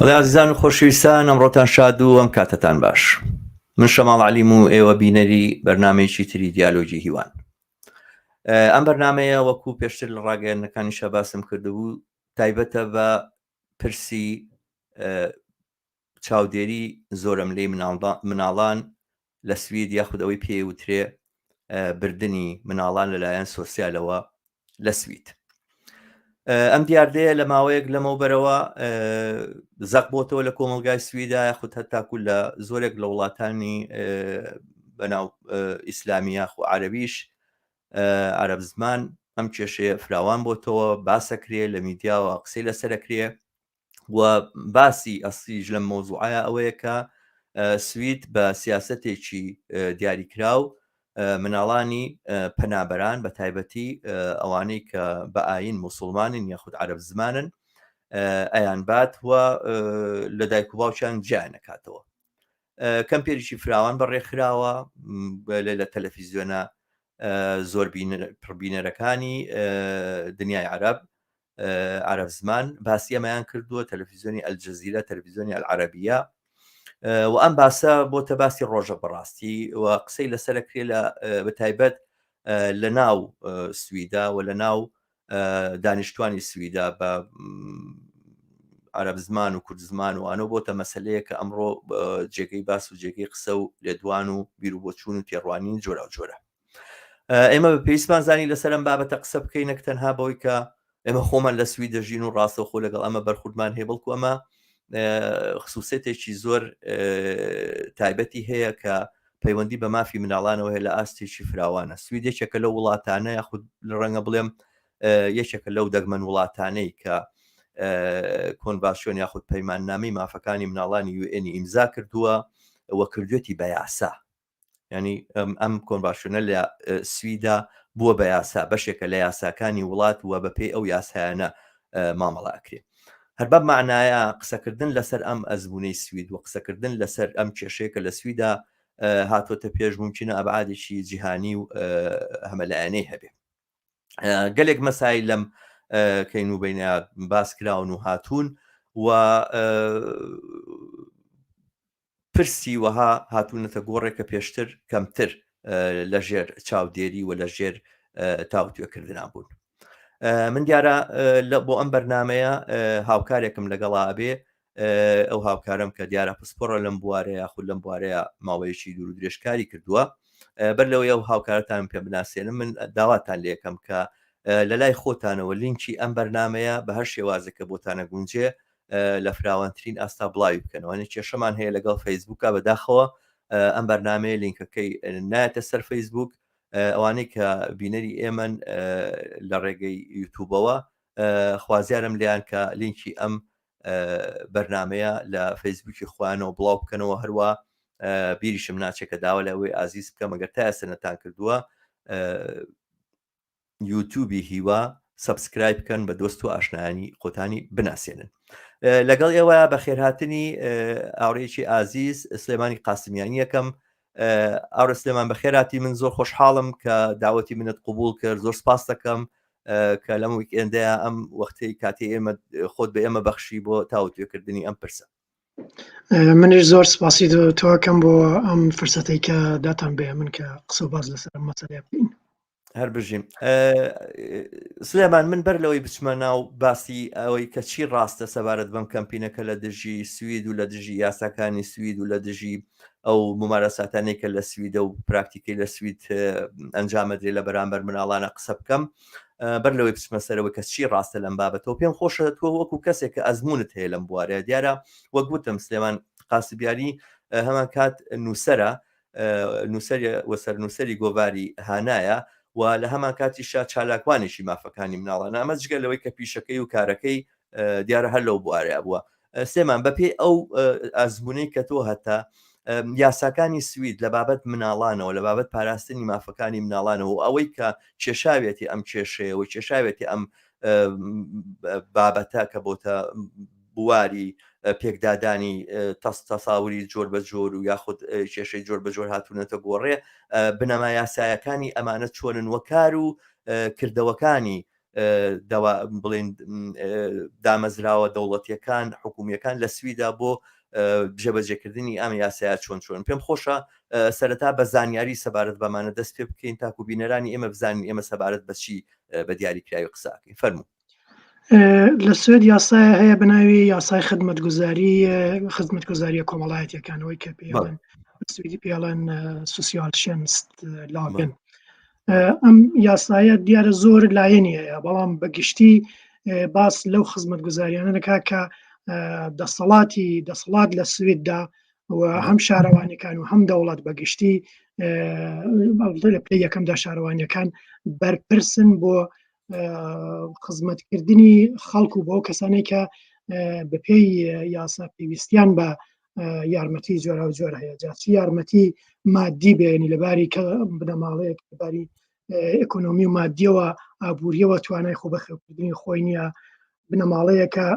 بەڵێ ئازیزان و خۆشەویستان ئەمڕۆتان شاد و ئەم کاتەتان باش من شەماڵ عەلیم و ئێوە بینەری بەرنمەیەکی تری دیالۆگی هیوان ئەم بەرنمەیە وەکو پێشتر لە ڕاگەیاندنەکانیشا باسم کردبوو تایبەتە بە پرسی چاودێری زۆرەملێی مناڵان لە سوید یاخود ئەوەی پێی وترێ بردنی مناڵان لەلایەن سۆسیالەوە لە سوید. ئەم دیاردەیە لە ماوەیەک لەمەوبەرەوە زەق بۆتەوە لە کۆمەلگای سویدا یاخود هەتاکو لە زۆرێک لە وڵاتانی بەناو ئیسلامی یاخو عەربیش عەرب زمان ئەم کێشەیە فراوان بۆتەوە باسەکرێ لە میدیاوە قسەی لەسەرەکرێ و باسی ئەسلیش لەم مەوزوعە ئەوەیە کە سوید بە سیاسەتێکی دیاریکراو مناڵانی پەنابەران بە تایبەتی ئەوانەی کە بە ئاین موسڵمانن یاخود عەرەب زمانن ئەیان بات و لە دایک و باوکیان جیان نەکاتەوە کەمپێریی فراوان بەڕێخراوە لە تەلەفیزیۆنە زۆر پڕبینەرەکانی دنیای عەرەب عەرەب زمان باسی ئەمەیان کردووە تەلەفیزیۆنی ئەلجەزیرە تەلەفیزیۆنی ئەلعەرەبیە و ئەم باسە بۆتە باسی ڕۆژە بەڕاستی و قسەی لەسەرەکرێ لە بەتایبەت لە ناو سویدا و لە ناو دانیشتوانی سویدا بە عەرەب زمان و کورد زمان و ئەنۆ بۆتە مەسلەیە کە ئەمڕۆ جێگەی باس و جێگەی قسە و لێدوان و بیروبۆچوون و تێڕوانین جۆرا و جۆرە ئێمە بە پێویستمان زانی لەسەر ئەم بابەتە قسە بکەین نەک تەنها بەوەی کە ئێمە خۆمان لە سوید دەژین و ڕاستەوخۆ لەگەڵ ئەمە بەرخوردمان هەیە بەڵکو ئەمە خصوصێتێکی زۆر تایبەتی هەیە کە پەیوەندی بە مافی مناڵانەوە هەیە لە ئاستێکی فراوانە سوید یەکێکە لەو وڵاتانە یاخود ڕەنگە بڵێم یەکێکە لەو دەگمەن وڵاتانەی کە کۆنڤاسیۆن یاخود پەیماننامەی مافەکانی مناڵانی یوئێنی ئیمزا کردووە و کردوێتی بە یاسا ینی ئەم کۆنڤاسیۆنە لە سویدا بووە بە یاسا بەشێکە لە یاساکانی وڵات و بەپێی ئەو یاسایانە مامەڵە ئەکرێ هەر بەم معنایە قسەکردن لەسەر ئەم ئەزمونەی سوید و قسەکردن لەسەر ئەم کێشەیە کە لە سویدا هاتۆتە پێش ممکنە ئەبعادێکی جیهانی و هەمەلایەنەی هەبێ گەلێک مەسایل لەم کەین و بینە باس کراون و هاتوون و پرسی وەها هاتوونەتە گۆڕێ کە پێشتر کەمتر لە ژێر چاودێری و لە ژێر تاوتوێکردنا بوون. من دیارە بۆ ئەم بەرنمەیە هاوکارێکم لەگەڵا ئەبێ ئەو هاوکارم کە دیارە پسپۆڕە لەم بوارەیە یاخود لەم بوارەیە ماوەیەکی دوور و درێژکاری کردووە بەر لەوەی ئەو هاوکارتان پێ بناسێنم من داواتان لەکەم کە لە لای خۆتانەوە لینکی ئەم بەرنمەیە بە هەر شێوازێکە بۆتانە گونجێ لە فراوانترین ئاستا بڵاوی بکەنەوە ئەنی کێشەمان هەیە لەگەڵ فەیسبوکە بەداخەوە ئەم بەرنمەیە لینکەکەی نایەتە سەر فەیسبوک ئەوانەی کە بینەری ئێمەن لە ڕێگەی یوتوبەوە خوازیارم لیان کە لینکی ئەم بەرنمەیە لە فەیسبوکی خۆیانەوە بڵاو بکەنەوە هەروە بیریشم ناچێت کە داوا لە ئەوەی ئازیز بکەم ئەگەر تا ئێستا نەتان کردووە یوتوبی هیوا subscribe بکەن بە دۆست و ئاشنایانی خۆتانی بناسێنن لەگەڵ ئێوە بەخێرهاتنی ئاوڕێکی ئازیز سلێمانی قاسمیانی یەکەم ئاورە سلێمان بەخێراتی من زۆر خۆشحاڵم کە داوەتی منت قوبول کرد زۆر سپاس دەکەم کە لەم weekend ەیە ئەم وەختەی کاتی ئێمە خۆت بە ئێمە بەخشی بۆ تاوتوێکردنی ئەم پرسە منیش زۆر سپاسی تۆکەم بۆ ئەم فرسەتەی کە داتان بێ من کە قسە باز لەسەر ئەم مەسەلەیە بکەین هەر بژیم سلێمان من بەر لەوەی بچمە ناو باسی ئەوەی کە چی ڕاستە سەبارەت بەم کەمپینەکە لە دژی سوید و لە دژی یاساکانی سوید و لە دژی ئەو ممارەساتانەی کە لە سویدە و پراکتیکەی لە سوید ئەنجامەدرێ لە بەرامبەر مناڵانە قسە بکەم بەر لەوەی بچمە سەرەوە کە چی ڕاستە لەم بابەتەوە پێم خۆشە تۆ وەکو کەسێک کە ئەزمونت هەیە لەم بوارە دیارە وەک وتم سلێمان قاسبیاری هەمان کات نووسرە نووسەر و سەرنووسەری گۆڤاری هانایە و لە هەمان کاتیشا چالاکوانێکی مافەکانی مناڵانە ئەمە جگە لەوەی کە پیشەکەی و کارەکەی دیارە هەر لەو بوارەیە بووە سێمان بەپێی ئەو ئەزمونەی کە تۆ هەتا یاساکانی سوید لە بابەت مناڵانەوە لە بابەت پاراستنی مافەکانی مناڵانەوە و ئەوەی کە کێشاوێتی ئەم کێشەیەوە کێشاوێتی ئەم بابەتە کە بۆتە بواری پێکدادانی تەساوری جۆر بە جۆر و یاخود کێشەی جۆر بە جۆر هاتوونەتە گۆڕێ بنەما یاسایەکانی ئەمانە چۆنن وەکار و کردەوەکانی. دەوا بڵێن دامەزراوە دەوڵەتیەکان حکومیەکان لە سویدا بۆ جێبەجێکردنی ئەم یاسایە چۆن چۆن پێم خۆشە سەرەتا بە زانیاری سەبارەت بەمانە دەست پێ بکەین تاکو بینەرانی ئێمە بزانین ئێمە سەبارەت بەچی بە دیاریکراوی قساکەین فەرموو. لە سوێد یاسایە هەیە بە ناوی یاسای خدمەتگوزاری خزمەتگوزاریە کۆمەڵایەتیەکانەوەی کە پێڵێن سویدی پێڵێن socialtjänstlagen ئەم یاسایە دیارە زۆر لایەنی هەیە بەڵام بە گشتی باس لەو خزمەتگوزاریانە دەکات کە دەسەڵاتی دەسەڵات لە سویددا و هەم شارەوانیەکان و هەم دەوڵەت بە گشتی لە پلەی یەکەمدا شارەوانیەکان بەرپرسن بۆ خزمەتکردنی خەڵک و بۆ کەسانێک کە بەپێی یاسا پێویستیان بە یارمەتی جۆرا و جۆر هەیە جاچی یارمەتی مادی بێنی لەباری کە بنەماڵەیەک لەباری ئەکۆنۆمی و مادیەوە ئابووریەوە توانای خۆ بەخێوکردنی خۆی نییە بنەماڵەیەکە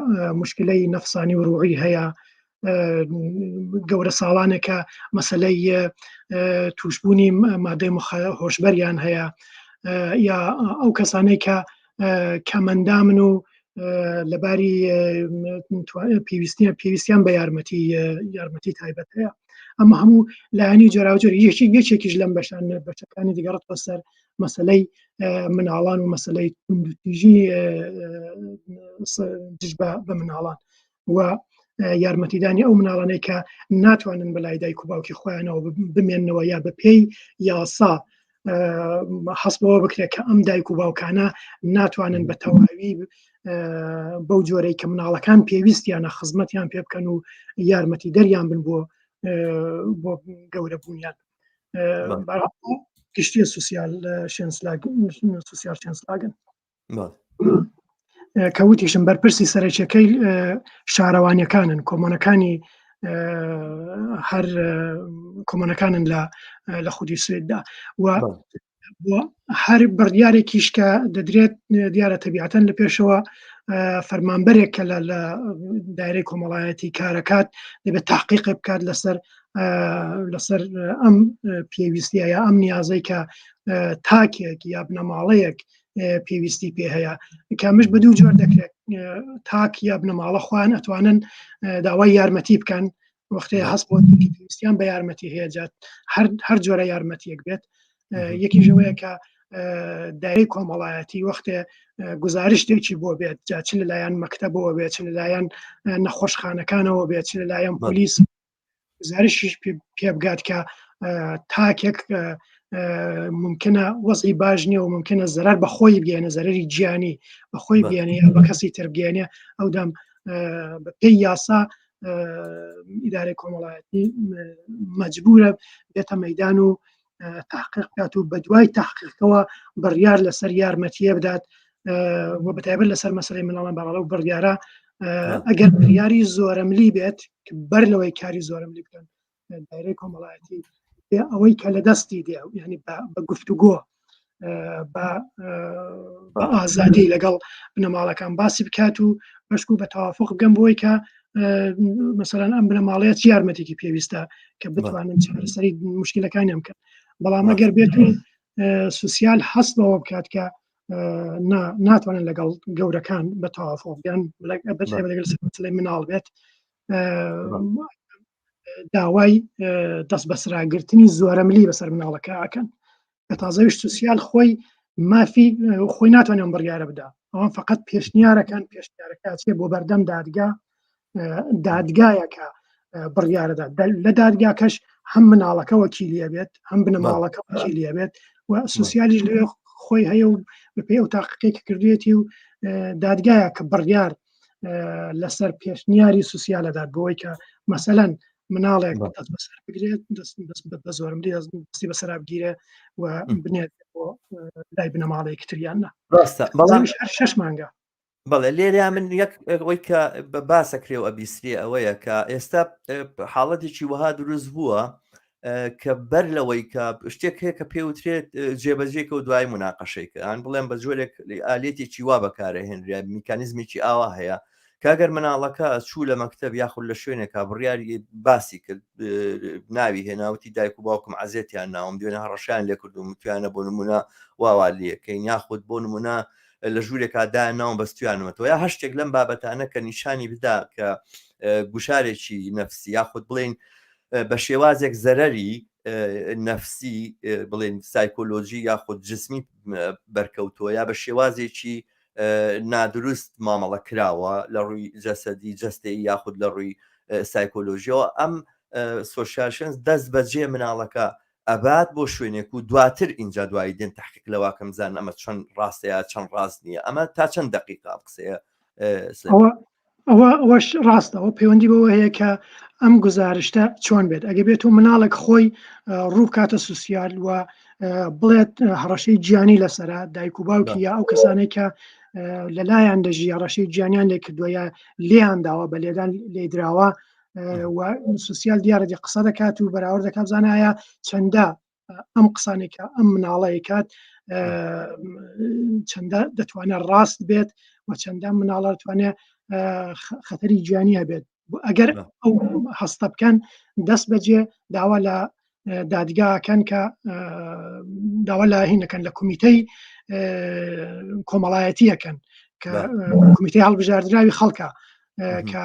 مشکلەی نەفسانی و ڕوعی هەیە گەورە ساڵانێکە مەسلەی توشببوونی مادەی هۆشبەریان هەیە یا ئەو کەسانەی کە کەمەندامن و لەباری پێویستیان پێویستیان بە یارمەتی یارمەتی تایبەت هەیە ئەمە هەموو لایەنی جۆراوجۆر یەکێک یەکێکیش لەم بەشان بەشەکانی دیگەڕەت بەسەر مەسلەی مناڵان و مەسلەی توندوتیژی دژ بە مناڵان و یارمەتیدانی ئەو مناڵانەی کە ناتوانن بەلای دایک و باوکی خۆیانەوە بمێنەوە یا بەپێی یاسا حەس بەوە بکرێت کە ئەم دایک و باوکانە ناتوانن بە تەواوی بەو جۆرەی کە مناڵەکان پێویستیانە خزمەتیان پێ بکەن و یارمەتی دەریان بن بۆ بۆ گەورەبوونیان گشتی social socialtjänstlagen کە وتیشم بەرپرسی سەرەکیەکەی شارەوانیەکانن کۆمۆنەکانی هەر کۆمۆنەکانن لە لە خودی سوێددا و هەر بڕیارێکیش کە دەدرێت دیارە تەبیعەتەن لە پێشەوە فەرمانبەرێک کە لە لە دایرەی کۆمەڵایەتی کارەکات دەبێت تاقیقێ بکات لەسەر لەسەر ئەم پێویستیە یا ئەم نیازەی کە تاکێک یا بنەماڵەیەک پێویستی پێ هەیە کە مش بە دوو جۆر دەکرێت تاک یا بنەماڵە خۆیان ئەتوانن داوای یارمەتی بکەن وەختێ هەست بۆ پێویستیان بە یارمەتی هەیە جات هەر هەر جۆرە یارمەتیەک بێت یەکیژەوەیە کە دایرەی کۆمەڵایەتی وەختێ گزارشتێکی بۆ بێت جا چ لەلایەن مەکتەبەوە بێت چ لەلایەن نەخۆشخانەکانەوە بێت چ لەلایەن پۆلیس گزارشیش پێ بگات کە تاکێک ممکنە وەزعی باش نییە و ممکنە زەرار بە خۆی بگەێنە زەرری گیانی بە خۆی بگەێنێ یا بە کەسی تر بگەێنێ ئەو دەم بە پێی یاسا ئیدارەی کۆمەڵایەتی مەجبورە بێتە مەدان و تحقیق بکات و بە دوای تحقیقەوە بڕیار لەسەر یارمەتیە بدات و بەتایبەت لەسەر مەسەری مناڵان بەڵاو و بڕیارە ئەگەر بڕیاری زۆرەملی بێت بەر لەوەی کاری زۆرەملی بکەن دایرەی کۆمەڵایەتی ئەوەی کە لە دەستی دێ ینی بە گفتوگۆ بە ئازادی لەگەڵ بنەماڵەکان باسی بکات و بەشک و بە تەوافق بگەم بۆی کە مەسەرەن ئەم بنەماڵەیە چی یارمەتێکی پێویستە کە بتوانن چارەسەری مشکلەکانیان بکەن بەڵام ئەگەر بێت و social هەست بەوە بکات کە ناتوانن لەگەڵ گەورەکان بە تەوافق بگەن لەگەڵ مناڵ بێت داوای دەست بەسراگرتنی زۆرەملی بەسەر مناڵەکە ئەکەن کە تازەویش social خۆی مافی خۆی ناتوانێت ئەم بڕیارە بدا ئەوان فقط پێشنیارەکان پێشنیارەکە چێ بۆ بەردەم دادگا دادگایەکە بڕیارەدا لە دادگاکەش هەم مناڵەکە وەکیلیە بێت هەم بنەماڵەکە وەکیلیە بێت و social یش لەوێ خۆی هەیە و بەپێی ئەو تاقیقێک کردوێتی و دادگایە کە بڕیار لەسەر پێشنیاری social ەدات بۆی کە مەسەەن مناڵێک دەست بەسەر بگرێت دەست بە زۆرم لێ دەستی بەسەرا بگیرێ و بنێت بۆ لای بنەماڵەیەکی تریان نا ڕاستە بەڵام هەر شش مانگە بەڵێ لێرە من یەک ئەوەی کە بە باسەکرێ و ئەبیسرێ ئەوەیە کە ئێستا حاڵەتێکی وەها دروست بووە کە بەر لەوەی کە شتێک هەیە کە پێوترێت جێبەجێکە و دوای مناقەشەی کە ئەن بڵێم بە جۆرێک ئالێتێکی وا بەکارەهێنرا میکانیزمێکی ئاوا هەیە کاگەر مناڵەکە چوو لە مەکتب یاخود لە شوێنێکا بڕیاری باسی کرد ناوی هێناوتی دایک و باوکم عزیێتیان ناوم دوێنە هەڕەشیان لێکردوم وتیانە بۆ نمونە واوا لەکەین یاخود بۆ نمونە. لە ژوورێکا دایانناوم بەستویانمەتەوە یا هەر شتێک لەم بابەتانە کە نیشانی بدا کە گوشارێکی نەفسی یاخود بڵێین بە شێوازێک زەرەری نەفسی بڵێن سایکۆلۆژی یاخود جسمی بەرکەوتووە یا بە شێوازێکی نادروست مامەڵە کراوە لە ڕووی جەسەدی جەستەیی یاخود لە ڕووی سایکۆلۆژیەوە ئەم socialtjänst دەست بەجێ مناڵەکە ئەبات بۆ شوێنێک و دواتر ئینجا دوایی دێن تحقیق لەوا کەم بزانن ئەمە چەند ڕاستە یا چەند ڕاست نییە ئەمە تا چەند دقیقە ئەم قسەیە ئەوە ئەوە ئەوەش ڕاستە ئەوە پەیوەندی بەوە هەیە کە ئەم گزارشتە چۆن بێت ئەگە بێت و مناڵێک خۆی ڕووبکاتە social و بڵێت هەڕەشەی گیانی لەسرە دایک و باوکی یا ئەو کەسانێک کە لەلایەن دەژی هەڕەشەی گیانیان لێ کردووە یا لێیان داوە بە لێدان لێدراوە و social دیارە دی قسە دەکات و بەراورد دەکات بزانایە چەندە ئەم قسانێکە ئەم مناڵەی کات چەندە دەتوانێت ڕاست بێت و چەندە مناڵە دەتوانێت خەتەری گیانی هەبێت ئەگەر ئەو هەستە بکەن دەست بەجێ داوا لە دادگاکەن کە داوا لە هینەکەن لە کومیتەی کۆمەڵایەتیەکەن کە کومیتەی هەڵبژاردراوی خەڵکە کە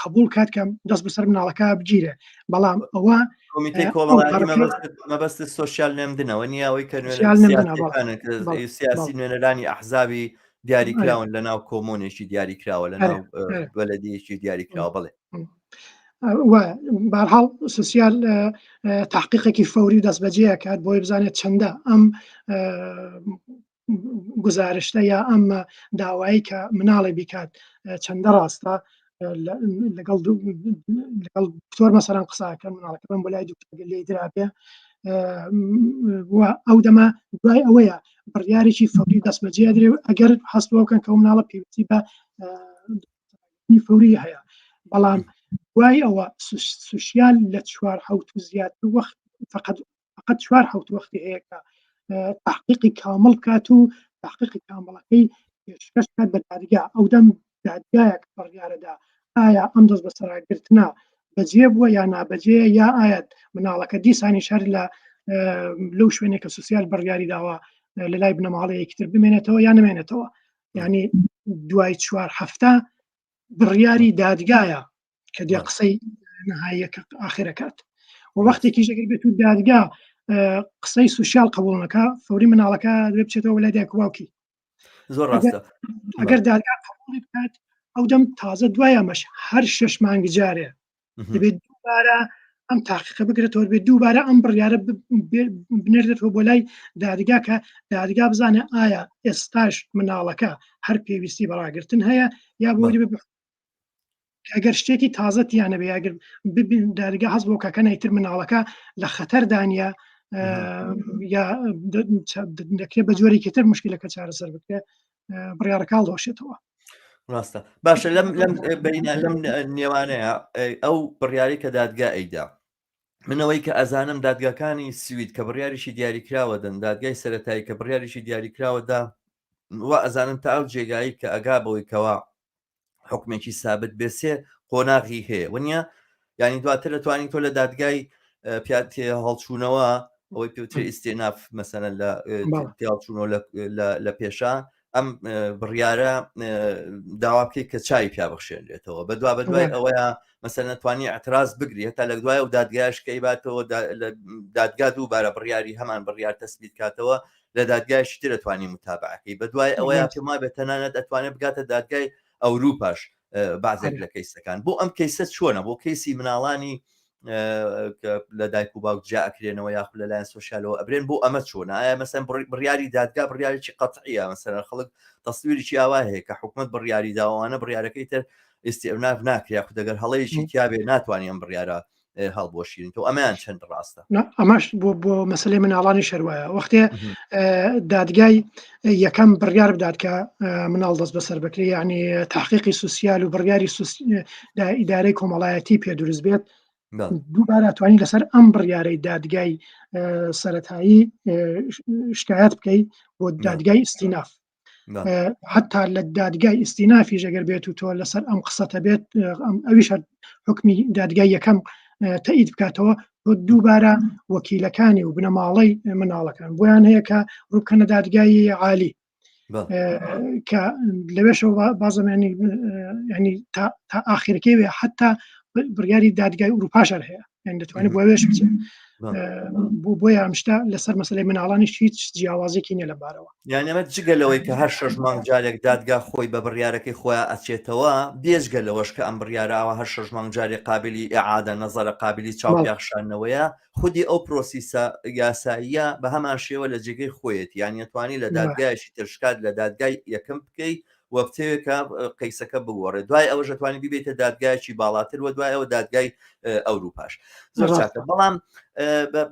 قبول کات کە دەست بەسەر مناڵەکە بگیرێ بەڵام ئەوە کۆمیتەی کۆمەڵایەتی مەبەست socialnämnd ەوە نییە ئەوەی کە سیاسی نوێنەرانی ئەحزابی دیاریکراون لە ناو kommun ێکی دیاریکراوە لە ناو بەلەدیەکی دیاریکراوە بڵێ بارحاڵ social تحقیقێکی فەوری و دەستبەجێ کات بۆی بزانێت چەندە ئەم گزارشتە یا ئەم داوایی کە مناڵێ بیکات چەندە ڕاستە لەگەڵ لەگەڵ دکتۆر مەسەران قساکە مناڵەکە بم بۆ لای دکتۆر لێ درابێ ئەو دەمە دوای ئەوەیە بڕیارێکی فەوری دەستبەجێ درێ ئەگەر هەست بۆ بکەن کە مناڵە پێویستی بە فەوری هەیە بەڵام دوای ئەوە social لە چوار حوت و زیاتر وەخت فقط فقط چوار حوت وەختی هەیە کە تحقیقی کامل بکات و تحقیقی کامڵەکەی پێشکەش بکات بە دادگا ئەو دەم دادگایەک بڕیارەدا ئایا ئەم دەست بەسەراگرتنە بەجێ بووە یا نابەجێ یا ئایا مناڵەکە دیسانی شەر لە لەو شوێنێک کە social بڕیاری داوە لە لای بنەماڵەیەکی تر بمێنێتەوە یا نمێنێتەوە یعنی دوای چوار هەفتە بڕیاری دادگایە کە دێ قسەی نهاییەکە ئاخرەکات و وەختێکیش ئەگەر بێت و دادگا قسەی social قبول نەکا فەوری مناڵەکە دەبێ بچێتەوە لای دایک و باوکی زۆر ڕاستە ئەگەر دادگا قبولی بکات ئەو دەم تازە دوای ئەمەش هەر شش مانگ جارێ دەبێت دووبارە ئەم تاقیقە بگرێتەوە بێت دووبارە ئەم بڕیارە بنێردێتەوە بۆ لای دادگا کە دادگا بزانێ ئایا ئێستاش مناڵەکە هەر پێویستی بەڕاگرتن هەیە یا بۆ ئەگەر شتێکی تازە تیانە بێ ئەگەر دادگا هەست بۆ کەکە نایتر مناڵەکە لە خەتەردانە یا دەکرێت بە جۆرێکی تر مشکلەکە چارەسەر بکرێت بڕیارەکە هەڵدەوەشێتەوە ڕاستە باشە لەم لەم بینە لەم نێوانەیە ئەو بڕیاری کە دادگا ئەیدا منەوەی کە ئەزانم دادگاکانی سوید کە بڕیاریشی دیاریکراوە دەن دادگای سەتایی کە بڕیاریشی دیاریکراوە دا وا ئەزانم تا ئەو جێگایی کە ئەگا بەوەی کەوا حکمێکی سابت بێ سێ قۆناغی هەیە ونیە یعنی دواتر دەتوانین تۆ لە دادگای پیاتێ هەڵچوونەوە ئەوەی پێوترێ ئیسێناف مەسەن لە تێڵچوونەوە لە پێشە ئەم بڕیارە داوا بکەیت کە چای پیا بخشێنرێتەوە بە دوا بە دوای ئەوەیە مەسەن توانی اعتراز بگری هەتا لە دوای و دادگایش کەی باتەوە دادگا دووبارە بڕیاری هەمان بڕیار تەسبیت کاتەوە لە دادگایشی تر ئەتوانی متابعەکەی بە دوای ئەوەیە پێم وابێت تەنانەت ئەتوانێت بگاتە دادگای ئەوروپاش بازێک لە کەیسەکان بۆ ئەم کەیسە چۆنە بۆ کەیسی مناڵانی لە دایک و باوک جیا ئەکرێنەوە یاخود لەلایەن social ەوە ئەبرێن بۆ ئەمە چۆنە ئایا مەسەن بڕیاری دادگا بڕیارێکی قەتعیە مەسەن خەڵک تەسویرێکی ئاوا هەیە کە حکومت بڕیاری داوانە بڕیارەکەی تر ئیسیئناف ناکرێ یاخود ئەگەر هەڵەیەکی تیاابێ ناتوانانی ئەم بڕیارە هەڵبوەشینن تۆ ئەمەیان چەند ڕاستە ئەمەش بۆ بۆ مەسلەی مناڵانی شەروایە وەختێ دادگای یەکەم بڕیار بدات کە مناڵ دەست بەسەر بکرێ یعنی تحقیقی social و بڕیاری ئیدارەی کۆمەڵایەتی پێ دروست بێت دووبارە توانی لەسەر ئەم بڕیارەی دادگای سەتایی شکایەت بکەیت بۆ دادگای ئیستیناف حتا لە دادگای ئیستینافیش ئەگەر بێت و تۆ لەسەر ئەم قسەتە بێت ئەویش هەر حکمی دادگای یەکەم تەئید بکاتەوە بۆ دووبارە وەکیلەکانی و بنەماڵەی مناڵەکان بۆیان هەیە کە ڕووبکەنە دادگای عالی. کە لەوێشەوە بازەمانی ینی تا ئاخرەکەی وێ حتا بڕیاری دادگای ئوروپاشار هەیە یان دەتوانێت بۆ وێش بچێت بۆ بۆیە ئەم شتە لەسەر مەسلەی مناڵانیش هیچ جیاوازێکی نیە لەبارەوە یان ئەمە جگە لەوەی کە هەر شەش مانگ جارێک دادگا خۆی بە بڕیارەکەی خۆیان ئەچێتەوە بێجگە لەوەش کە ئەم بڕیاراوە هەر شەش مانگ جارێک قابلی ئعادە نەزەرە قابلی چاوپیاخشانەوەیە خودی ئەو پرۆسیسە یاساییە بە هەمان شێوە لە جێگەی خۆیەتی یان یەتوانی لە دادگایشی ترشکات لە دادگای یەکەم بکەی و بتەوێت کە قەیسەکە بگۆڕێت دوای ئەوەش ئەتوانی بیبێتە دادگایەکی باڵاتر و دوای ئەوە دادگای ئەوروپاش زۆر چاکە بەڵام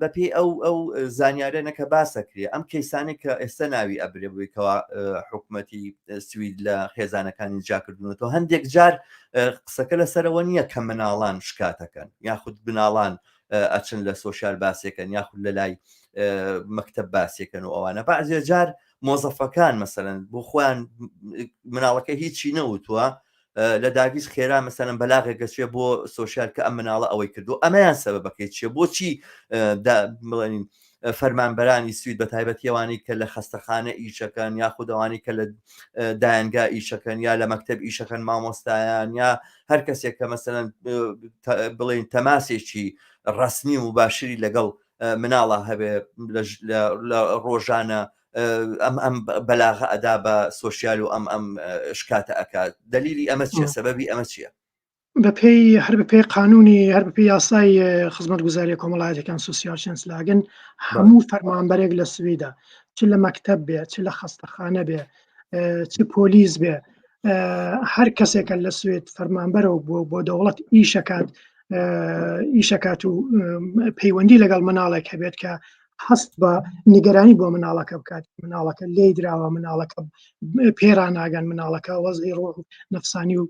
بەپێی ئەو ئەو زانیارە کە باسەکرێ ئەم کەیسانی کە ئێستا ناوی ئەبرێ بوویکەوە حکوومەتی سوید لە خێزانەکانی جاکردونەوە هەندێک جار قسەکە لەسەرەوە نییە کە مناڵان شکاتەکەن یاخود مناڵان ئەچن لە social باسێکەن یاخود لە لای مەکتب باسێکەن و ئەوانە بەعزێ جار مۆزەفەکان مەسەلەن بۆ خۆیان مناڵەکە هیچی نەوتووە لە dagis خێرا مەسەلەن بەلاغێک گەچێ بۆ social کە ئەم مناڵە ئەوەی کردو ئەمەیان سەبەبەکەی چیە بۆچی بڵێن فەرمانبەرانی سوید بە تایبەتیەوانی کە لە خەستەخانە ئیشەکەن یاخود ئەوانی کە لە دایەنگا ئیشەکەن یا لە مەکتب ئیشەکەن مامۆستایان یا هەر کەسێک کە مەسەلەن بڵێن تەماسێکی ڕسمی و باشری لەگەڵ مناڵە هەبێ لە ڕۆژانە ئەم ئەم بەلاغە ئەدا بە social و ئەم ئەم شکاتە ئەکات دلیلی ئەمە چیە سەبەبی ئەمە چییە؟ بەپێی هەر بەپێی قانونی هەر بەپێی یاسای خزمەتگوزاریە کۆمەڵایەتەکان socialtjänstlagen هەموو فەرمانبەرێک لە سویدا چ لە مەکتەب بێ چ لە خەستەخانە بێ چ پۆلیس بێ هەر کەسێکە لە سوێد فەرمانبەرەوە بۆ بۆ دەوڵەت ئیشەکات ئیشەکات و پەیوەندی لەگەڵ مناڵێک هەبێت کە هەست بە نیگەرانی بۆ مناڵەکە بکات مناڵەکە لێی دراوە مناڵەکە پێراناگەن مناڵەکە وەزی ڕۆح نفسانی و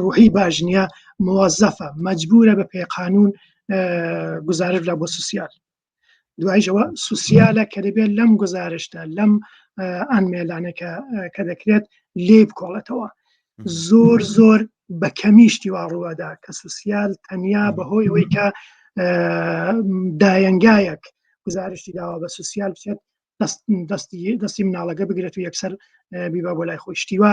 ڕوحی باش نییە موەزەفە مەجبورە بە پێقانون گزارش لە بۆ social دوایشەوە social ە کە دەبێت لەم گزارشتە لەم anmälan ە کە دەکرێت لێ بکۆڵێتەوە زۆر زۆر بە کەمیشتی وا ڕووەدا کە social تەنیا بەهۆی ئەوەی کە دایەنگایەک گزارشتی داوا بە social بچێت دەستی دەستی مناڵەکە بگرێت و یەکسەر بیبا بۆ لای خۆی شتیوە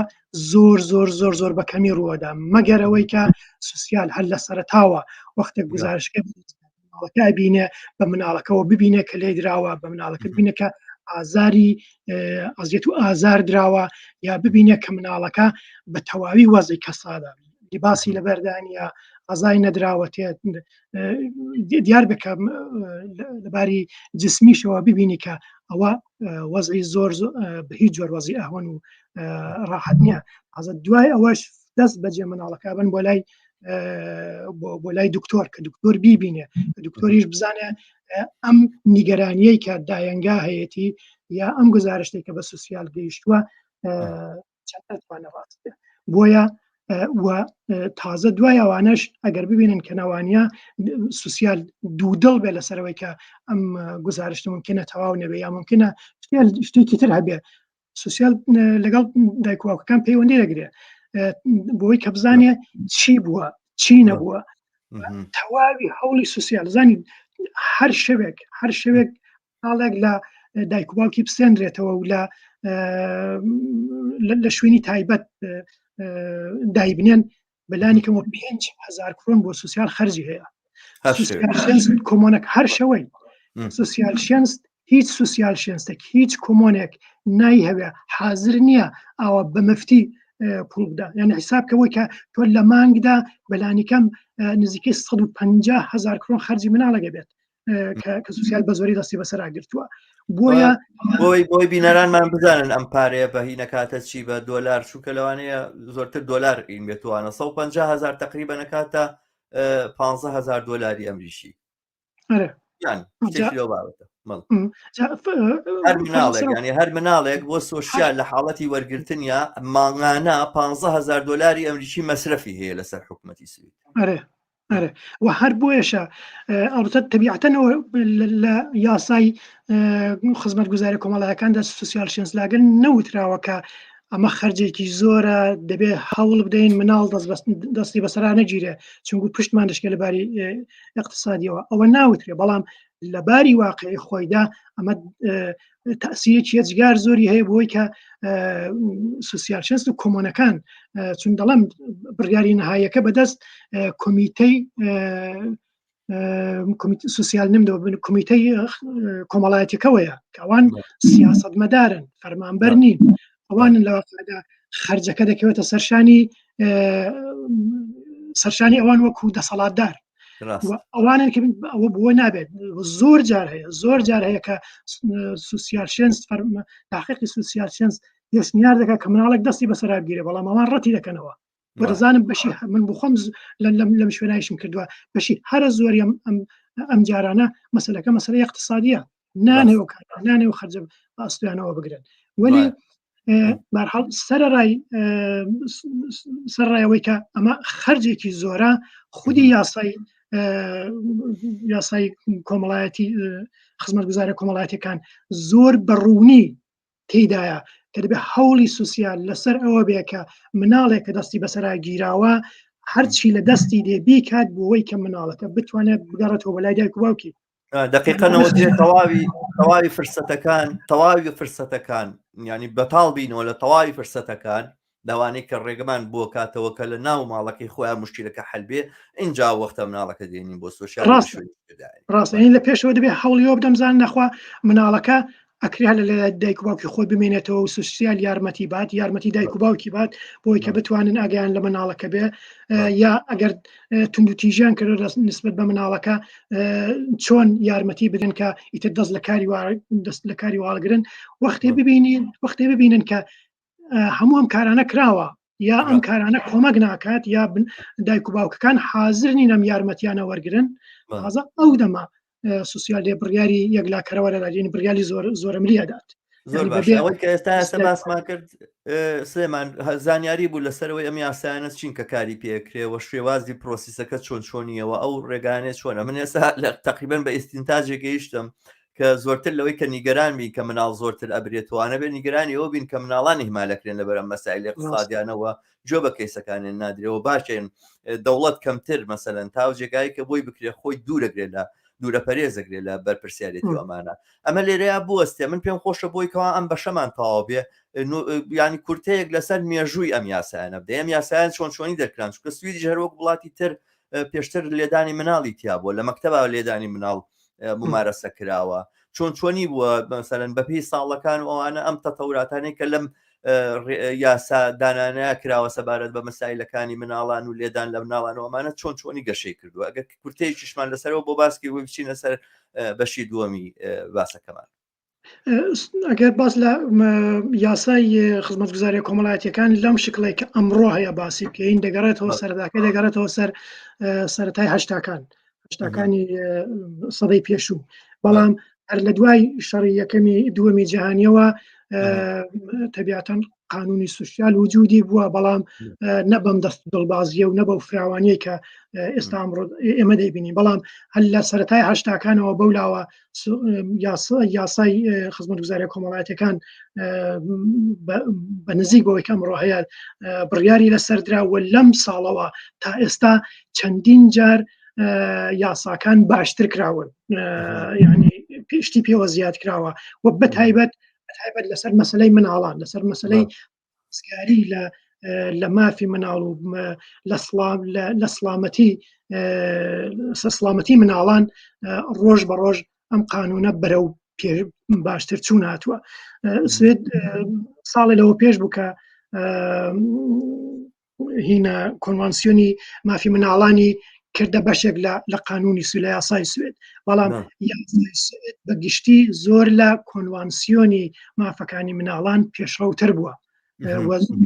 زۆر زۆر زۆر زۆر بە کەمی ڕووەدا مەگەر ئەوەی کە social هەر لە سەرتاوە وەختێک گزارشکە مناڵەکە بینێ بە مناڵەکەەوە ببینێ کە لێ دراوە بە مناڵەکە بینە کە ئازاری ئازیەت و ئازار دراوە یا ببینێ کە مناڵەکە بە تەواوی وەزی کەسادە لیباسی لەبەردانە ئازای نەدراوەتێت دیار بکە لەباری جسمیشەوە ببینی کە ئەوە وەزعی زۆر بە هیچ جۆر وەزی ئەهوەن و ڕاحەت نییە ئازە دوای ئەوەش دەست بەجێ مناڵەکە بن بۆ لای بۆ لای دکتۆر کە دکتۆر بیبینێ دکتۆریش بزانێ ئەم نیگەرانیەی کە دایەنگا هەیەی یا ئەم گزارشتێک کە بە social گەیشتووە چەندتوانە ڕاست بێ بۆیە و تازە دوای ئەوانەش ئەگەر ببینن کە ناوانە social دوودڵ بێ لەسەرەوەی کە ئەم گزارشتە ممکنە تەواو نەبێ یا ممکنە شتێکی تر هەبێ social لەگەڵ دایکواکەکان پەیوەندی دەگرێ بۆی کە بزانێ چی بووە چی نەبووە تەواوی هەوڵی social زانی هەر شەوێک هەر شەوێک حاڵێک لە دایک و باوکی بسێنرێتەوە و لە لە شوێنی تایبەت دایبنێن بەلانی کەمەوە 5هزار کرۆن بۆ social خەرجی هەیە kommun ەک هەر شەوەی socialtjänst هیچ socialtjänst ێک هیچ kommun ێک نایهەوێ حاضر نییە ئاوا بە مفتی پوڵ بدا یعنی حساب کەەوەی کە تۆ لە مانگدا بەلانیکەم نزیکەی 150 هزار کرۆن خەرجی مناڵەگە بێت کە social بە زۆری دەستی بەسەرا گرتووە بۆیە بۆی بۆی بینەرانمان بزانن ئەم پارەیە بە هی نەکاتە چی بە دۆلار چونکە لەوانەیە زۆرتر دۆلار ئین بێتوانە 150 هزار تقریبا نەکاتە 15 هزار دۆلاری ئەمریکی یان لەو بابەتە هەر مناڵێک ینی هەر مناڵێک بۆ social لە حاڵەتی وەرگرتنیا مانگانە 15 هزار دۆلاری ئەمریکی مەسرەفی هەیە لەسەر حکوومەتی سوید ئەرێ ئەرێ و هەر بۆیەشە ئەڵبەتە تەبیعەتەنەوە لە یاسای خزمەتگوزاری کۆمەڵایەکاندا socialtjänstlagen نەوتراوە کە ئەمە خەرجێکی زۆرە دەبێ هەوڵ بدەین مناڵ دەستی بەسەرا نەگیرێ چونکو پشتمان دەشکێ لەباری اقتصادیەوە ئەوە ناوترێ بەڵام لە باری واقعی خۆیدا ئەمە تاسیرێکی یەجگار زۆری هەیە بۆی کە socialtjänst و کۆمۆنەکان چون دەڵم بڕیاری نهایەکە بەدەست کۆمیتەی socialnämnd بن کۆمیتەی کۆمەڵایەتەکەوەیە کە ئەوان سیاست مەدارن فەرمانبەر نین ئەوانن لە واقعدا خەرجەکە دەکەوێتە سەرشانی سەرشانی ئەوان وەکو دەسەڵاتدار ئەوانن کە ئەوە بووە نابێت زۆر جار هەیە زۆر جار هەیە کە socialtjänst تاقیقی socialtjänst پێشنیار دەکات کە مناڵێک دەستی بەسەرا بگیرێ بەڵام ئەوان ڕەتی دەکەنەوە دەزانم بەشی من بخۆم لەم شوێنایشم کردووە بەشی هەرە زۆری ئەم جارانە مەسلەکە مەسەلە اقتصادیە نانێ و نانێ و خەرجە ئەستویانەوە بگرن وەلی بارحاڵ سەرڕای سەرڕایەوەی کە ئەمە خەرجێکی زۆرە خودی یاسای یاسای کۆمەڵایەتی خزمەتگوزارە کۆمەڵایەتەکان زۆر بەڕوونی تێدایە کە دەبێت هەوڵی سوسیال لەسەر ئەوە بێ کە مناڵێک کە دەستی بەسەرا گیراوە هەرچی لە دەستی دێ بیکات بۆەوەی کە مناڵەکە بتوانێت بگەڕێتەوە بەلای دایک و باوکی. دقیقەنەوە تەواوی تەواوی فرسەتەکان تەواوی فرسەتەکان ینی بەتاڵ بینەوە لە تەواوی فرسەتەکان لەوانەی کە ڕێگەمان بۆ کاتەوە کە لە ناو ماڵەکەی خۆیان مشکلەکە حل بێ اینجا وەختە مناڵەکە دێنین بۆ سوسیال ڕاستە لە پێشەوە دەبێ هەوڵیەوە بدەم زان نەخوا مناڵەکە ئەکرێ هەر لە دایک و باوکی خۆی بمێنێتەوە و سوسیال یارمەتی بات یارمەتی دایک و باوکی بات بۆی کە بتوانن ئاگیان لە مناڵەکە بێ یا ئەگەر توندوتیژیان کرد نسبت بە مناڵەکە چۆن یارمەتی بدەن کە ئیتر دەست لە کاری دەست لە کاری واڵگرن وەختی ببینین وەختی ببینن کە هەموو ئەم کارانە کراوە یا ئەم کارانە کۆمەک ناکات یا دایک و باوکەکان حاضر نین ئەم یارمەتیانە وەرگن تازە ئەو دەما سوسیال لێ بڕیاری یەکلاکەرەوە لەلایەن بڕیاری زۆر زۆرەملی ئەدات زۆر باش ئەوەی کە ئێستا ئێستا باسمان کرد سلێمان زانیاری بوو لەسەرەوەی ئەم یاسایانە چین کە کاری پێکرێ و شێوازی پرۆسیسەکە چۆن چۆنیەوە ئەو ڕێگانێ چۆنە من ئێستا لە تقریبا بە ئیستینتاجێک گەیشتم کە زۆرتر لەوەی کە نیگەران بین کە مناڵ زۆرتر ئەبرێتوانە بێ نیگەرانی ئەوە بین کە مناڵان ئیهمالەکرێن لەبەر ئەم مەسایلی اقتصادیانەوە گوێ بە کەیسەکانیان نادرێەوە باشێن دەوڵەت کەمتر مەسەلەن تاو جێگای کە بۆی بکرێ خۆی دوورەگرێت لە دوورە پەرێزەگرێ لە بەرپرسیارێتی ئەمانە ئەمە لێرەیە بوەستێ من پێم خۆشە بۆی کەوا ئەم بەشەمان تەواو بێ ینی کورتەیەک لەسەر مێژووی ئەم یاسایانە بدە ئەم یاسایان چۆن چۆنی دەرکران چونکە سویدیش هەروەک وڵاتی تر پێشتر لێدانی مناڵی تیا بووە لە مەکتەبا لێدانی مناڵ ممارەسە کراوە چۆن چۆنی بووە مەسەلەن بەپێی ساڵەکان و ئەوانە ئەم تەتەوراتانەی کە لەم یاسا دانانەیە کراوە سەبارەت بە مەسایلەکانی مناڵان و لێدان لە مناڵان و ئەمانە چۆن چۆنی گەشەی کردووە ئەگەر کورتەیەکیشمان لەسەرەوە بۆ باسکی بۆ بچینە سەر بەشی دووەمی باسەکەمان. ئەگەر باس لە یاسای خزمەتگوزاریە کۆمەڵایەتیەکان لەم شکڵێک کە ئەمڕۆ هەیە باسی بکەین دەگەڕێتەوە سەرداکە دەگەڕێتەوە سەر سەرەتای هەشتاکان هەشتاکانی سەدەی پێشوو بەڵام هەر لە دوای شەڕی یەکەمی دووەمی جیهانیەوە تەبیاتەن قانونی سوسیال وجودی بووە بەڵام نە بەم دەست دڵبازیە و نە بەو فراوانیە کە ئێستا ئەمڕۆ ئێمە دەیبینین بەڵام هەر لە سەرەتای هەشتاکانەوە بەولاوە یاسای خزمەتگوزاریە کۆمەڵایەتەکان بە نزیک بەوەی کە ئەمڕۆ هەیە بڕیاری لەسەردرا و لەم ساڵەوە تا ئێستا چەندین جار یاساکان باشتر کراون ینی پێشتی پێوە زیاد کراوە و بەتایبەت بەتایبەت لەسەر مەسلەی مناڵان لەسەر مەسلەی سکاری لە لە مافی مناڵ و لە سڵام لە سلامەتی سەسلامەتی مناڵان ڕۆژ بە ڕۆژ ئەم قانونە بەرەو باشتر چوون هاتووە سوێد ساڵی لەوە پێش بوو کە هینە کۆنوانسیۆنی مافی مناڵانی کردە بەشێک لە لە قانونی سو لە یاسای سوێد بەڵام سوێد بە گشتی زۆر لە کۆنوانسیۆنی مافەکانی مناڵان پێشڕەوتر بووە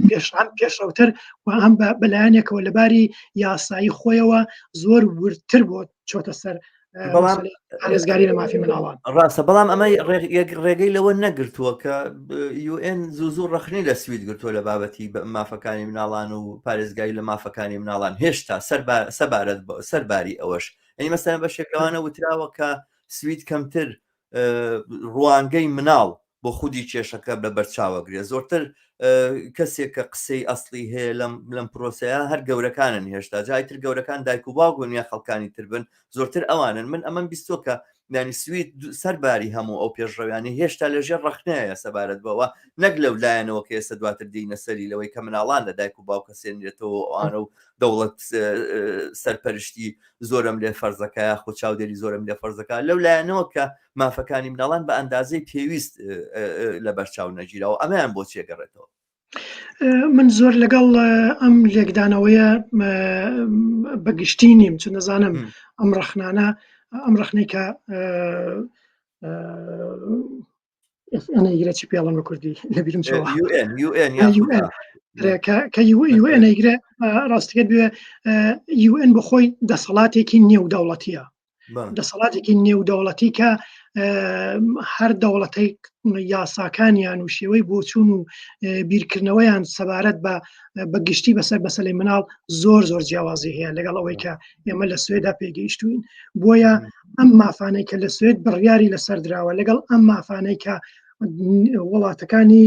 پێشان پێشڕەوتر و هەم بەلایەنێکەوە لەباری یاسایی خۆیەوە زۆر وردتر بۆ چۆتە سەر بەڵام پارێزگاری لە مافی مناڵان ڕاستە بەڵام ئەمە ڕێگەی لەوە نەگرتووە کە یوئێن زوو زوو ڕخنی لە سوید گرتووە لە بابەتی مافەکانی مناڵان و پارێزگاری لە مافەکانی مناڵان هێشتا سەبارەت سەرباری ئەوەش ئەی مەسەن بە شێکەوانە وتراوە کە سوید کەمتر ڕوانگەی مناڵ بۆ خودی کێشەکە بە بەرچاوەگرێ زۆرتر کەسێک کە قسەی ئەسڵی هەیە لەم لەم پرۆسەیە هەر گەورەکانن هێشتا جای تر گەورەکان دایک و باوک بن یا خەڵکانی تر بن زۆرتر ئەوانن من ئەمەم بیستۆ کە یانی سوید سەرباری هەموو ئەو پێشڕەویانەی هێشتا لە ژێر ڕەخنەیە سەبارەت بەوە، نەک لەو لایەنەوە کە ئێستا دواتر دێینە سەری لەوەی کە مناڵان لە دایک و باوک ئەسێنرێتەوە و ئەوانە و دەوڵەت سەرپەرشتی زۆرەم لێ فەرزەکە یاخۆ چاودێری زۆرەم لێ فەرزەکە لەو لایەنەوە کە مافەکانی مناڵان بە ئەندازەی پێویست لە بەرچاو نەگیراوە ئەمەیان بۆ چێگەڕێتەوە؟ من زۆر لەگەڵ ئەم لێکدانەوەیە بەگشتی نیم چون دەزانم ئەم ڕەخنانە ئەم ڕەخنەی کە ئەنەیگرە چی پێڵم بە کوردی لەبیرم چەوە کە UN ئەیگرە ڕاستەکەت بێ UN بەخۆی دەسەڵاتێکی نێودەوڵەتیە دەسەڵاتێکی نێودەوڵەتی کە هەر دەوڵەتەی یاساکانیان و شێوەی بۆچوون و بیرکردنەوەیان سەبارەت بە بە گشتی بەسەر بەسەلی مناڵ زۆر زۆر جیاوازی هەیە لەگەڵ ئەوەی کە ئێمە لە سوێدا پێگەیشتوین بۆیە ئەم مافانەی کە لە سوێد بڕیاری لەسەر دراوە لەگەڵ ئەم مافانەی کە وڵاتەکانی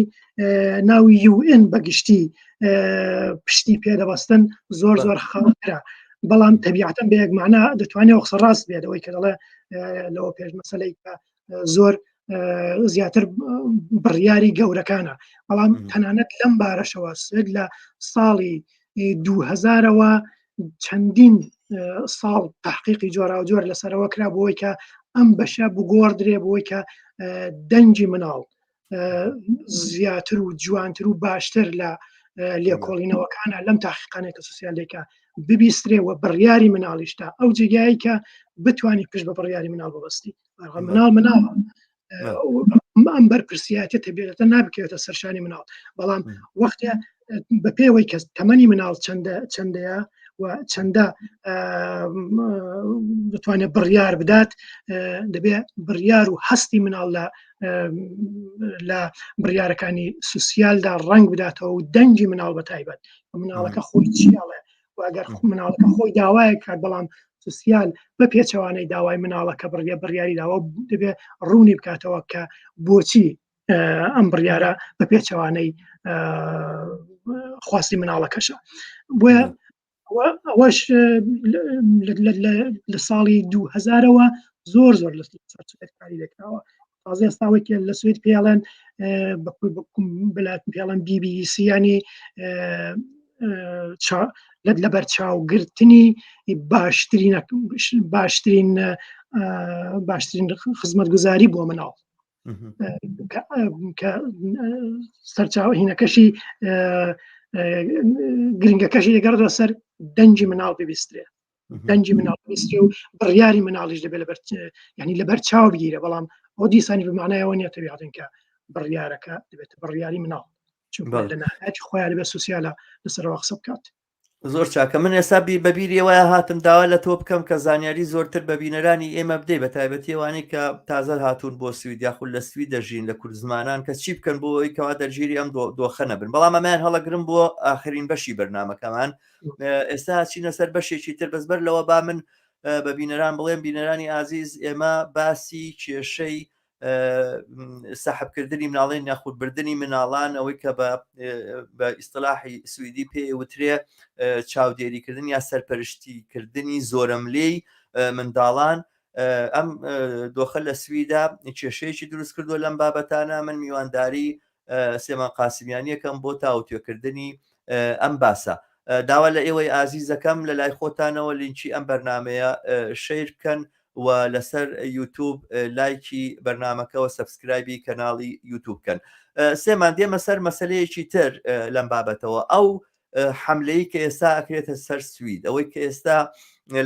ناو UN بەگشتی پشتی پێدەبەستن زۆر زۆر خاڵترە بەڵام تەبیعەتەن بە یەک معنا دەتوانێت قسە ڕاست بێت ئەوەی کە دەڵێ لەوە پێش مەسلەی کە زۆر زیاتر بڕیاری گەورەکانە بەڵام تەنانەت لەم بارەشەوە سوێد لە ساڵی 2000ەوە چەندین ساڵ تحقیقی جۆراوجۆر لەسەرەوە کرا بۆی کە ئەم بەشە بگۆڕدرێ بۆی کە دەنگی مناڵ زیاتر و جوانتر و باشتر لە لێکۆڵینەوەکانە لەم تاقیقانێک کە سوسیالێکە ببیسترێ و بڕیاری مناڵیشتا ئەو جێگایی کە بتانی پشت بە بڕیاری مناڵ ببەستی مناڵ مناڵ ئەم بەرپرسیاتە تەبیەتە نابکەوێتە سەرشانی مناڵ بەڵام وەختە بە پێوەی کەس تەمەنی مناڵ چەندە چەندەیە و چەندە دەتوانێت بڕیار بدات دەبێ بڕیار و هەستی مناڵ لە لە بڕیارەکانی سوسیالدا ڕنگ بداتەوە و دەنگی مناڵ بە تایبەت مناڵەکە خۆی چیاڵێ و ئەگەر مناڵەکە خۆی داوایە کات بەڵام سوسیال بە پێچەوانەی داوای مناڵەکە بڕیە بڕیاری داوە دەبێ ڕوونی بکاتەوە کە بۆچی ئەم بڕیارە بە پێچەوانەی خواستی مناڵەکەشە بۆیە ئەوەش لە ساڵی 2000ەوە زۆر زۆر لە کاری دەکراوە تازە ئێستاوەی لە سوید پێڵێن بەلات پێڵەن BBC ینی لەبەر چاوگرتنی باشترین باشترین باشترین خزمەتگوزاری بۆ مناڵ کە سەرچاوە هینەکەشی گرنگەکەشی دەگەڕێتەوە سەر دەنگی مناڵ ببیسترێ دەنگی مناڵ ببیسترێ و بڕیاری مناڵیش دەبێت لەبەر ینی لەبەر چاو بگیرە بەڵام ئەو دیسانی بمانایەوە نیە تەبیعەتن کە بڕیارەکە دەبێت بڕیاری مناڵ چونکە لە ناحیەتی خۆیان دەبێت سوسیالە لەسەرەوە قسە بکات. زۆر چاکە من ئێستا بی بەبیری ئەوە هاتم داوا لە تۆ بکەم کە زانیاری زۆرتر بە بینەرانی ئێمە بدەی بە تایبەتی ئەوانەی کە تازە هاتوون بۆ سوید یاخود لە سوید دەژین لە کوردزمانان کە چی بکەن بۆ ئەوەی کەوا دەرگیری ئەم دۆخە نەبن بەڵام ئەمەیان هەڵەگرم بۆ ئاخرین بەشی بەرنمەکەمان ئێستا چینە سەر بەشێکی تر بەس بەر لەوە با من بە بینەران بڵێم بینەرانی ئازیز ئێمە باسی کێشەی سەحبکردنی مناڵێن یاخود بردننی مناڵان ئەوەی کە بە ئیسلاحی سویدی پێ وترێ چاودێریکردن یا سەرپەرشتیکردنی زۆرەملێی منداڵان ئەم دۆخە لە سویدا کێشەیەکی دروست کردووە لەم بابەتانە من میوانداری سێمان قاسمیانیەکەم بۆ تاوتوێکردنی ئەم باسە داوا لە ئێوەی ئازیزەکەم لە لای خۆتانەوە لینکی ئەم بەرنمەیە share بکەن و لەسەر یوتوب لایکی بەرنمەکەەوە subscribe ی کەناڵی یوتوب بکەن سێمان دێمە سەر مەسلەیەکی تر لەم بابەتەوە ئەو حملەی کە ئێستا ئەکرێتە سەر سوید ئەوەی کە ئێستا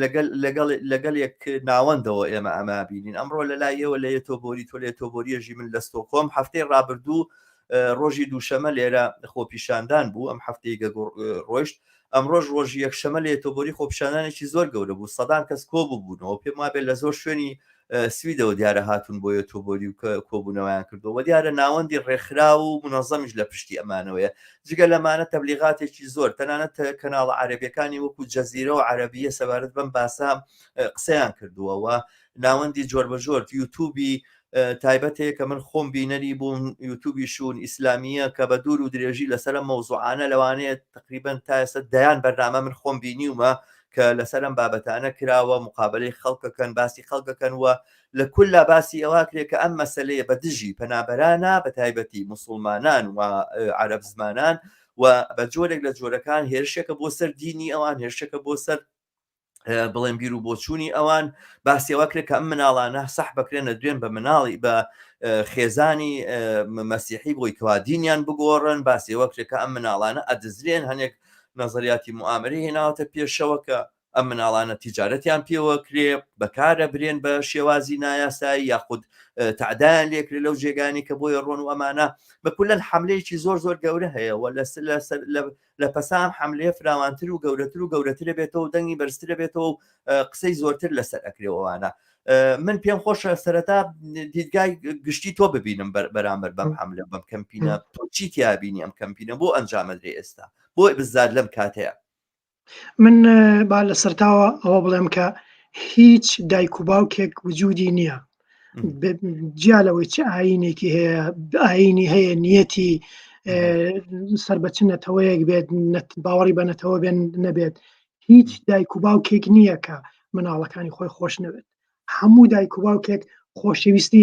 لەگەڵ لەگەڵ لەگەڵ یەک ناوەندەوە ئێمە ئەمە بینین ئەمڕۆ لە لای ئێوە لە یەتۆبۆری تۆ لە یەتۆبۆریەژی من لە ستۆکۆم هەفتەی ڕابردوو ڕۆژی دووشەمە لێرە خۆپیشاندان بوو ئەم هەفتەی ڕۆشت ئەمڕۆژ ڕۆژی یەکشەمە لە یەتۆبۆری خۆپیشاندانێکی زۆر گەورە بوو سەدان کەس کۆبووبوونەوە پێم وابێت لە زۆر شوێنی سویدەوە دیارە هاتوون بۆ یەتۆبۆری و کۆبوونەوەیان کردووە و دیارە ناوەندی ڕێکخراو و منەزەمیش لە پشتی ئەمانەوەیە جگە لەمانە تەبلیغاتێکی زۆر تەنانەت کەناڵە عەرەبیەکانی وەکو جەزیرە و عەرەبیە سەبارەت بەم باسە قسەیان کردووە و ناوەندی جۆربەجۆر یوتوبی تایبەت هەیە کە من خۆم بینەری بووم یوتوبی شون ئیسلامیە کە بە دوور و درێژی لەسەر ئەم مەوزوعانە لەوانەیە تقریبا تا ئێستا دەیان بەرنامە من خۆم بینیومە. کە لەسەر ئەم بابەتانە کراوە، مقابەلەی خەڵکەکەن، باسی خەڵکەکەن و لە کوللا باسی ئەوە کرێ کە ئەم مەسەلەیە بە دژی پەنابەرانە بە تایبەتی موسڵمانان و عەرەب زمانان و بە جۆرێک لە جۆرەکان هێرشێکە بۆ سەر دینی ئەوان، هێرشێکە بۆ سەر بڵێن بیر و بۆچوونی ئەوان. باسی ئەوە کرێ کە ئەم مناڵانە سەح بەکرێنە دوێن بە مناڵی بە خێزانی مەسیحی بۆی کەوا دینیان بگۆڕن. باسی ئەوە کرێ کە ئەم مناڵانە ئەدزرێن، هەنێک نەزەریاتی موئامەرەی هێناوەتە پێشەوە کە ئەم مناڵانە تیجارەتیان پێوە کرێ، بەکارە برێن بە شێوازی نایاسایی یاخود تەعدایان لێکرێ لەو جێگانی کە بۆیە ڕۆن و ئەمانە. بە کولەن حملەیەکی زۆر زۆر گەورە هەیە و لە پەسا ئەم حملەیە فراوانتر و گەورەتر و گەورەترە بێتەوە و دەنگی بەرزترە بێتەوە و قسەی زۆرتر لەسەر ئەکرێەوەوانە. من پێم خۆشە سەرەتا دیدگای گشتی تۆ ببینم بەرامبەر بەم حملە، بەم کەمپینە. تۆ چی تیابینی ئەم کەمپینە بۆ ئەنجامەدرێ ئێستا، بۆ بزار لەم کاتەیە؟ من با لە سەرتاوە ئەوە بڵێم کە هیچ دایک و باوکێک وجودی نییە، جیا لەوەی چ ئاینێکی هەیە، ئاینی هەیە، نیەتی سەر بە چ نەتەوەیەک بێت، باوەڕی بە نەتەوە بێن نەبێت، هیچ دایک و باوکێک نییە کە مناڵەکانی خۆی خۆش نەوێت. هەموو دایک و باوکێک خۆشەویستی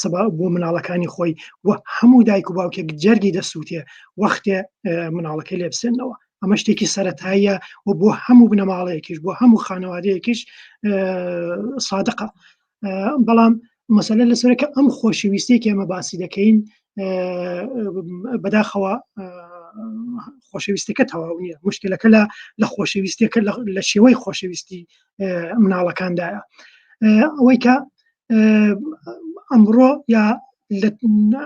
سەبا بۆ مناڵەکانی خۆی و هەموو دایک و باوکێک جەرگی دەسووتێ وەختێ مناڵەکەی لێ بسێنەوە. ئەمە شتێکی سەتاییە و بۆ هەموو بنەماڵەیەکیش، بۆ هەموو خانەوادەیەکیش سادقە. بەڵام مەسەلە لەسەر کە ئەم خۆشەویستێکی ئەمە باسی دەکەین، بەداخەوە خۆشەویستەکە تەواو نییە. مشکلەکە لە خۆشەویستەکە، لە شێوەی خۆشەویستی مناڵەکاندایە. ئەوەی کە ئەمڕۆ یا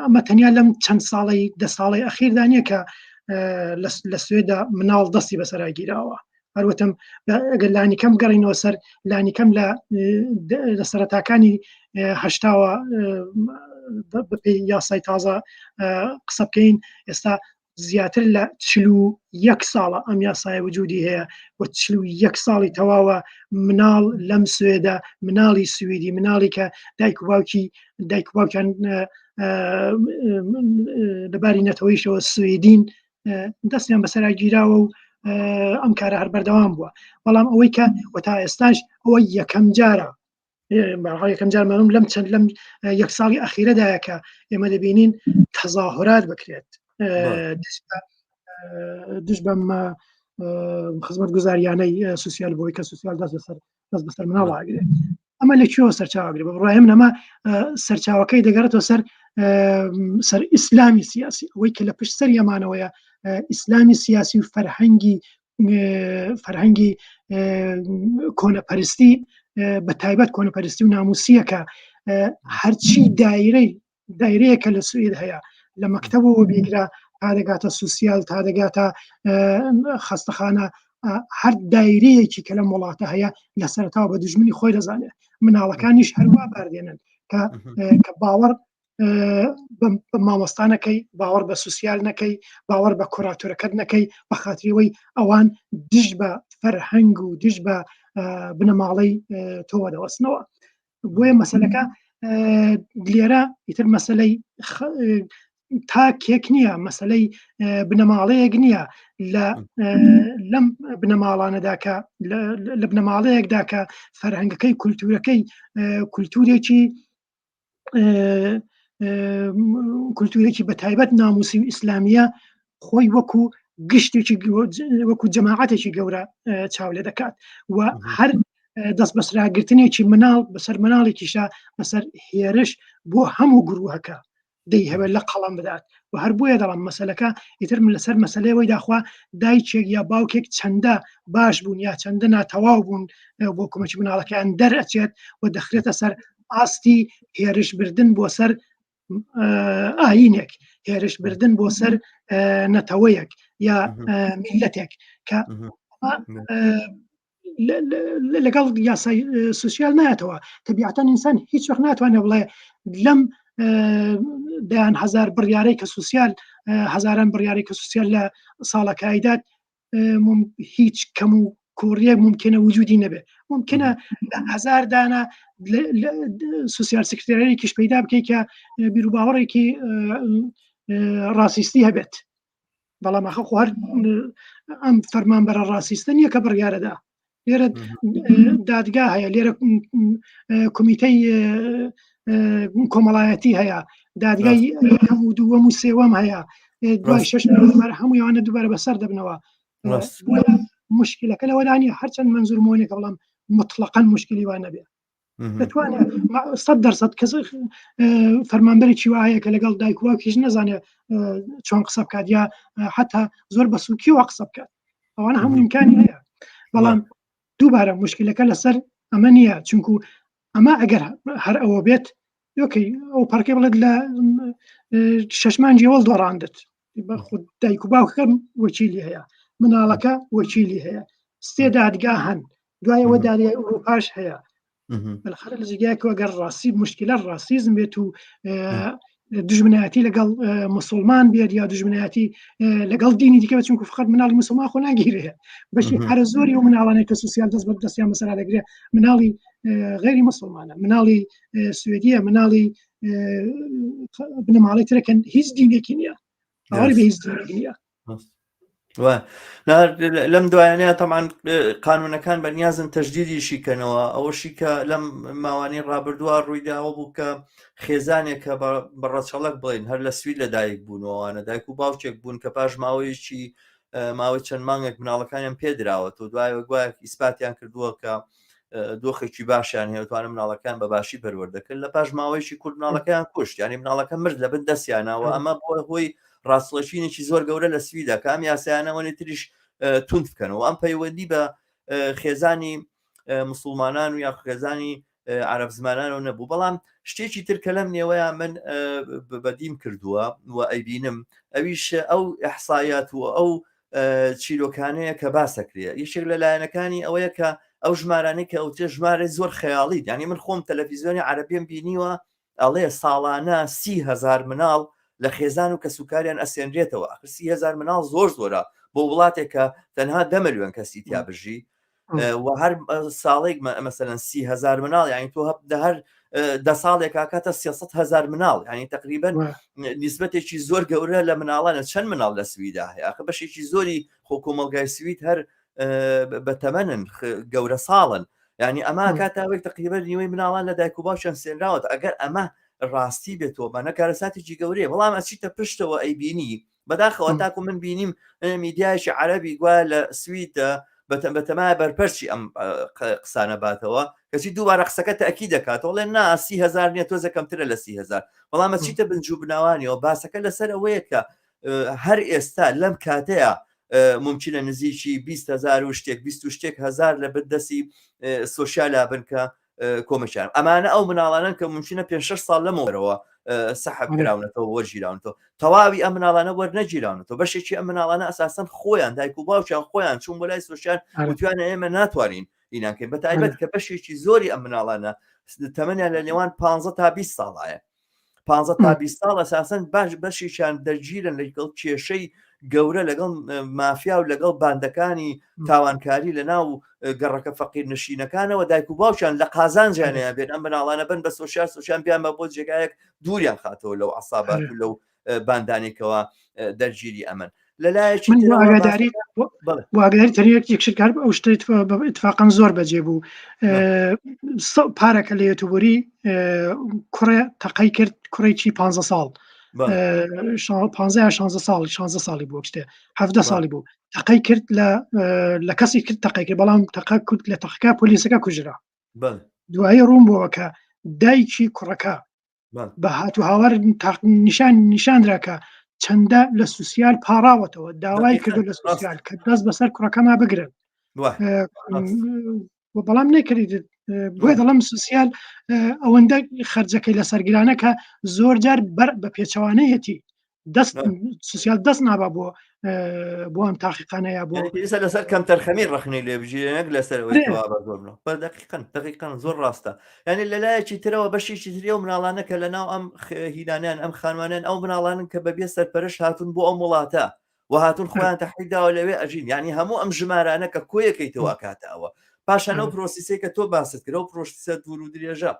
ئەمە تەنیا لەم چەند ساڵی دە ساڵی ئەخیردا نییە کە لە سوێدا مناڵ دەستی بەسەرا گیراوە. هەروتم ئەگەر لانیکەم گەڕینەوە سەر لانیکەم لە سەرەتاکانی هەشتاوە بەپێی یاسای تازە قسە بکەین، ئێستا زیاتر لە 41 ساڵە ئەم یاسایە وجودی هەیە و 41 ساڵی تەواوە مناڵ لەم سوێدە، مناڵی سوئدی، مناڵی کە دایک و باوکی دایک و باوکیان لەباری نەتەوەیشەوە سوئدین، دەستیان بەسەرا گیراوە و ئەم کارە هەر بەردەوام بووە. بەڵام ئەوەی کە و تا ئێستاش ئەوە یەکەم جارە، یەکەم جار مەمم لەم چەند لەم یەک ساڵی ئەخیرەدایە کە ئێمە دەبینین تەزاهرات بکرێت دژ بەم خزمەت گوزاریانەی سوسیال، بۆی کە سوسیال دەست بەسەر دەست بەسەر مناڵ ئاگرێت. ئەمە لە کوێوە سەرچاوەگرێ؟ بە بڕای من ئەمە سەرچاوەکەی دەگەڕێتەوە سەر ئیسلامی سیاسی. ئەوەی کە لە پشت سەر یەمانەوەیە ئیسلامی سیاسی و فەرهەنگی کۆنەپەرستی، بە تایبەت کۆنەپەرستی و ناموسیەکە. هەرچی دایرەی دایرەیەکە لە سوئید هەیە، لە مەکتەبەوە بیگرە تا دەگاتە سوسیال، تا دەگاتە خەستەخانە، هەر دایرەیەکی کە لەم وڵاتە هەیە لە سەرتاوە بە دژمنی خۆی دەزانێت. مناڵەکانیش هەروە باردێنن کە باوەڕ بە مامۆستا نەکەی، باوەڕ بە سوسیال نەکەی، باوەڕ بە کوراتۆرەکەت نەکەی، بە خاتریەوەی ئەوان دژ بە فەرهەنگ و دژ بە بنەماڵەی تۆوە دەوەستنەوە. بۆیە مەسلەکە لێرە ئیتر مەسلەی تاکێک نییە، مەسلەی بنەماڵەیەک نییە. لە لەم بنەماڵانەدا کە لە بنەماڵەیەکدا کە فەرهەنگەکەی، کولتورەکەی کولتورێکی بە تایبەت ناموسی و ئیسلامیە، خۆی وەکو گشتێکی وەکو جەماعەتێکی گەورە چاو لێ دەکات و هەر دەست بەسراگرتنێکی مناڵ بەسەر مناڵێکیشە بەسەر هێرش بۆ هەموو گروهەکە دەیهەوێت لە قەڵەم بدات. و هەر بۆیە دەڵم مەسلەکە ئیتر من لەسەر مەسلەیەوەی داخوا دایکێک یا باوکێک چەندە باش بوون یا چەندە ناتەواو بوون بۆ کۆمەکی مناڵەکەیان دەرئەچێت و دەخرێتە سەر ئاستی هێرشبردن بۆ سەر ئاینێک، هێرشبردن بۆ سەر نەتەوەیەک یا میلەتێک کە لەگەڵ یاسای سوسیال نایەتەوە. تەبیعەتەن ئینسان هیچ وەخت ناتوانێت بڵێ لەم دەیان هزار بڕیارەی کە سوسیال، هەزاران بڕیارەی کە سوسیال لە ساڵەکایدات، هیچ کەم و کوڕیەک ممکنە وجودی نەبێت. ممکنە هزار دانە سوسیال سکرتێرێکیش پەیدا بکەیت کە بیروباوەڕێکی ڕاستیستی هەبێت. بەڵام ئەخە خۆ هەر ئەم فەرمانبەرە ڕاستیستە نییە کە بڕیارەدا لێرە دادگا هەیە لێرە کۆمیتەی کۆمەڵایەتی هەیە دادگای یەکەم و دووەم و سێوەم هەیە دوای شش هەموو یوانە دووبارە بەسەر دەبنەوە مشکلەکە لەوەدانی هەرچەند منزور مۆنێکە بەڵام مطلقا مشکلی وان نەبێ دەتوانێت سە دەرسەد کەس فەرمانبەرێکی وایە کە لەگەڵ دایک واکیش نەزانێت چۆن قسە بکات یا حتا زۆر بە سوکیەوە قسە بکات ئەوانە هەموو امکانی هەیە بەڵام دووبارە مشکلەکە لەسەر ئەمە نییە چونکو ئەمە ئەگەر هەر ئەوە بێت یۆکەی ئەو پارکێ بڵێت لە شەشمانجی وەڵ دۆڕاندت بەخود دایک و باوکەکەم وەکیلی هەیە مناڵەکە وەکیلی هەیە سێ دادگا هەن دوایەوە دادگای ئەوروپاش هەیە بەخەرە لە جێگایەکەوە گەر ڕاستی مشکلە ڕاستیزم بێت و دژمنایەتی لەگەڵ مسلمان بێت یا دژمنایەتی لەگەڵ دینی دیکە چونکو فقط مناڵی مسلمان خۆ ناگیرێ بەشی هەرە زۆری و مناڵانێک کە سوسیال دەست بە دەستیان بەسەرا دەگرێت مناڵی غیری مسلمانە مناڵی سوێدیە مناڵی بنەماڵی ترەکەن هیچ دینێکی نییە ئەوەی بە هیچ دینێک نییە لەم دوایانەیە تەمان قانونەکان بەنیازن تەجدیدیشی کەنەوە ئەوەشی کە لەم ماوانی ڕابردووە ڕوویداوە بوو کە خێزانێک کە بە ڕەچەڵک بڵین هەر لە سوید لەدایک بوونەوەوانە دایک و باوکێک بوون کە پاش ماوەیەکی ماوەی چەند مانگێک مناڵەکانیان پێدراوە تۆ دوایەوە گوایە ئیسپاتیان کردووە کە دۆخێکی باشیان هەیە توانە مناڵەکان بە باشی پەروەردەکرد لە پاش ماوەیەکی کورت مناڵەکەیان کوشت یانی مناڵەکە مرد لە بن دەستیانەوە ئەمە بۆ هۆی ڕاستڵەشینێکی زۆر گەورە لە سویدا کە ئەم یاسایانەوەنی تریش توند بکەنەوە ئەم پەیوەندی بە خێزانی مسلمانان و یا خێزانی عرب زمانانەوە نەبوو بەڵام شتێکی تر کە لەم نێوەیە من بەدیم کردووە و ئەیبینم ئەویش ئەو ئەحسایات و ئەو چیرۆکانەیە کە باسەکرێ یەکێک لە لایەنەکانی ئەوەیە کە ئەو ژمارانەی کە ئەوترێ ژمارەی زۆر خەیاڵی یعنی من خۆم تەلەفیزیۆنی عەرەبیم بینیوە ئەڵێ ساڵانە 30هزار مناڵ لە خێزان و کەسوکاریان ئەسێنرێتەوە ئەخر 30هزار مناڵ زۆر زۆرە بۆ وڵاتێک کە تەنها دە ملیۆن کەسی تیا بژی و هەر ساڵێک مەسەلەن 30هزار مناڵ یعنی تۆ دە هەر دە ساڵێک کاتە 300 هزار مناڵ یعنی تقریبا نسبەتێکی زۆر گەورە لە مناڵانە چەند مناڵ لە سویدا هەیە ئاخە بەشێکی زۆری خۆ کۆمەلگای سوید هەر بەتەمەنن گەورە ساڵن یعنی ئەمە کاتاوێک تقریبا نیوەی مناڵان لە دایک و باوکیان سێنراوەت ئەگەر ئەمە ڕاستی بێتەوە بەنە کارەساتێکی گەورەیە بەڵام ئەچیتە پشتەوە ئەیبینی بەداخەوە تاکو من بینیم میدیایەکی عەربی گوایە لە سوید بەتەمایە بەرپەرچی ئەم قسانە باتەوە کەچی دووبارە قسەکە تاکی دەکاتەوە ڵێ نا 30هزار نییە تۆزە کەمترە لە 30هزار بەڵام چیتە بنج و بناوانیەوە باسەکە لەسەر ئەوەیە کە هەر ئێستا لەم کاتەیە ممکنە نزیکی 20هزار و شتێک 20 و شتێک هزار لە بن دەستی social ا بن کە کۆمەکیان ئەمانە ئەو مناڵانن کە ممکنە پێ شش ساڵ لەمەوەرەوە سەحب کراونەتەوە وەرگیراونەتەوە تەواوی ئەم مناڵانە وەرنەگیراونەتەوە بەشێکی ئەم مناڵانە ئەساسەن خۆیان دایک و باوکیان خۆیان چوون بۆ لای social وتیانە ئێمە ناتوانین ئینانکەین بە تایبەت کە بەشێکی زۆری ئەم مناڵانە تەمەنیان لە نێوان 15 تا 20 ساڵایە 15 تا 20 ساڵ ئەساسەن باش بەشێکیان دەرگیرن لەگەڵ کێشەی گەورە لەگەڵ مافیا و لەگەڵ باندەکانی تاوانکاری لە ناو گەڕەکە فەقیر نشینەکانەوە دایک و باوکیان لە قازانجیانەیە بێن ئەم مناڵانە بن بە social social بیان بە بۆ جێگایەک دووریان خاتەوە لەو عسابات و لەو باندانێکەوە دەرگیری ئەمن لەلایەکی من ئاگاداری ئاگاداری تەنیا یەک شت کار ئەو شتە اتفاقا زۆر بەجێ بوو پارەکە لە یۆتوبوری کوڕێ تەقەی کرد کوڕێکی پ ساڵ 15 ساڵ 16 ساڵی بوو شتێ 17 ساڵی بوو تەقەی کرد لە لە کەسی کرد تەقەی کرد بەڵام تەقە کرد لە تەقەکە پۆلیسەکە کوژرا دوایی ڕوون بووە کە دایکی کوڕەکە بە هات و هاوار نیشان نیشاندرا کە چەندە لە social پاراوەتەوە داوای کردو لە social کە دەست بەسەر کوڕەکەما بگرن بەڵام نەکرد بۆیە دەڵم social ئەوەندە خرجەکەی لە سەرگرانە کە زۆر جار بەر بە پێچەوانەیەتی دەست social دەست نابا بۆ بۆ ئەم تاقیقانەیە بۆ پێویستە لەسەر کەمتەرخەمی ڕخنەی لێ بگیرێ نەک لەسەر ئەوەی کەوا بە زۆر بنەوە. بە دەقیقەن دەقیقەن زۆر ڕاستە یعنی لەلایەکی ترەوە بەشێکی تری ئەو مناڵانە کە لەناو ئەم هینانیان ئەم خانوانیان ئەو مناڵانن کە بەبێ سەرپەرشت هاتوون بۆ ئەم وڵاتە و هاتوون خۆیان تەحویل داوە لەوێ ئەژین یعنی هەموو ئەم ژمارانە کە کۆیەکەیتەوە کاتە ئەوە پاشان ئەو process ەی کە تۆ باست کرد ئەو process ە دوور و درێژە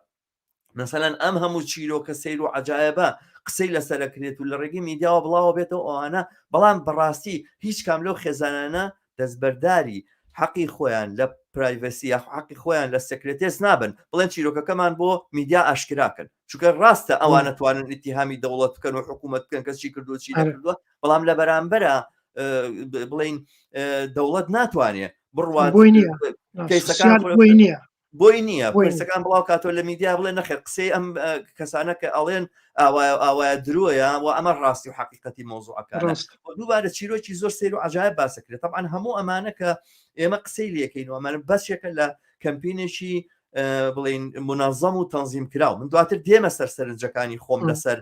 مەسەلەن ئەم هەموو چیرۆکە سەیر و عەجایەبە. قسەی لەسەرەکرێت و لە ڕێگەی میدیاوە بڵاوە بێتەوە ئەوانە، بەڵام بەڕاستی هیچ کام لەو خێزانانە دەستبەرداری حەقی خۆیان لە privacy یاخو حەقی خۆیان لە sekretess نابن بڵێن چیرۆکەکەمان بۆ میدیا ئاشکراکەن، چونکە ڕاستە ئەوانە توانن ئیتیهامی دەوڵەت بکەن و حکوومەت بکەن کەس چی کردووە چی نەکردووە، بەڵام لە بەرامبەرە بڵین دەوڵەت ناتوانێ بڕوات بۆی نییە کەیسەکان بۆی نییە بۆی نییە پرسەکان بڵاو کاتەوە لە میدیا بڵێ نەخێر قسەی ئەم کەسانە کە ئەڵێن ئاوایە ئاوایە درۆیە و ئەمە ڕاستی و حقیقەتی مۆزوعەکان دووبارە چیرۆکی زۆر سیر و عجایب باسەکرێت طبعا هەموو ئەمانە کە ئێمە قسەی لەکەین و ئەمانە بەشێکە لە کەمپینێکی بڵین منەظەم و تەنزیم کراو من دواتر دێمە سەر سەرنجەکانی خۆم لەسەر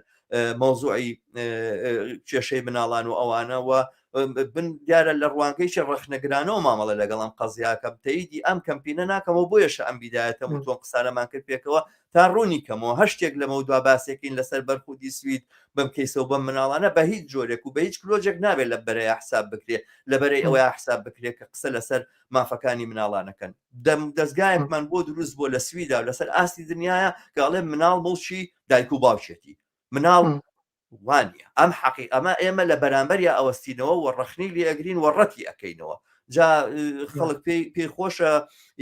مەوزوعی کێشەی مناڵان و ئەوانە و بن دیارە لە ڕوانگەیشی ڕەخنەگرانەوە مامەڵە لەگەڵ ئەم قەزیاکەم تەیدی ئەم کەمپینە ناکەمەوە بۆیەشە ئەم بیدایەتەم و تۆ قسانەمان کرد پێکەوە تا ڕوونی کەمەوە هەر شتێک لەمە دوا باسێکین لەسەر بەرخودی سوید بەم کەیسە و بەم مناڵانە بە هیچ جۆرێک و بە هیچ کلۆجێک نابێت لە بەرەیە حساب بکرێ لە بەرەی ئەوەیە حساب بکرێت کە قسە لەسەر مافەکانی مناڵانەکەن دەم دەستگایەکمان بۆ دروست بۆ لە سویدا و لەسەر ئاستی دنیاە کە ئەڵێ مناڵ مڵکی دایک و باوکێتی مناڵ وانە ئەم حەقی ئەمە ئێمە لە بەرامبەر یا ئەوەستینەوە و ڕەخنەی لێ ئەگرین و ڕەتی ئەەکەینەوە جا خەڵک پێی پێی خۆشە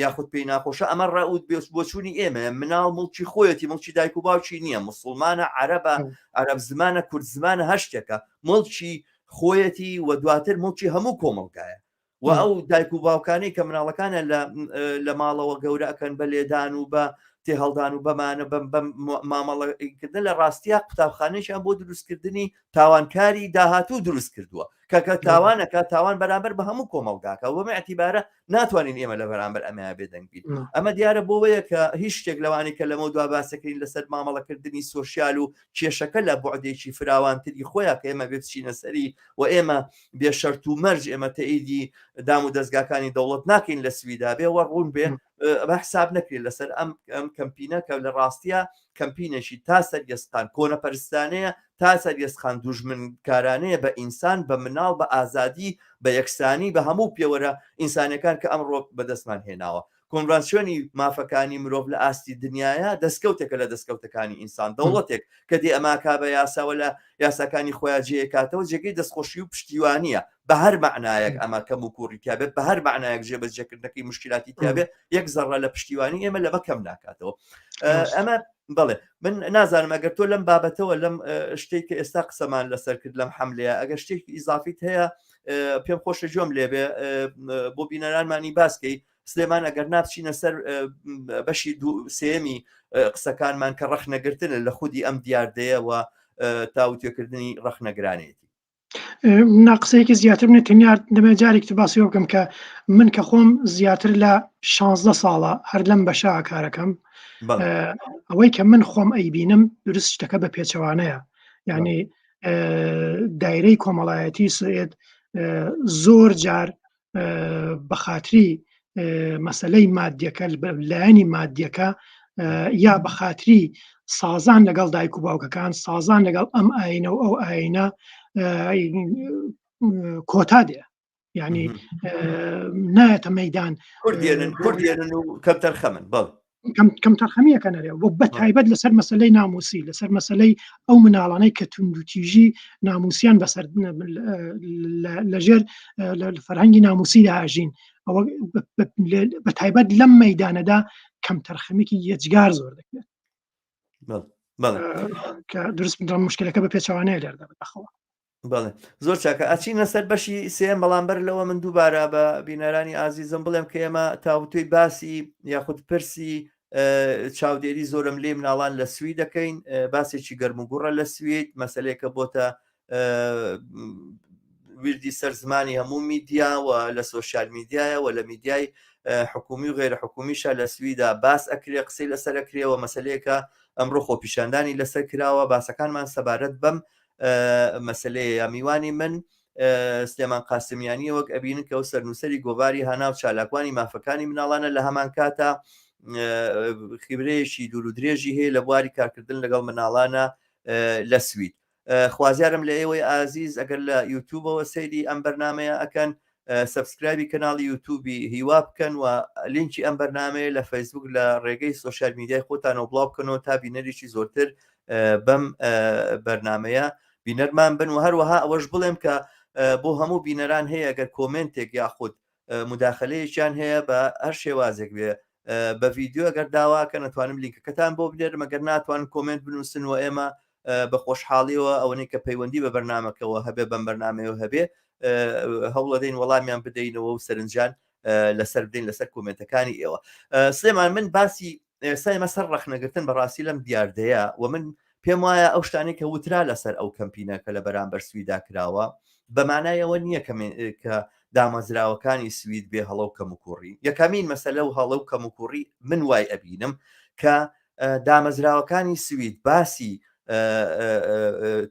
یاخود پێی ناخۆشە ئەمە ڕەوت بێ بۆچوونی ئێمە مناڵ مڵکی خۆیەتی مڵکی دایک و باوکی نییە مسلمانە عەرەبە عەرەب زمانە کورد زمانە هەر شتێکە مڵکی خۆیەتی و دواتر مڵکی هەموو کۆمەڵگایە و ئەو دایک و باوکانەی کە مناڵەکانیان لە لە ماڵەوە گەورە ئەکەن بە لێدان و بە تێهەڵدان و بەمانە بەم بەم مامەڵەکردن لە ڕاستیا قوتابخانەیان بۆ دروستکردنی تاوانکاری داهاتوو دروست کردووە کە کە تاوانەکە تاوان بەرامبەر بە هەموو کۆمەڵگاکە وەمە ئیعتیبارە ناتوانین ئێمە لە بەرامبەر ئەمەیان بێدەنگ بین ئەمە دیارە بۆوەیە کە هیچ شتێک لەوانەی کە لەمە دوا باسەکەین لەسەر مامەڵەکردنی سۆسیال و کێشەکە لە بوعدێکی فراوانتری خۆیان کە ئێمە بێ بچینە سەری و ئێمە بێ شەرت و مەرج ئێمە تەئیدی دام و دەزگاکانی دەوڵەت ناکەین لە سویدا بێ وە ڕوون بێ بە حساب نەکرێت لەسەر ئەم ئەم کەمپینە کە لە ڕاستیە کەمپینێکی تا سەر یەسقان کۆنەپەرستانەیە تا سەر یەسقان دوژمنکارانەیە بە ئینسان بە مناڵ بە ئازادی بە یەکسانی بە هەموو پێوەرە ئینسانەکان کە ئەمڕۆ بەدەستمان هێناوە کۆنڤانسیۆنی مافەکانی مرۆڤ لە ئاستی دنیایا دەستکەوتێکە لە دەستکەوتەکانی ئینسان، دەوڵەتێک کە دێ ئەماکا بە یاسا و لە یاساکانی خۆیا جێیەکاتەوە جێگەی دەستخۆشی و پشتیوانییە بە هەر مەعنایەک ئەمە کەم و کووڕی تیا بێت بە هەر مەعنایەک جێبەجێکردنەکەی موشکیلاتی تیا بێت یەک زەڕە لە پشتیوانی ئێمە لەمە کەم ناکاتەوە. ئەمە بەڵێ من نازانم ئەگەر تۆ لەم بابەتەوە لەم شتێک کە ئێستا قسەمان لەسەر کرد لەم حملەیە ئەگەر شتێکی ئیزافیت هەیە پێم خۆشە گوێم لێبێ بۆ بینەرانمانی باسکەی سلێمان ئەگەر نابچینە سەر بەشی سێمی قسەکانمان کە ڕەخنەگرتنە لە خودی ئەم دیاردەیەوە تاوتوێکردنی ڕەخنەگرانێتی. نا قسەیەکی زیاتر منە تەنیا دەمێ جارێک تر باسی بکەم کە من کە خۆم زیاتر لە 16 ساڵە هەر لەم بەشە کارەکەم ئەوەی کە من خۆم ئەیبینم دروست شتەکە بە پێچەوانەیە یعنی دایرەی کۆمەڵایەتی سوئێت زۆر جار بە خاتری مەسلەی مادیەکە لایەنی مادیەکە یا بە خاتری سازان لەگەڵ دایک و باوکەکان سازان لەگەڵ ئەم ئاینە و ئەو ئاینە کۆتا دێ یعنی نایەتە مەدان کوردێنن کوردێنن و کەمتەرخەمن بەڵ کەمتەرخەمیەکە نەرێ و بە تایبەت لەسەر مەسلەی ناموسی لەسەر مەسلەی ئەو مناڵانەی کە توندوتیژی ناموسیان بەسەر لەژێر لە فەرهەنگی ناموسیدا ئاژین ئەوە بە تایبەت لەم مەدانەدا کەمتەرخەمێکی یەجگار زۆر دەکرێت کە دروست مشکلەکە بە پێچوانەیە لێردا بەخەوە بەڵێ زۆر چاکە ئەچینە سەر بەشی سێم بەڵام بەر لەوە من دووبارە بە بینەرانی ئازیزم بڵێم کە ئێمە تاوتوێی باسی یاخود پرسی چاودێری زۆرم لێ مناڵان لە سوی دەکەین باسێکی گەرم و گوڕە لە سوید مەسلەیەکە بۆتە ویردی سەر زمانی هەموو میدیا و لە سۆشیال میدیایە و لە میدیای حکومی و غێرە حکومیشە لە سویدا باس ئەکرێ قسەی لەسەر ئەکرێەوە مەسلەیەکە ئەمڕۆ خۆپیشاندانی لەسەر کراوە باسەکانمان سەبارەت بەم مەسلەیە میوانی من سلێمان قاسمیانی وەک ئەبینن کە ئەو سەرنووسەری گۆڤاری هانا و چالاکوانی مافەکانی مناڵانە لە هەمان کاتا خیبرەیەکی دوور و درێژی هەیە لە بواری کارکردن لەگەڵ مناڵانە لە سوید خوازیارم لە ئێوەی ئازیز ئەگەر لە یوتیوبەوە سەیری ئەم بەرنمەیە ئەکەن. subscribe ی کەناڵی یوتوبی هیوا بکەن و لینکی ئەم بەرنمەیە لە فەیسبوک لە ڕێگەی social media ی خۆتانەوە بڵاو بکەنەوە تا بینەرێکی زۆرتر بەم بەرنمەیە بینەرمان بن و هەروەها ئەوەش بڵێم کە بۆ هەموو بینەران هەیە گەر comment ێک یاخود مداخلەیەکیان هەیە بە هەر شێوازێک بێ بە ڤیدیۆ گەر داواکەن ئەتوانم لینکەکەتان بۆ بنێرم ئەگەر ناتوان comment بنووسن و ئێمە بە خۆشحاڵیەوە ئەوەی کە پەیوەندی بە بەرنمەکەەوە هەبێ بەم بەرنمەیەوە هەبێ هەوڵەدەین وەڵامیان بدەینەوە و سەرنجان لەسەر بدەین لەسەر comment ەکانی ئێوە سلێمان من باسی ئێستا ئێمە سەر ڕەخنەگرتن بەڕاستی لەم دیاردەیە و من پێم وایە ئەو شتانەی کە وترا لەسەر ئەو کەمپینە کە لە بەرامبەر سویدا کراوە بەمانایەوە نییە کە دامەزراوەکانی سوید بێ هەڵە و کەموکوڕی یەکەمین مەسەلە و هەڵە و کەموکوڕی من وای ئەبینم کە دامەزراوەکانی سوید باسی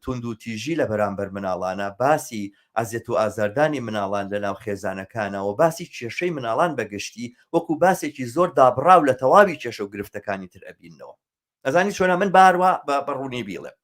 توندوتیژی لە بەرامبەر مناڵانە، باسی ئەزیەت و ئازاردانی مناڵان لە ناو خێزانەکانە و باسی کێشەی مناڵان بە گشتی وەکو باسێکی زۆر دابڕاو لە تەواوی کێشە و گرفتەکانی تر ئەبیننەوە. ئەزانی چۆنە من باروا بە ڕوونی بیڵێم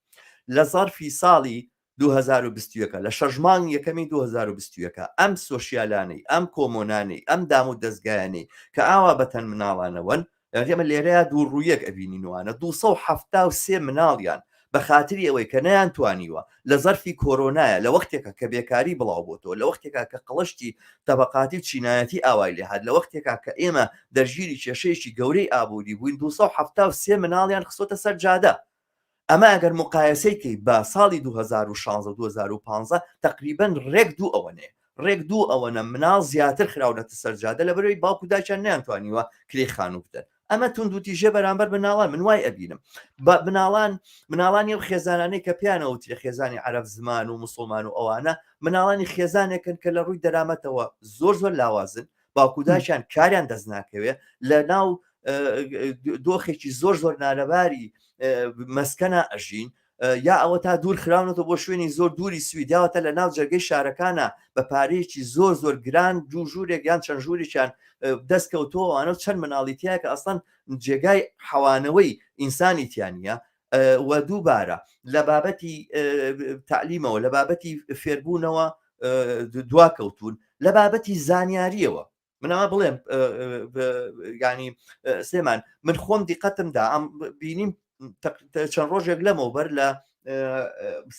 لە زەرفی ساڵی 2021 لە شەش مانگ یەکەمی 2021 ئەم سۆشیالانەی ئەم کۆمۆنانەی ئەم دام و دەزگایانەی کە ئاوا بەتەن مناڵانەوەن یانی ئێمە لێرەیا دوو ڕوویەک ئەبینین وانە 273 مناڵیان بە خاتری ئەوەی کە نەیانتوانیوە لە زەرفی کۆرۆنایە لە وەختێکا کە بێکاری بڵاو بۆتەوە لە وەختێکا کە قڵشتی تەبەقاتی و چینایەتی ئاوای لێهات لە وەختێکا کە ئێمە دەرگیری کێشەیەکی گەورەی ئابووری بووین 273 مناڵیان خستۆتە سەر جادە ئەمە ئەگەر موقایەسەی کەی بە ساڵی 2016 و 2015 تەقریبەن ڕێک دوو ئەوەنەیە ڕێک دوو ئەوەنە مناڵ زیاتر خراونەتە سەر جادە لەبەرئەوەی باوک و دایکیان نەیانتوانیوە کرێی خانوو بدەن ئەمە توندوتیژیە بەرامبەر مناڵان من وای ئەبینم بە مناڵان مناڵانی ئەو خێزانانەی کە پیانە وترێ خێزانی عەرەب زمان و مسلمان و ئەوانە مناڵانی خێزانێکن کە لە ڕووی دەرامەتەوە زۆر زۆر لاوازن باوک و دایکیان کاریان دەست ناکەوێ لە ناو دۆخێکی زۆر زۆر نالەباری مەسکەنا ئەژین یا ئەوە تا دوور خراونەتەوە بۆ شوێنی زۆر دووری سوید یاوەتە لە ناو جەرگەی شارەکانە بە پارەیەکی زۆر زۆر گران دوو ژوورێک یان چەند ژوورێکیان دەست کەوتۆوانە و چەند مناڵی تایە کە ئەسڵەن جێگای حەوانەوەی ئینسانی تیا نییە و دووبارە لە بابەتی تعلیمەوە لە بابەتی فێربوونەوە دواکەوتون لە بابەتی زانیاریەوە من ئەمە بڵێم ینی سلێمان من خۆم دیقەتمدا ئەم بینیم چەند ڕۆژێک لەمەوبەر لە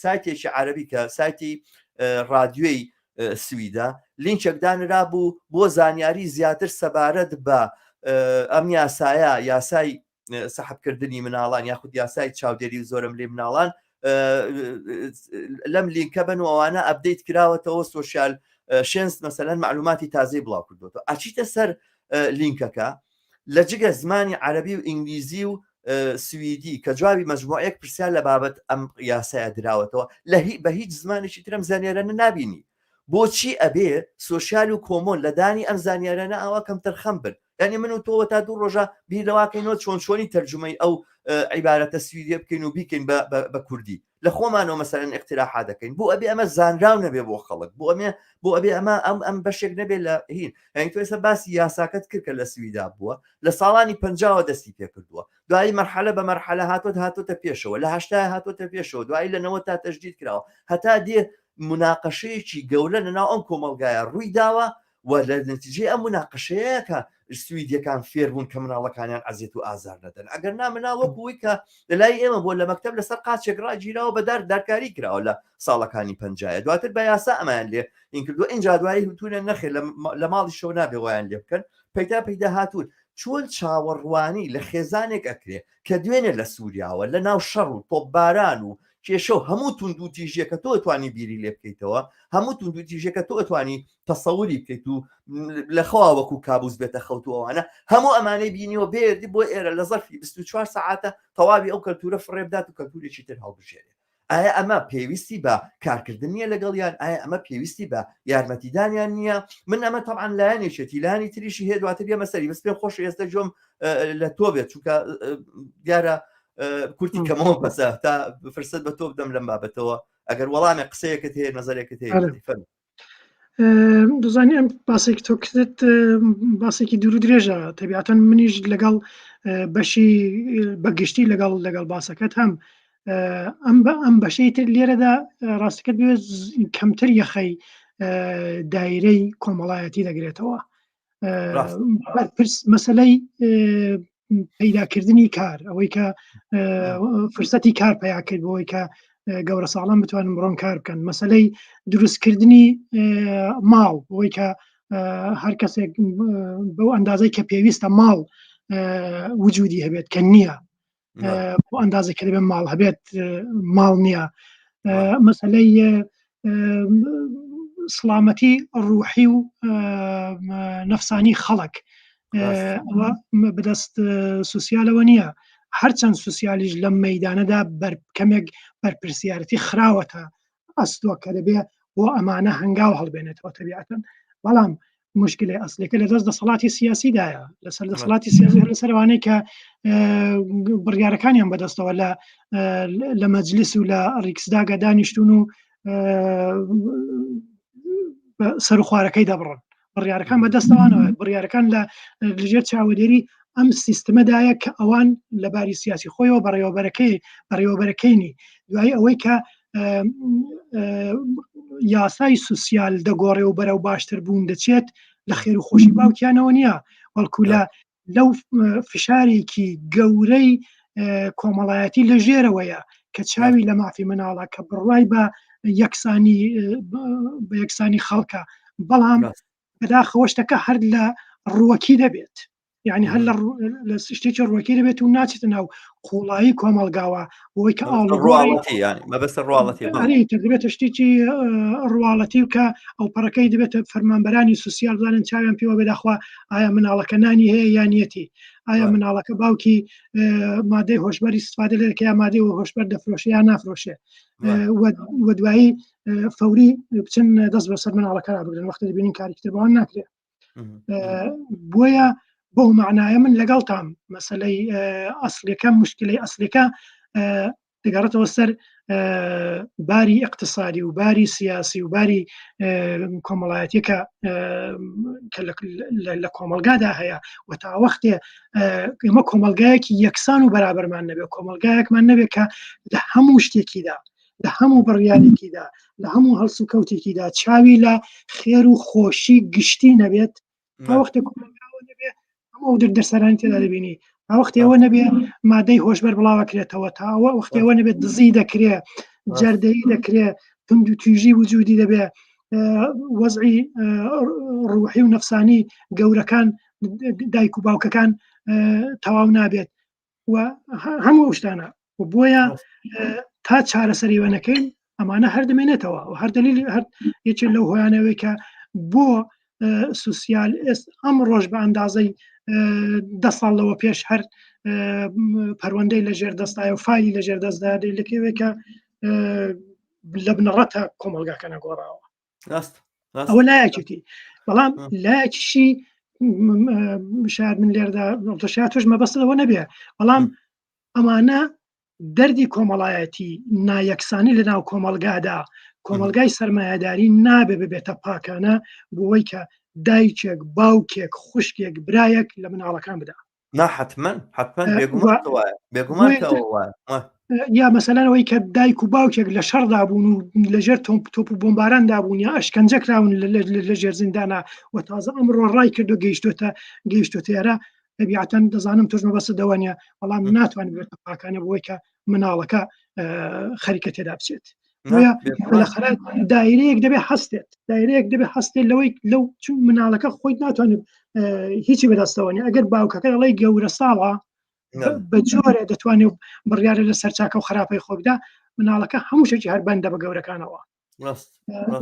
سایتێکی عەربی کە سایتی ڕادیۆی سویدە لینکێک دانرا بوو بۆ زانیاری زیاتر سەبارەت بە ئەم یاسایە یاسای سەحبکردنی مناڵان یاخود یاسای چاودێری و زۆرم لێ مناڵان لەم لینکە بن و ئەوانە update کراوەتەوە socialtjänst مەسەلەن معلوماتی تازەی بڵاو کردوەوە ئەچیتە سەر لینکەکە لە جگە زمانی عەربی و ئینگلیزی و سویدی کە جوابی مەجموعەیەک پرسیار لە بابەت ئەم یاسایە دراوەتەوە لە هی بە هیچ زمانێکی ترم زانیارانە نابینی بۆچی ئەبێ social و kommun لە دانی ئەم زانیارانە ئاوا کەمتەرخەم بن یعنی من و تۆوە تا دوو ڕۆژە بیر لەواکەینەوە چۆن چۆنی تەرجومەی ئەو عیبارەتە سویدیە بکەین و بیکەین بە کوردی لە خۆمانەوە مەسەلەن ئیقتراحا دەکەین بۆ ئەبێ ئەمە زانراو نەبێ بۆ خەڵک بۆ ئەمێ بۆ ئەبێ ئەمە ئەم ئەم بەشێک نەبێ لە هین یعنی تۆ ئێستا باسی یاساکەت کرد کە لە سویدا بووە لە ساڵانی پەنجاوە دەستی پێکردووە دوایی مەرحەلە بە مەرحەلە هاتۆت هاتۆتە پێشەوە لە هەشتا هاتۆتە پێشەوە دوایی لە نەوە تا تەجدید کراوە هەتا دێ مناقەشەیەکی گەورە لەناو ئەم کۆمەڵگایە ڕووی داوە و لە نەتیجەی ئەم مناقەشەیە کە سویدیەکان فێربوون کە مناڵەکانیان ئەزیەت و ئازار نەدەن ئەگەر نا مناڵ وەکو وی کە لەلای ئێمە بۆ لە مەکتەب لەسەر قاچێک ڕاگیراوە بە دار دارکاری کراوە لە ساڵەکانی پەنجایە دواتر بە یاسا ئەمایان لێ این کردووە ئینجا دوایی هتوونە نەخێر لە ماڵیشەوە نابێ وایان لێ بکەن پەیدا پەیدا هاتوون چۆن چاوەڕوانی لە خێزانێک ئەکرێ کە دوێنێ لە سووریاوە لە ناو شەڕ و تۆپباران و کێشە و هەموو توندوتیژیەکە تۆ ئەتوانی بیری لێ بکەیتەوە هەموو توندوتیژیەکە تۆ ئەتوانی تەسەوری بکەیت و لە خوا وەکو کابوس بێتە خەوت و ئەوانە هەموو ئەمانەی بینیوە بێردی بۆ ئێرە لە زەرفی 24 سەعاتە تەواوی ئەو کەلتورە فڕێ بدات و کەلتورێکی تر هەڵبژێرێ ئایا ئەمە پێویستی بە کارکردن نییە لەگەڵیان ئایا ئەمە پێویستی بە یارمەتیدانیان نییە من ئەمە تەبعەن لایەنێکێتی لایەنی تریشی هەیە دواتر یەمە سەری بەس پێم خۆش ئێستا جۆم لە تۆ بێت چونکە دیارە کورتی کەمەوە بەسە تا فرسەت بە تۆ بدەم لەم بابەتەوە ئەگەر وەڵامێک قسەیەکت هەیە نەزەرێکت هەیە فەرموو. دەزانی ئەم باسێک تۆ کردت باسێکی دوور درێژە تەبیاتەن منیش لەگەڵ بەشی بەگشتی لەگەڵ لەگەڵ باسەکەت هەم ئەم بە ئەم بەشەی تر لێرەدا ڕاستەکەت بێ کەمتر یەخەی. دایرەی کۆمەڵایەتی دەگرێتەوە بەرپرس مەسلەی پەیداکردنی کار ئەوەی کە فرسەتی کار پیا کرد بۆی کە گەورە ساڵان بتوانن بڕۆن کار بکەن مەسلەی دروستکردنی ماڵ بۆی کە هەر کەسێک بەو ئەندازەی کە پێویستە ماڵ وجودی هەبێت کە نییە بۆ ئەندازە کە دەبێت ماڵ هەبێت ماڵ نییە مەسلەی سڵامەتی ڕوحی و نەفسانی خەڵک ئەوە بەدەست سوسیالەوە نییە هەرچەند سوسیالیش لەم مەدانەدا بەر کەمێک بەرپرسیارەتی خراوەتە ئەستۆ کە دەبێ بۆ ئەمانە هەنگاو هەڵبێنێتەوە تەبیعەتەن بەڵام مشکلی ئەسلەکە لە دەست دەسەڵاتی سیاسیدایە لەسەر دەسەڵاتی سیاسی هەر لەسەر ئەوانەی کە بڕیارەکانیان بەدەستەوە لە لە مەجلیس و لە ڕیکسداگە دانیشتون و سەرخوارەکەی دەبڕن بڕیارەکان بەدەستەوانەوە بڕیارەکان لە لەژێر چاوەدێری ئەم سیستمەدایە کە ئەوان لە باری سیاسی خۆیەوە بەڕێوەبەرەکەی بەڕێوەبەرەکەینی دوای ئەوەی کە یاسای سوسیال دەگۆڕێ و بەرەو باشتر بوون دەچێت لە خێر و خۆشی باوکیانەوە نییە بەڵکو لە لەو فشارێکی گەورەی کۆمەڵایەتی لە ژێرەوەیە کە چاوی لە مافی مناڵە کە بڕوای بە یەکسانی بە یەکسانی خەڵکە بەڵام بەداخەوە شتەکە هەر لە ڕوەکی دەبێت یعنی هەر لە شتێکی ڕوەکی دەبێت و ناچێتە ناو قوڵایی کۆمەلگاوە بۆی کە مەبەستە ڕواڵەتی دەبێتە شتێکی ڕواڵەتی و کە ئەو پەڕەکەی دەبێتە فەرمانبەرانی سوسیال بزانن چاویان پێوە بێداخوا ئایا مناڵەکە نانی هەیە یان نیەتی ئایا مناڵەکە باوکی مادەی هۆشبەری استفادە لێ دەکە یا مادەی هۆشبەر دەفرۆشێ یا نافرۆشێ و دوایی فەوری بچن دەست بەسەر مناڵەکە بگرن وەختە دەبینین کارێکی تر بەوان ناکرێت بۆیە بەو معنایە من لەگەڵتام مەسلەی ئەسلەکە مشکلەی ئەسلەکە دەگەڕێتەوە سەر باری اقتصادی و باری سیاسی و باری کۆمەڵایەتی کە لە کۆمەلگادا هەیە و تا وەختێ ئێمە کۆمەلگایەکی یەکسان و بەرابەرمان نەبێت کۆمەلگایەکمان نەبێت کە لە هەموو شتێکیدا لە هەموو بڕیارێکیدا لە هەموو هەڵس و کەوتێکیدا چاوی لە خێر و خۆشی گشتی نەبێت تا وەختێک کۆمەڵگاوە نەبێ هەموو ئەو دەردەسەرانی تێدا دەبینی تا وەختێ ئەوە نەبێ مادەی هۆشبەر بڵاوەکرێتەوە تا ئەوە وەختێ ئەوە نەبێت دزی دەکرێ جەردەیی دەکرێ تونند و تیژی وجودی دەبێ وەزعی ڕوحی و نەفسانی گەورەکان دایک و باوکەکان تەواو نابێت و هەموو ئەو شتانە و بۆیە تا چارەسەری وە نەکەین ئەمانە هەر دەمێنێتەوە و هەر دلیل هەر یەکێک لەو هۆیانەوەی کە بۆ سوسیال ئێست ئەم ڕۆژ بە ئەندازەی ده ساڵ لەوە پێش هەر پەروەندەی لە ژێر دەستایە و فایلی لە ژێر دەستدا لەکەوێکە لە بنەڕەتە کۆمەلگاکە نەگۆڕاوە ئەوە لایەکێتی بەڵام لایەکیشی شاید من لێردا شاید تۆش مەبەستەوە نەبێ بەڵام ئەمانە دەردی کۆمەڵایەتی نایەکسانی لە ناو کۆمەلگادا کۆمەلگای سەرمایهداری نابێ ببێتە پاکانە بۆی کە دایکێک باوکێک خوشکێک برایەک لە مناڵەکان بدا نا حتمما حتمما بێگومان بێگومان یا مەسەلەن ئەوەی کە دایک و باوکێک لە شەڕدا بوون و لەژێر تۆپ تۆپ و بۆمباراندا بوون یا ئەشکەنجە کراون لە ژێر زیندانە و تازە ئەمڕۆ ڕای کردو گەیشتۆتە گەیشتۆتە ئێرە تەبیعەتەن دەزانم تۆش مەبەستت دەوە نیە بەڵام ناتوانێت بێتە پاکانە بۆی کە مناڵەکە خەریکە تێدا بچێت بۆیە بالاخرە دایرەیەک دەبێ هەستێت دایرەیەک دەبێ هەستێت لەوەی لەو چون مناڵەکە خۆی ناتوانێت هیچی بەدەستەوە نیە ئەگەر باوکەکە دەڵێ گەورە ساڵە بە جۆرە دەتوانێت بڕیارە لە سەرچاکە و خراپەی خۆبدا مناڵەکە هەموو شتێکی هەر بەندە بە گەورەکانەوە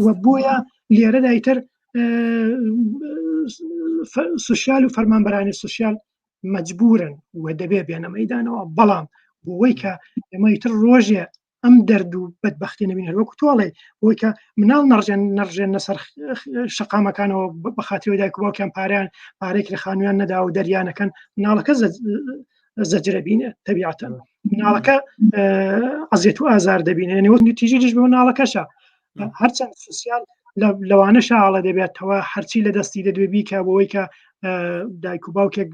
و بۆیە لێرەدا ئیتر سوسیال و فەرمانبەرانی سوسیال مەجبورن و دەبێ بێنە مەدانەوە بەڵام بۆی کە ئێمە ئیتر ڕۆژێ ئەم دەرد و بەدبختی نەبین هەر وەکو تۆڵێ بۆی کە مناڵ نەڕژێن نەڕژێن لەسەر شەقامەکانەوە بەخاتری دایک و باوکیان پارەیان پارێک لە خانویان نەدا و دەریانەکەن مناڵەکە زەجرە بینێ تەبیعەتەن مناڵەکە ئەزیەت و ئازار دەبینێ یعنی وەک تیژیش بە مناڵەکەشە هەرچەند سوسیال لەوانە شاڵە دەبێتەوە هەرچی لە دەستی دەدوێ بیکە بۆی کە دایک و باوکێک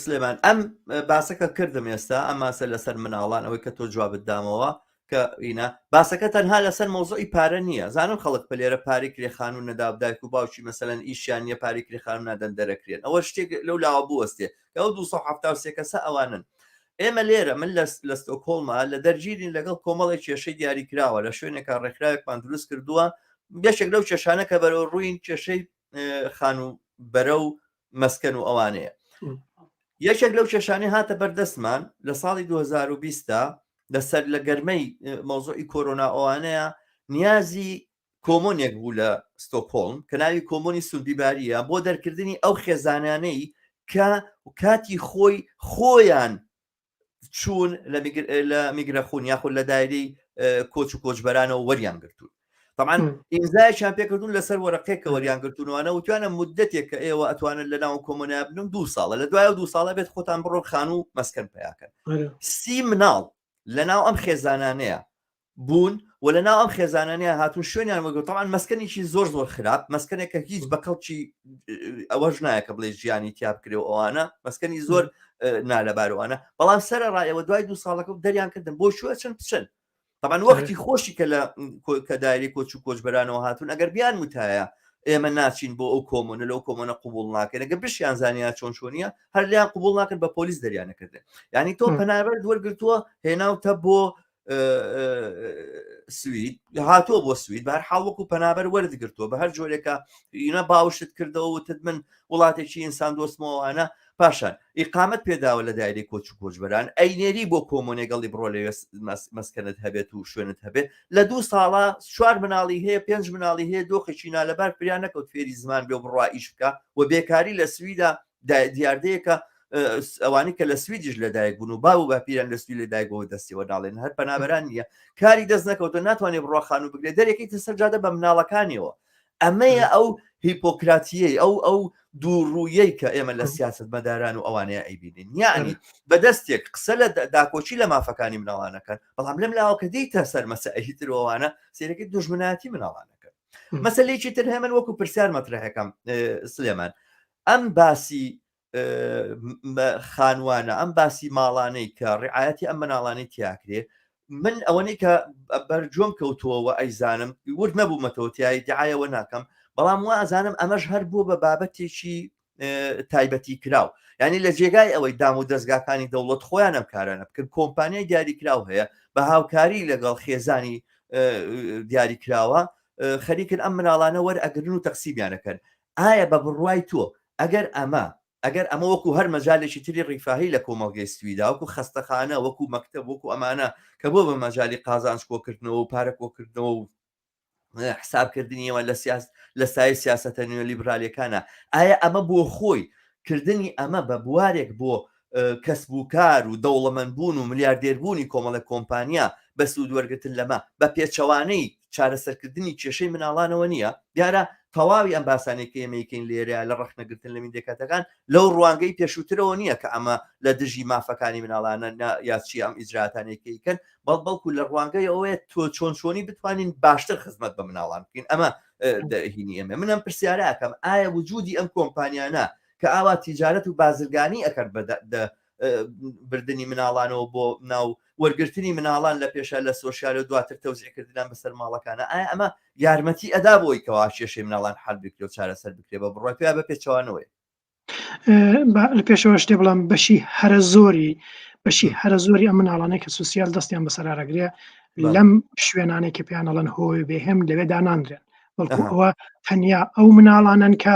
سلێمان ئەم باسەکە کردم ئێستا ئەم ماسە لەسەر مناڵان ئەوەی کە تۆ جوابت دامەوە. کە ئینا باسەکە تەنها لەسەر مەوزوعی پارە نییە زانم خەڵک پەلێرە پارەی کرێ خانوو نەدا و دایک و باوکی مەسەلەن ئیشیان نییە پارەی کرێ خانوو نادەن دەرەکرێن ئەوە شتێک لەو لاوە بوەستێ کە ئەو 273 کەسە ئەوانن ئێمە لێرە من لە ستۆکهۆڵما لە دەرگیرین لەگەڵ کۆمەڵێک کێشەی دیاری کراوە لە شوێنێکا ڕێکخراوێکمان دروست کردووە یەکێک لەو کێشانە کە بەرەو ڕووین کێشەی خانوو بەرە و مەسکەن و ئەوانەیە یەکێک لەو کێشانەی هاتە بەردەستمان لە ساڵی 2020 دا لەسەر لە گەرمەی مەوزوعی کۆرۆنا ئەوانەیە نیازی کۆمۆنێک بوو لە ستۆکهۆڵم کە ناوی کۆمۆنی سوندیباریە بۆ دەرکردنی ئەو خێزانانەی کە کاتی خۆی خۆیان چوون لە migration یاخود لە دایرەی کۆچ و کۆچبەرانەوە وەریان گرتوون طبعا ئیمزایشان پێکردون لەسەر وەرەقێک کە وەریان گرتوونوانە وتوانە مدەتێک کە ئێوە ئەتوانن لە ناو کۆمۆنا بنم دو ساڵە لە دوای دو ساڵە بێت خۆتان بڕۆ خانوو مەسکەن پیاکەن سی مناڵ لە ناو ئەم خێزانانەیە بوون و لە ناو ئەم خێزانانەیە هاتوون شوێنیان وەرگرت تەبعەن مەسکەنێکی زۆر زۆر خراپ مەسکەنێک کە هیچ بە کەڵکی ئەوەش نایە کە بڵێ ژیانی تیا بکرێ و ئەوانە مەسکەنی زۆر نالەبارەوانە بەڵام سەر ڕایەوە دوای دو ساڵەکە دەریان کردن بۆ شوێ چەند بچن طبعا وەختی خۆشی کە لە کە دایری کۆچ و کۆچبەرانەوە هاتوون ئەگەر بیان وتایە ئێمە ناچین بۆ ئەو کۆمۆنە لەو کۆمۆنە قوبول ناکەین ئەگەر بشیان زانیا چۆن چۆنیە هەر لیان قوبول ناکرد بە پۆلیس دەریانەکردن یعنی تۆ پەنابەر وەرگرتووە هێناوتە بۆ سوید هاتووە بۆ سوید بە هەر حاڵ وەکو پەنابەر وەرگرتووە بە هەر جۆرێکە ئینە باوشت کردەوە وتت من وڵاتێکی ئینسان دۆستمەوەوانە پاشان ئیقامەت پێداوە لە دایرەی کۆچ و کۆچبەران ئەینێری بۆ کۆمۆنێگەڵی بڕۆ لەوێ مەسکەنت هەبێت و شوێنت هەبێت لە دوو ساڵە چوار مناڵی هەیە پێنج مناڵی هەیە دۆخێکی نالەبار پریان نەکەوت فێری زمان بێ و بڕوا ئیش بکە و بێکاری لە سویدا دیاردەیەکە ئەوانی کە لە سویدیش لەدایک بوون و باو و باپیران لە سوید لەدایک بۆ دەستیەوە ناڵێن هەر پەنابەران نییە کاری دەست نەکەوتە ناتوانێت بڕوا خانوو بگرێت دەرێکی تە سەر جادە بە مناڵەکانیەوە ئەمەیە ئەو هیپۆکراتیەی ئەو ئەو دووڕوویەی کە ئێمە لە سیاست مەداران و ئەوانەیە ئەیبینین یعنی بەدەستێک قسە لە داکۆکی لە مافەکانی مناڵانەکەن بەڵام لەم لاوە کە دیتە سەر مەسەلەی ترەوانە سێرەکەی دوژمنایەتی مناڵانەکەن مەسلەیەکی تر هەیە من وەکو پرسیار مەترەحەکەم سلێمان ئەم باسی خانوانە ئەم باسی ماڵانەی کە ڕعاەتی ئەم مناڵانەی تیاکرێ من ئەوەنەی کە بەرجۆم کەوتووەوە ئەیزانم ورد نەبوومەتەوە تایی دیعاەوە ناکەم بەڵام وا ئەزانم ئەمەش هەر بووە بە بابەتێکی تایبەتی کراو یعنی لە جێگای ئەوەی دام و دەستگاکانی دەوڵەت خۆیان ئەم کارانە بکەن کۆمپانیای دیاریکراو هەیە بە هاوکاری لەگەڵ خێزانی دیاریکراوە خەریکن ئەم مناڵانە وەرئەگرن و تەقسیمیانەکەن ئایا بە بڕوای تۆ ئەگەر ئەمە ئەگەر ئەمە وەکو هەر مەجالێکی تری ڕیفاهی لە کۆمەڵگەی سویدا وەکو خەستەخانە وەکو مەکتەب وەکو ئەمانە کە بۆ بە مەجالی قازانج کۆکردنەوە و پارە کۆکردنەوە و حسابکردنیەوە لە سیاس لە سای سیاسەتە نوێلیبرالیەکانە ئایا ئەمە بۆ خۆی کردنی ئەمە بە بوارێک بۆ کەسب و کار و دەوڵەمەند بوون و ملیاردێر بوونی کۆمەڵێک کۆمپانیا بە سوود وەرگرتن لەمە بە پێچەوانەی چارەسەرکردنی کێشەی مناڵانەوە نییە؟ دیارە تەواوی ئەم باسانەی کە ئێمە یکەین لێرە لە ڕەخنەگرتن لە میندێکاتەکان لەو ڕوانگەی پێشووترەوە نییە کە ئەمە لە دژی مافەکانی مناڵانە یا چی ئەم ئیجراتانەی کە یکەن بەڵ بەڵکو لە ڕوانگەی ئەوەیە تۆ چۆن چۆنی بتوانین باشتر خزمەت بە مناڵان بکەین ئەمە هینی ئێمە من ئەم پرسیارە ئەکەم ئایا وجودی ئەم کۆمپانیانە کە ئاوا تیجارەت و بازرگانی ئەکەن بە بردنی مناڵانەوە بۆ ناو وەرگرتنی مناڵان لە پێشە لە سۆشیال و دواتر تەوزیعکردنیان بەسەر ماڵەکانە ئایا ئەمە یارمەتی ئەدا بۆی کەوا کێشەی مناڵان حل بکرێ و چارەسەر بکرێ بە بڕوای پێ بە پێچەوانەوەی لە پێشەوە شتێ بڵام بەشی هەرە زۆری بەشی هەرە زۆری ئەم مناڵانەی کە سوسیال دەستیان بەسەراگرێ لەم شوێنانەی کە پێیان ئەڵەن هۆی بێهێم لەوێ دانانرێن بەڵکو ئەوە تەنیا ئەو مناڵانن کە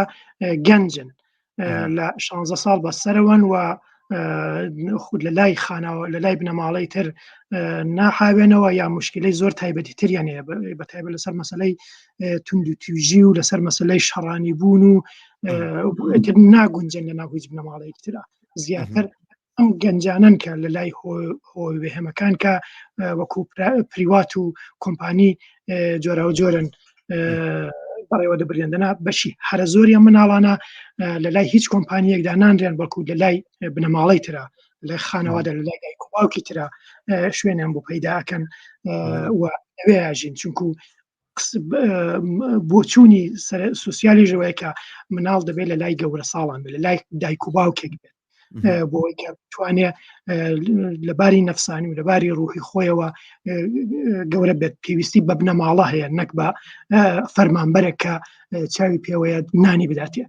گەنجن لە 16 ساڵ بە سەرەوەن و خود لە لای خانەوە لە لای بنەماڵەی تر ناحاوێنەوە یا مشکلەی زۆر تایبەتی تریان هەیە بە تایبەت لەسەر مەسلەی تونند و توژی و لەسەر مەسلەی شەڕانی بوون و ناگونجن لە ناو هیچ بنەماڵەیەکی ترا زیاتر ئەم گەنجانەن کە لە لای هۆوێهمەکان کە وەکو پریوات و کۆمپانی جۆراو جۆرن بەڕێوە دەبرێن دەنا بەشی هەرە زۆری ئەم مناڵانە لە لای هیچ کۆمپانیەکدا نانرێن بەڵکو لە لای بنەماڵەی ترا لە خانەوادە لە لای دایک و باوکی ترا شوێنیان بۆ پەیداکەن و ئەوێ ئاژین چونکو بۆی کە بتوانێ لەباری نەفسانی و لەباری ڕوحی خۆیەوە گەورە بێت پێویستی بە بنەماڵە هەیە نەک بە فەرمانبەرێک کە چاوی پێوەیە نانی بداتێ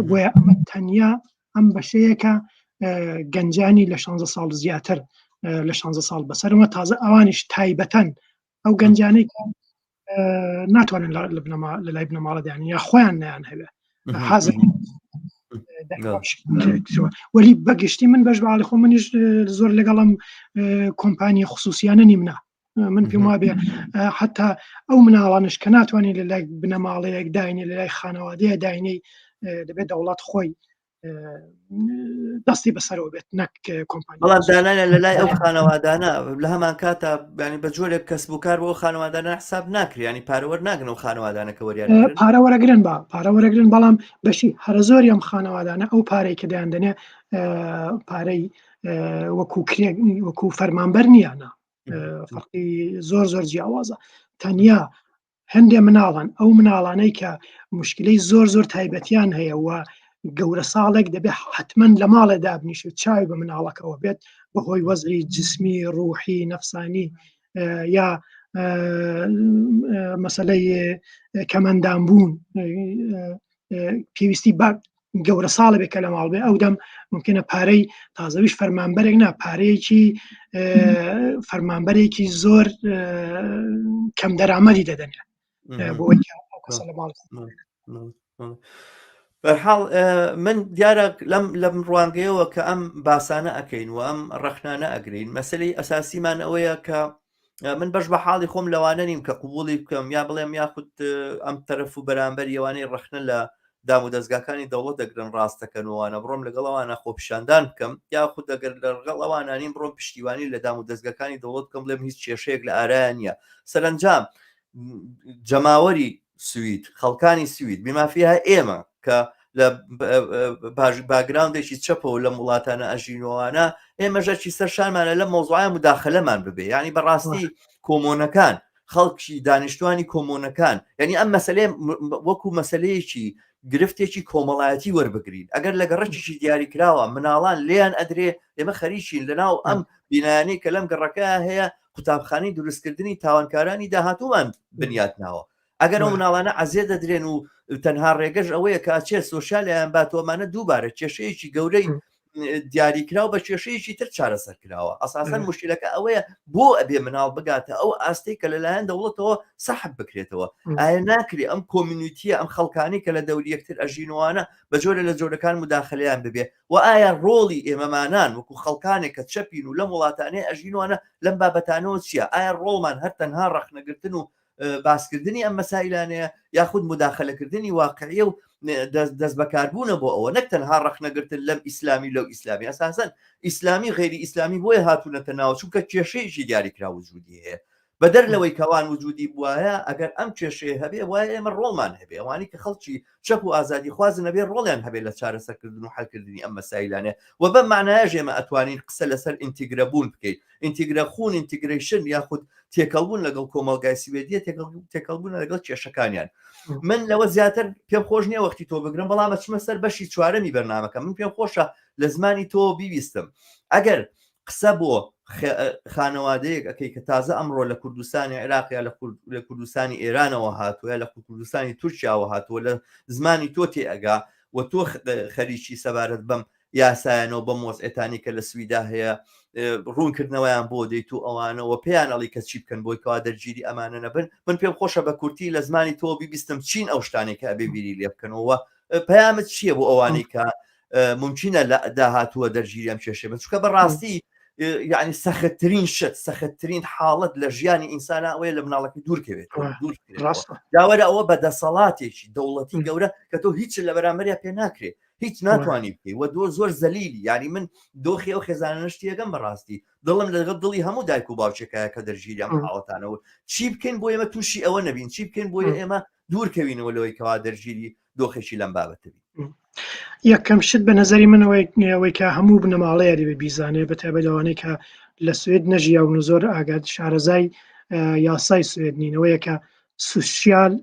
بۆیە ئەمە تەنیا ئەم بەشەیەکە گەنجانی لە 16 ساڵ زیاتر لە 16 ساڵ بەسەرمە تازە ئەوانیش تایبەتەن ئەو گەنجانەی کە ناتوانن لە بنەما لە لای بنەماڵە دایان یا خۆیان نیان هەبێ حاضر وەلی بەگشتی من بەش باڵی خۆ منیش زۆر لەگەڵم کۆمپانی خصوصیانە نیمنا من پێم وابێ حتا ئەو مناڵانش کە ناتوانێت لە لای بنەماڵەیەک داینێ لە لای خانەوادەیە داینەی دەبێت دەوڵەت خۆی دەستی بەسەرەوە بێت نەک کۆمپانی بەڵام دانانە لە لای ئەو خانەوادانە لە هەمان کاتا ینی بە جۆرێک کەسب و کار بۆ خانەوادانە حساب ناکرێ ینی پارەوەر ناگەن و خانەوادانە کە وەریان پارە وەرەگرن بە پارە وەرەگرن بەڵام بەشی هەرە زۆری ئەم خانەوادانە ئەو پارەی کە دەیان دەنێ پارەی وەکو کرێ وەکو فەرمانبەر نییە فەرقی زۆر زۆر جیاوازە تەنیا هەندێ مناڵن ئەو مناڵانەی کە مشکلەی زۆر زۆر تایبەتیان هەیە و گەورە ساڵێک دەبێت حتمما لە ماڵێ دابنیش و چاوی بە مناڵەکەەوە بێت بەهۆی وەزری جسمی ڕوحی نەفسانی یا مەسلەی کەمەندان بوون پێویستی بە گەورە ساڵە بێ کە لە ماڵ بێ ئەو دەم ممکنە پارەی تازەویش فەرمانبەرێک نا پارەیەکی فەرمانبەرێکی زۆر کەم دەرامەتی دەدەنێ بۆ کەسە لە ماڵ بەرحاڵ من دیارە لەم لەم ڕوانگەیەوە کە ئەم باسانە ئەەکەین و ئەم ڕەخنانە ئەگرین مەسلەی ئەساسیمان ئەوەیە کە من بەش بە حاڵی خۆم لەوانە نیم کە قوبولی بکەم یا بڵێم یاخود ئەم تەرەف و بەرامبەر یوانەی ڕەخنە لە دام و دەستگاکانی دەوڵەت دەگرن ڕاستەکەنەوەوانە بڕۆم لەگەڵ ئەوانە خۆپیشاندان بکەم یاخود دەگەر لەگەڵ ئەوانانیم بڕۆم پشتیوانی لە دام و دەستگاکانی دەوڵەت بکەم بڵێم هیچ کێشەیەک لە ئارایان نییە سەرنجام جەماوەری سوید خەڵکانی سوید بیمافیها ئێمە کە لە background ێکی چەپەوە لەم وڵاتانە ئەژینەوەوانە ئێمە ژەکی سەر شانمانە لە مۆزوعە مداخلەمان ببێ ینی بەڕاستی kommun ەکان خەڵکی دانیشتوانی kommun ەکان یعنی ئەم مەسلەیە وەکو مەسلەیەکی گرفتێکی کۆمەڵایەتی وەربگرین ئەگەر لە گەڕەکێکی دیاریکراوە مناڵان لێیان ئەدرێ ئێمە خەریکین لەناو ئەم بینایانەی کە لەم گەڕەکە هەیە قوتابخانەی دروستکردنی تاوانکارانی داهاتوومان بنیات ناوە ئەگەر ئەو مناڵانە عەزیەت دەدرێن و تەنها ڕێگەش ئەوەیە کە ئەچێت سۆشیالیان باتۆمانە دووبارە کێشەیەکی گەورەی دیاریکراو بە کێشەیەکی تر چارەسەر کراوە ئەساسەن مشکلەکە ئەوەیە بۆ ئەبێ مناڵ بگاتە ئەو ئاستەی کە لەلایەن دەوڵەتەوە سەحب بکرێتەوە ئایا ناکرێ ئەم community یە ئەم خەڵکانی کە لە دەوری یەکتر ئەژینوانە بە جۆرە لە جۆرەکان مداخلیان ببێ و ئایا ڕۆڵی ئێمەمانان وەکو خەڵکانێک کە چەپین و لەم وڵاتانەی ئەژینوانە لەم بابەتانەوە چییە ئایا ڕۆڵمان هەر تەنها ڕەخنەگرتن و باسکردنی ئەم مەسایلانەیە یاخود مداخلەکردنی واقعیە و دەست بەکاربوونە بۆ ئەوە نەک تەنها ڕەخنەگرتن لەم ئیسلامی لەو ئیسلامی ئەساسەن ئیسلامی غێری ئیسلامی بۆیە هاتوونەتە ناوە چونکە کێشەیەکی دیاریکرا وجودی هەیە بەدەر لەوەی کەوان وجودی بواە ئەگەر ئەم کێشەیە هەبێ وایە ئێمە ڕۆڵمان هەبێ ئەوانی کە خەڵکی چەپ و ئازادی خوازن ئەبێ ڕۆڵیان هەبێ لە چارەسەرکردن و حلکردنی ئەم مەسایلانە و بەم معنایەش ئێمە ئەتوانین قسە لەسەر ئینتیگرە بوون بکەین ئینتیگرە خون integration یاخود تێکەڵبوون لەگەڵ کۆمەڵگای سوێدیە تێکەڵبوون لەگەڵ کێشەکانیان من لەوە زیاتر پێم خۆش نییە وەختی تۆ بگرم بەڵام ئەچمە سەر بەشی چوارەمی بەرنامەکە من پێم خۆشە لە زمانی تۆ بیویستم ئەگەر قسە بۆ خانەوادەیەک ئەەکەی کە تازە ئەمڕۆ لە کوردستانی عێراق یا لە کوردستانی ئێرانەوە هاتووە لە کوردستانی تورکیاوە هاتووە لە زمانی تۆ تێ ئەگا و تۆ خەریکی سەبارەت بەم یاسایانەوە بەم وەزعێتانی کە لە سویدا هەیە ڕوونکردنەوەیان بۆ دەیت و ئەوانەوە پێیان ئەڵی کە چی بکەن بۆی کەوا دەرگیری ئەمانە نەبن من پێم خۆشە بە کورتی لە زمانی تۆ بیبیستم چین ئەو شتانێک کە ئەبێ بیری لێ بکەنەوە پەیامت چییە بۆ ئەوانەی کە ممکنە لە داهاتووە دەرگیری ئەم کێشەیە بن چونکە بەڕاستی یعنی سەختترین شت سەختترین حاڵەت لە ژیانی ئینسانە ئەوەیە لە مناڵەکەی دوور کەوێت دوور داوەرە ئەوە بە دەسەڵاتێکی دەوڵەتی گەورە کە تۆ هیچ لە بەرامبەریا پێ ناکرێت هیچ ناتوانانی بکەی و دۆ زۆر زەلیلی یعنی من دۆخی ئەو خێزانە نشتیەکەم بەڕاستی دڵم لەگەڵ دڵی هەموو دایک و باوکێکایە کە دەرگیری ئەم حاڵەتانەوە چی بکەین بۆ ئێمە تووشی ئەوە نەبین چی بکەین بۆ ئێمە دوور کەوینەوە لەوەی کەوا دەرگیری دۆخێکی لەم بابەتە بین. یەکەم شت بە نەزەری من ئەوەی کە هەموو بنەماڵەیە دەبێ بیزانێ بە تایبەت لەوانەی کە لە سوێد نەژیاون و زۆر ئاگاد شارەزای یاسای سوێد نینەوەیە کە social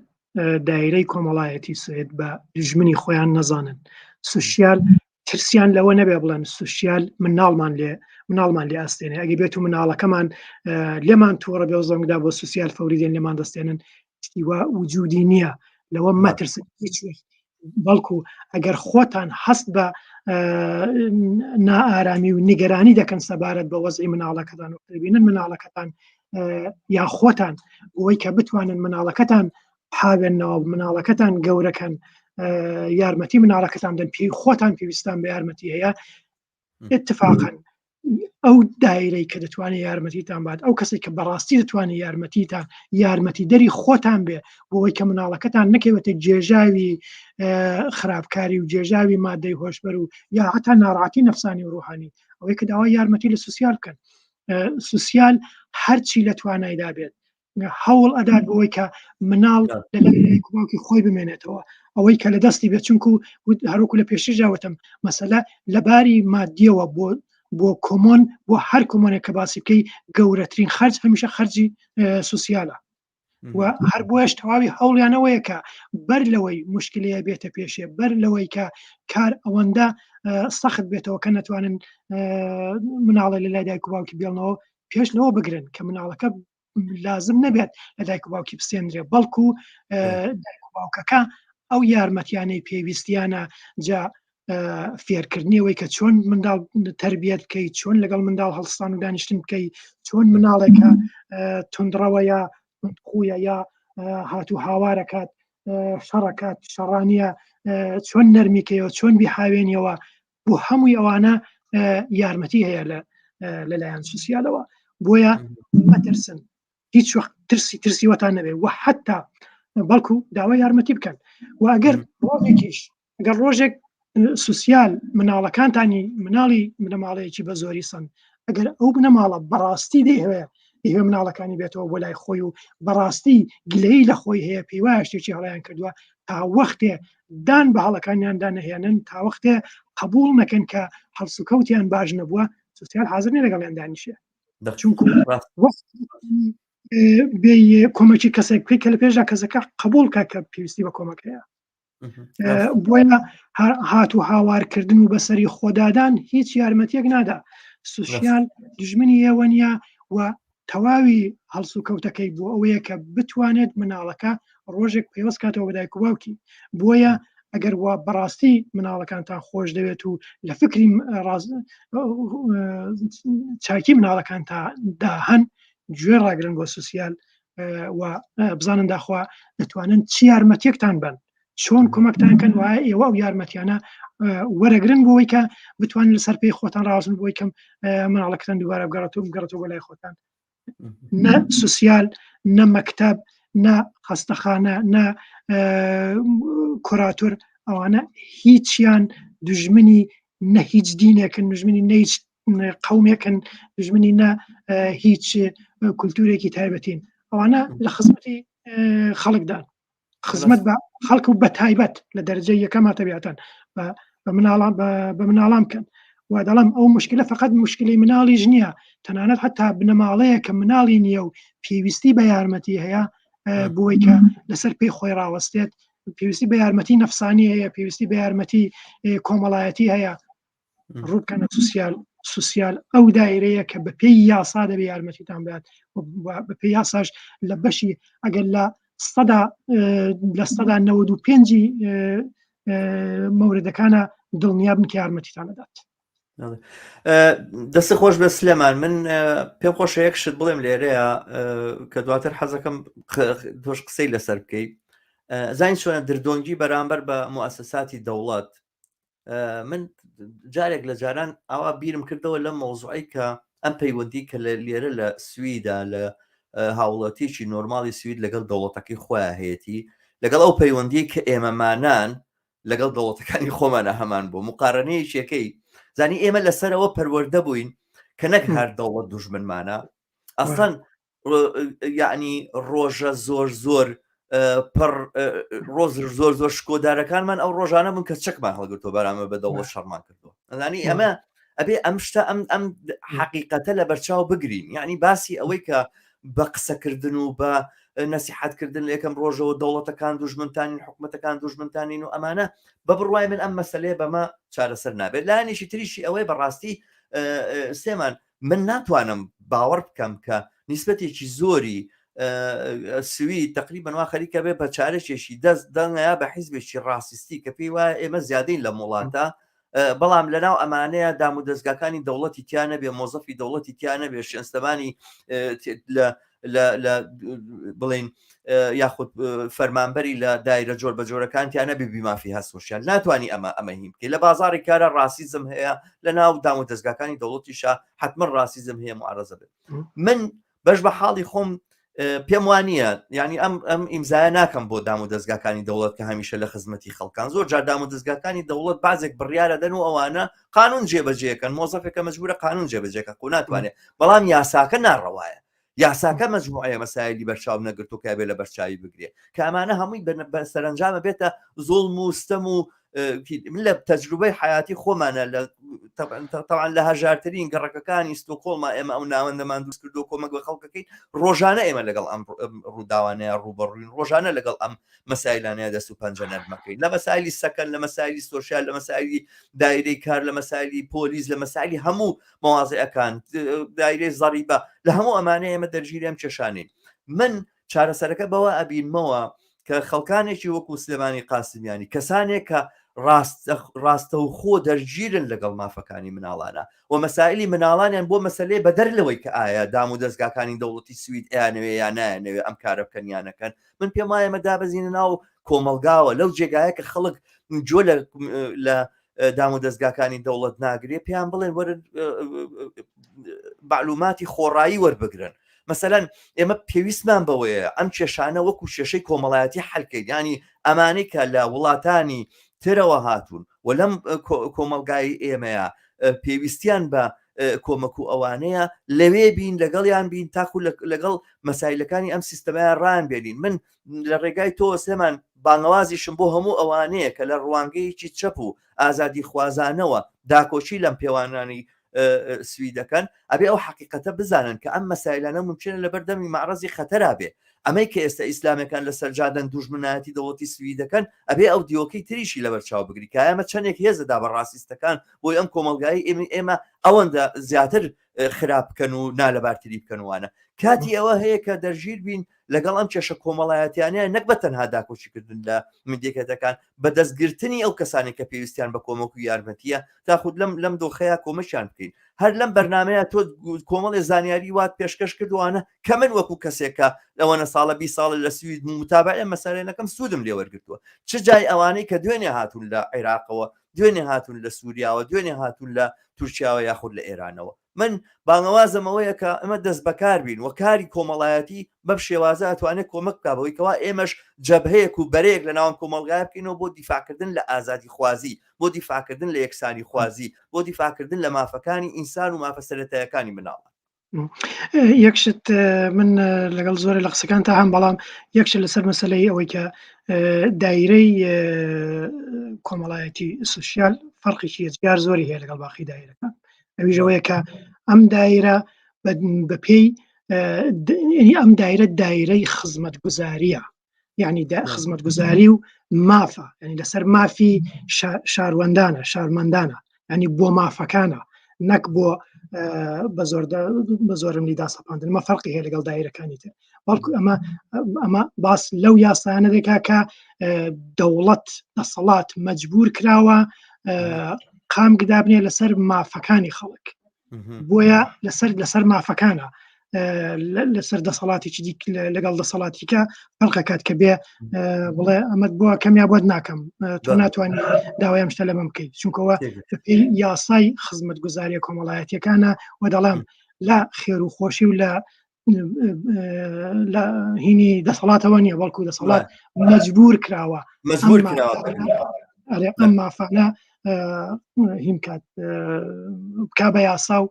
دایرەی کۆمەڵایەتی سوێد بە دژمنی خۆیان نەزانن social. ترسیان لەوە نەبێ بڵێن social مناڵمان لێ مناڵمان لێ ئەستێنێ ئەگە بێت و مناڵەکەمان لێمان تووڕە بێ زەنگدا بۆ social فەوری دێن لێمان دەستێنن شتی وا وجودی نییە لەوە مەترسن هیچ بەڵکو ئەگەر خۆتان هەست بە نائارامی و نیگەرانی دەکەن سەبارەت بە وەزعی مناڵەکەتان و دەبینن مناڵەکەتان یا خۆتان بۆی کە بتوانن مناڵەکەتان حاوێنەوە مناڵەکەتان گەورەکەن یارمەتی مناڵەکەتان دەن پێی خۆتان پێویستان بە یارمەتی هەیە اتفاقا ئەو دایرەی کە دەتوانێت یارمەتیتان بات ئەو کەسێک کە بەڕاستی دەتوانێت یارمەتیتان یارمەتی دەری خۆتان بێ بۆەوەی کە مناڵەکەتان نەکەوێتە جێژاوی خراپکاری و جێژاوی مادەی هۆشبەر و یا هەتا ناڕاتی نەفسانی و ڕوحانی ئەوەی کە داوای یارمەتی لە social بکەن social هەرچی لە توانایدا بێت هەوڵ ئەدات بۆی کە مناڵ لە باوکی خۆی بمێنێتەوە ئەوەی کە لە دەستی بێت چونکو هەروکو لە پێشتردا وتم مەسەلە لەباری مادیەوە بۆ بۆ kommun بۆ هەر kommun ێک کە باسی بکەی گەورەترین خەرج هەمیشە خەرجی social ە و هەر بۆیش تەواوی هەوڵیانەوەیە کە بەر لەوەی مشکلەیە بێتە پێشێ بەر لەوەی کە کار ئەوەندە سەخت بێتەوە کە نەتوانن مناڵە لە لای دایک و باوکی بێڵنەوە پێش لەوە بگرن کە مناڵەکە لازم نەبێت لە دایک و باوکی بسێنرێ بەڵکو دایک و باوکەکە ئەو یارمەتیانەی پێویستیانە جا فێرکردنیەوەی کە چۆن منداڵ تربیەت بکەیت چۆن لەگەڵ منداڵ هەڵستان و دانیشتن بکەیت چۆن مناڵێکە تونندڕەوە یا خویە یا هاتوو هاوارەکات شەڕەکات شەڕانیە چۆن نەرمیکەیەوە چۆن بیحاوێنیەوە بۆ هەمووی ئەوانە یارمەتی هەیە لە لەلایەن سوسیالەوە بۆیە مەترسن هیچ وەخت ترسی ترسی وەتان نەبێ و حتا بەڵکو داوای یارمەتی بکەن و ئەگەر ڕۆژێکیش ئەگەر ڕۆژێک social مناڵەکانتانی مناڵی بنەماڵەیەکی بە زۆری سند ئەگەر ئەو بنەماڵە بەڕاستی دەیهوێ دەیهوێ مناڵەکانی بێتەوە بۆ لای خۆی و بەڕاستی گلەیی لە خۆی هەیە پێی وایە شتێکی هەڵیان کردووە تا وەختێ دان بە هەڵەکانیاندا نەهێنن تا وەختێ قبول نەکەن کە هەڵسوکەوتیان باش نەبووە social حاضر نیە لەگەڵیان دانیشێ چونکو بێ کۆمەکی کەسێک بکەیت کە لە پێشدا کەسەکە قبول کە کە پێویستی بە کۆمەک هەیە بۆیە هات و هاوارکردن و بەسەری خۆدادان هیچ یارمەتیەک نادا social دژمنی ئێوە نییە و تەواوی هەڵسوکەوتەکەی بۆ ئەوەیە کە بتوانێت مناڵەکە ڕۆژێک پەیوەست کاتەوە بە دایک و باوکی بۆیە ئەگەر وا بەڕاستی مناڵەکانتان خۆش دەوێت و لە فکری چاکی مناڵەکانتاندا هەن گوێ ڕاگرن بۆ social و بزانن داخوا دەتوانن چی یارمەتیەکتان بن چۆن کۆمەکتان کەن وایە ئێوە ئەو یارمەتیانە وەرەگرن بۆی کە بتوانن لەسەر پێی خۆتان ڕاستن بۆی کەم مناڵەکەتان دووبارە بگەڕێتەوە بگەڕێتەوە بۆ لای خۆتان نە social نە مەکتەب نە خەستەخانە نە kurator ئەوانە هیچیان دژمنی نە هیچ دینێکن دژمنی نە هیچ قومێکن دژمنی نە هیچ کولتورێکی تایبەتین ئەوانە لە خزمەتی خەڵکدان خزمەت بە خەڵک و بە تایبەت لە دەرەجەی یەکەما تەبیعەتەن بە مناڵان بە مناڵان بکەن و دەڵم ئەو مشکلە فقط مشکلی مناڵیش نییە تەنانەت حتا بنەماڵەیە کە مناڵی نییە و پێویستی بە یارمەتی هەیە بۆی کە لەسەر پێی خۆی ڕاوەستێت پێویستی بە یارمەتی نەفسانی هەیە پێویستی بە یارمەتی کۆمەڵایەتی هەیە ڕووبکەنە social social ئەو دایرەیە کە بە پێی یاسا دەبێ یارمەتیتان بات بە پێی یاساش لە بەشی ئەگەر لە سەدا لە سەدا 95 مەوردەکانە دڵنیا بن کە یارمەتیتان دەدات دەست خۆش بە سلێمان من پێم خۆشە یەک شت بڵێم لێرەیە کە دواتر حەزەکەم تۆش قسەی لەسەر بکەیت زین چۆنە دردۆنگی بەرامبەر بە موسەساتی دەوڵەت من جارێک لە جاران ئاوا بیرم کردەوە لەم مەوزوعی کە ئەم پەیوەندی کە لە لێرە لە سویدا لە هاوڵاتیی نۆرمالی سوید لەگەڵ دەوڵەتەکەی خۆیان هەیەی لەگەڵ ئەو پەیوەندی کە ئێمەمانان لەگەڵ دەوڵەتەکانی خۆمانە هەمان بوو مقارنەیەکیەکەی زانی ئێمە لەسەرەوە پەروەردە بووین کە نەک هەر دەوڵەت دوژمنمانە ئەسڵەن یعنی ڕۆژە زۆر زۆر پڕ ڕۆز زۆر زۆر شکۆدارەکانمان ئەو ڕۆژانە بوون کە چەکمان هەڵگرتووە بەرامە بە دەوڵەت شەڕمان کردووە ئەزانی ئەمە ئەبێ ئەم شتە ئەم ئەم حەقیقەتە لە بەرچاو بگرین یعنی باسی ئەوەی کە. بە قسەکردن و بە نەسیحەتکردن لە یەکەم ڕۆژەوە دەوڵەتەکان دوژمنتانین حکومەتەکان دوژمنتانین و ئەمانە بە بڕوای من ئەم مەسلەیە بەمە چارەسەر نابێت لایەنێکی تریشی ئەوەی بەڕاستی سێمان من ناتوانم باوەڕ بکەم کە نیسبەتێکی زۆری سوید تقریبا وا خەریکە بێ بە چارەکێکی دەست دەنگەیە بە حیزبێکی ڕاستیستی کە پێی وایە ئێمە زیادەین لە وڵاتە بەڵام لەناو ئەمانەیە دام و دەستگاکانی دەوڵەتی تیا نەبێ مۆزەفی دەوڵەتی تیا نەبێ شێنستەمانی لە لە بڵین یاخود فەرمانبەری لە دایرە جۆر بە جۆرەکان تیا نەبێ بیمافی هەسوشیان ناتوانانی ئەمە ئەمە هین بکەی لە بازاری کارە ڕاستیزم هەیە لە ناو دام و دەستگاکانی دەوڵەتیشا حتمما ڕاستیزم هەیە معرەزە بێت من بەش بە حاڵی خۆم پێم وانە ینی ئەم ئەم ئیمزایە ناکەم بۆ دام و دەستگاکانی دەوڵەت کە هەمیشە لە خزمەتی خەڵکان زۆر جار دام و دەستگاکانی دەوڵەت بازێک بڕیارە دەن و ئەوانە قانون جێبەجێکەن مۆزەفێکە مەجبورە قانون جێبەجێکە قو ناتوانێت بەڵام یاساکە ناڕەوایە یاساکە مەجموعەیە مەسایلی بەرچاو نەگرتو کە بێ لە بەرچاوی بگرێ کە ئەمانە هەمووی بە سەرەنجامە بێتە زوڵم و ستەم و من لە تەجروبەی حیاتی خۆمانە لە تەوان لە هەژارترین گەڕەکەکانی ستۆکۆڵما ئێمە ئەو ناوەندەمان دروست کردو کۆمەک بە خەڵکەکەی ڕۆژانە ئێمە لەگەڵ ئەم ڕووداوانەیە ڕوبەڕوین ڕۆژانە لەگەڵ ئەم مەسایلانەیە دەست و پەنجە نەرمەکەین لە مەسایلی سەکەن لە مەسایلی سۆسیال لە مەسایلی دایرەی کار لە مەسایلی پۆلیس لە مەسایلی هەموو مەوازیعەکان دایرەی زەریبە لە هەموو ئەمانە ئێمە دەرگیری ئەم کێشانین من چارەسەرەکە بەوە ئەبینمەوە کە خەڵکانێکی وەکو سلێمانی قاسمیانی کەسانێک کە ڕاستەوخۆ دەرگیرن لەگەڵ مافەکانی مناڵانە و مەسائلی مناڵانیان بۆ مەسلەی بەدەر لەوەی کە ئایا دام و دەستگاکانی دەوڵەتی سوید ئەیانەوێ یا نایانەوێ ئەم کارە بکەن یا نەکەن من پێم وایە ئێمە دابەزینە ناو کۆمەڵگاوە لەو جێگایە کە خەڵک جۆ لە دام و دەستگاکانی دەوڵەت ناگرێ پێیان بڵێن وەرن معلوماتی خۆڕایی وەربگرن مەسەلەن ئێمە پێویستمان بەوەیە ئەم کێشانە وەکو کێشەی کۆمەڵایەتی حلکەین ینی ئەمانەی کە لە وڵاتانی ترەوە هاتوون و لەم کۆمەلگای ئێمەیە پێویستیان بە کۆمەک و ئەوانەیە لەوێ بین لەگەڵیان بین تاکو لەگەڵ مەسایلەکانی ئەم سیستەمەیە ڕان بێنین من لە ڕێگای تۆ سلێمان بانگەوازیشم بۆ هەموو ئەوانەیە کە لە ڕوانگەیەکی چەپ و ئازادیخوازانەوە داکۆکی لەم پێوانانی سوید دەکەن ئەبێ ئەو حقیقەتە بزانن کە ئەم مەسایلانە ممکنە لەبەر دەمی معرەزی خەتەرا بێ ئەمەی کە ئێستا ئیسلامەکان لەسەر جادەن دوژمنایەتی دەوڵەتی سوید دەکەن ئەبێ ئەو دیۆکەی تریشی لەبەر چاو بگری کە ئەمە چەندێک هێزە دا بە ڕاستیستەکان بۆی ئەم کۆمەڵگای ئێمە ئەوەندە زیاتر خراپ بکەن و نالەبارتری بکەن وانە کاتی ئەوە هەیە کە دەرگیر بین لەگەڵ ئەم کێشە کۆمەڵایەتیانە نەک بە تەنها داکۆکیکردن لە مندێکەتەکان بە دەستگرتنی ئەو کەسانی کە پێویستیان بە کۆمەک و یارمەتیە تاخود لەم لەم دۆخەیە کۆمەکیان بکەین هەر لەم بەرنمەیە تۆ کۆمەڵی زانیاری وات پێشکەش کردوانە کە من وەکو کەسێکە لەوەنە ساڵە بی ساڵە لە سوید متابعە مەسەلەکەم سوودم لێوەرگتووە چ جای ئەوانەی کە دوێنێ هاتوون لە عێراقەوە دوێنێ هاتوون لە سووریاوە دوێنێ هاتوون لە تورکیاوە یاخود لە ئێرانەوە من بانگەوازم ئەوەیە کە ئەمە دەست بەکار بین و کاری کۆمەڵایەتی بەم شێوازە ئەتوانێت کۆمەک بکا بەوەی کەوا ئێمەش جەبهەیەک و بەرەیەک لە ناوەند کۆمەڵگای بکەینەوە بۆ دیفاعکردن لە ئازادیخوازی بۆ دیفاعکردن لە یەکسانیخوازی بۆ دیفاعکردن لە مافەکانی ئینسان و مافە سەرەتایەکانی مناڵان. یەک شت من لەگەڵ زۆرە لە قسەکان تا هەم بەڵام یەک شت لەسەر مەسلەی ئەوەی کە دایرەی کۆمەڵایەتی سوسیال فەرقێکی یەجگار زۆری هەیە لەگەڵ باقی دایرەکان ئەویش ئەوەیە کە ئەم دایرە بە پێی ئەم دایرە دایرەی خزمەتگوزاریە یعنی خزمەتگوزاری و مافە ینی لەسەر مافی شاروەندانە شارمەندانە ینی بۆ مافەکانە نەک بۆ بە زۆرم لی داسەپاندن مە فەرقی هەیە لەگەڵ دایرەکانی تر بەڵکو ئەمە ئەمە باس لەو یاسایانە دەکا کە دەوڵەت دەسەڵات مەجبور کراوە قامک دابنێ لەسەر مافەکانی خەڵک بۆیە لەسەر لەسەر مافەکانە لەسەر دەسەڵاتێکی دیک لەگەڵ دەسەڵاتیکە فەرقەکات کە بێ بڵێ ئەمەد بۆ کەم یا بۆت ناکەم تۆ ناتوانانی داوای ئەم شتە لە من بکەیت چونکەوە یاسای خزمەت گوزاریە کۆمەڵایەتیەکانە و دەڵێم لە خێر و خۆشی و لە لە هینی دەسەڵاتەوە نییە بەڵکو دەسەڵات مەجبور کراوە مەجبور کراوە ئەرێ ئەم مافانە هین کات بکا بە یاسا و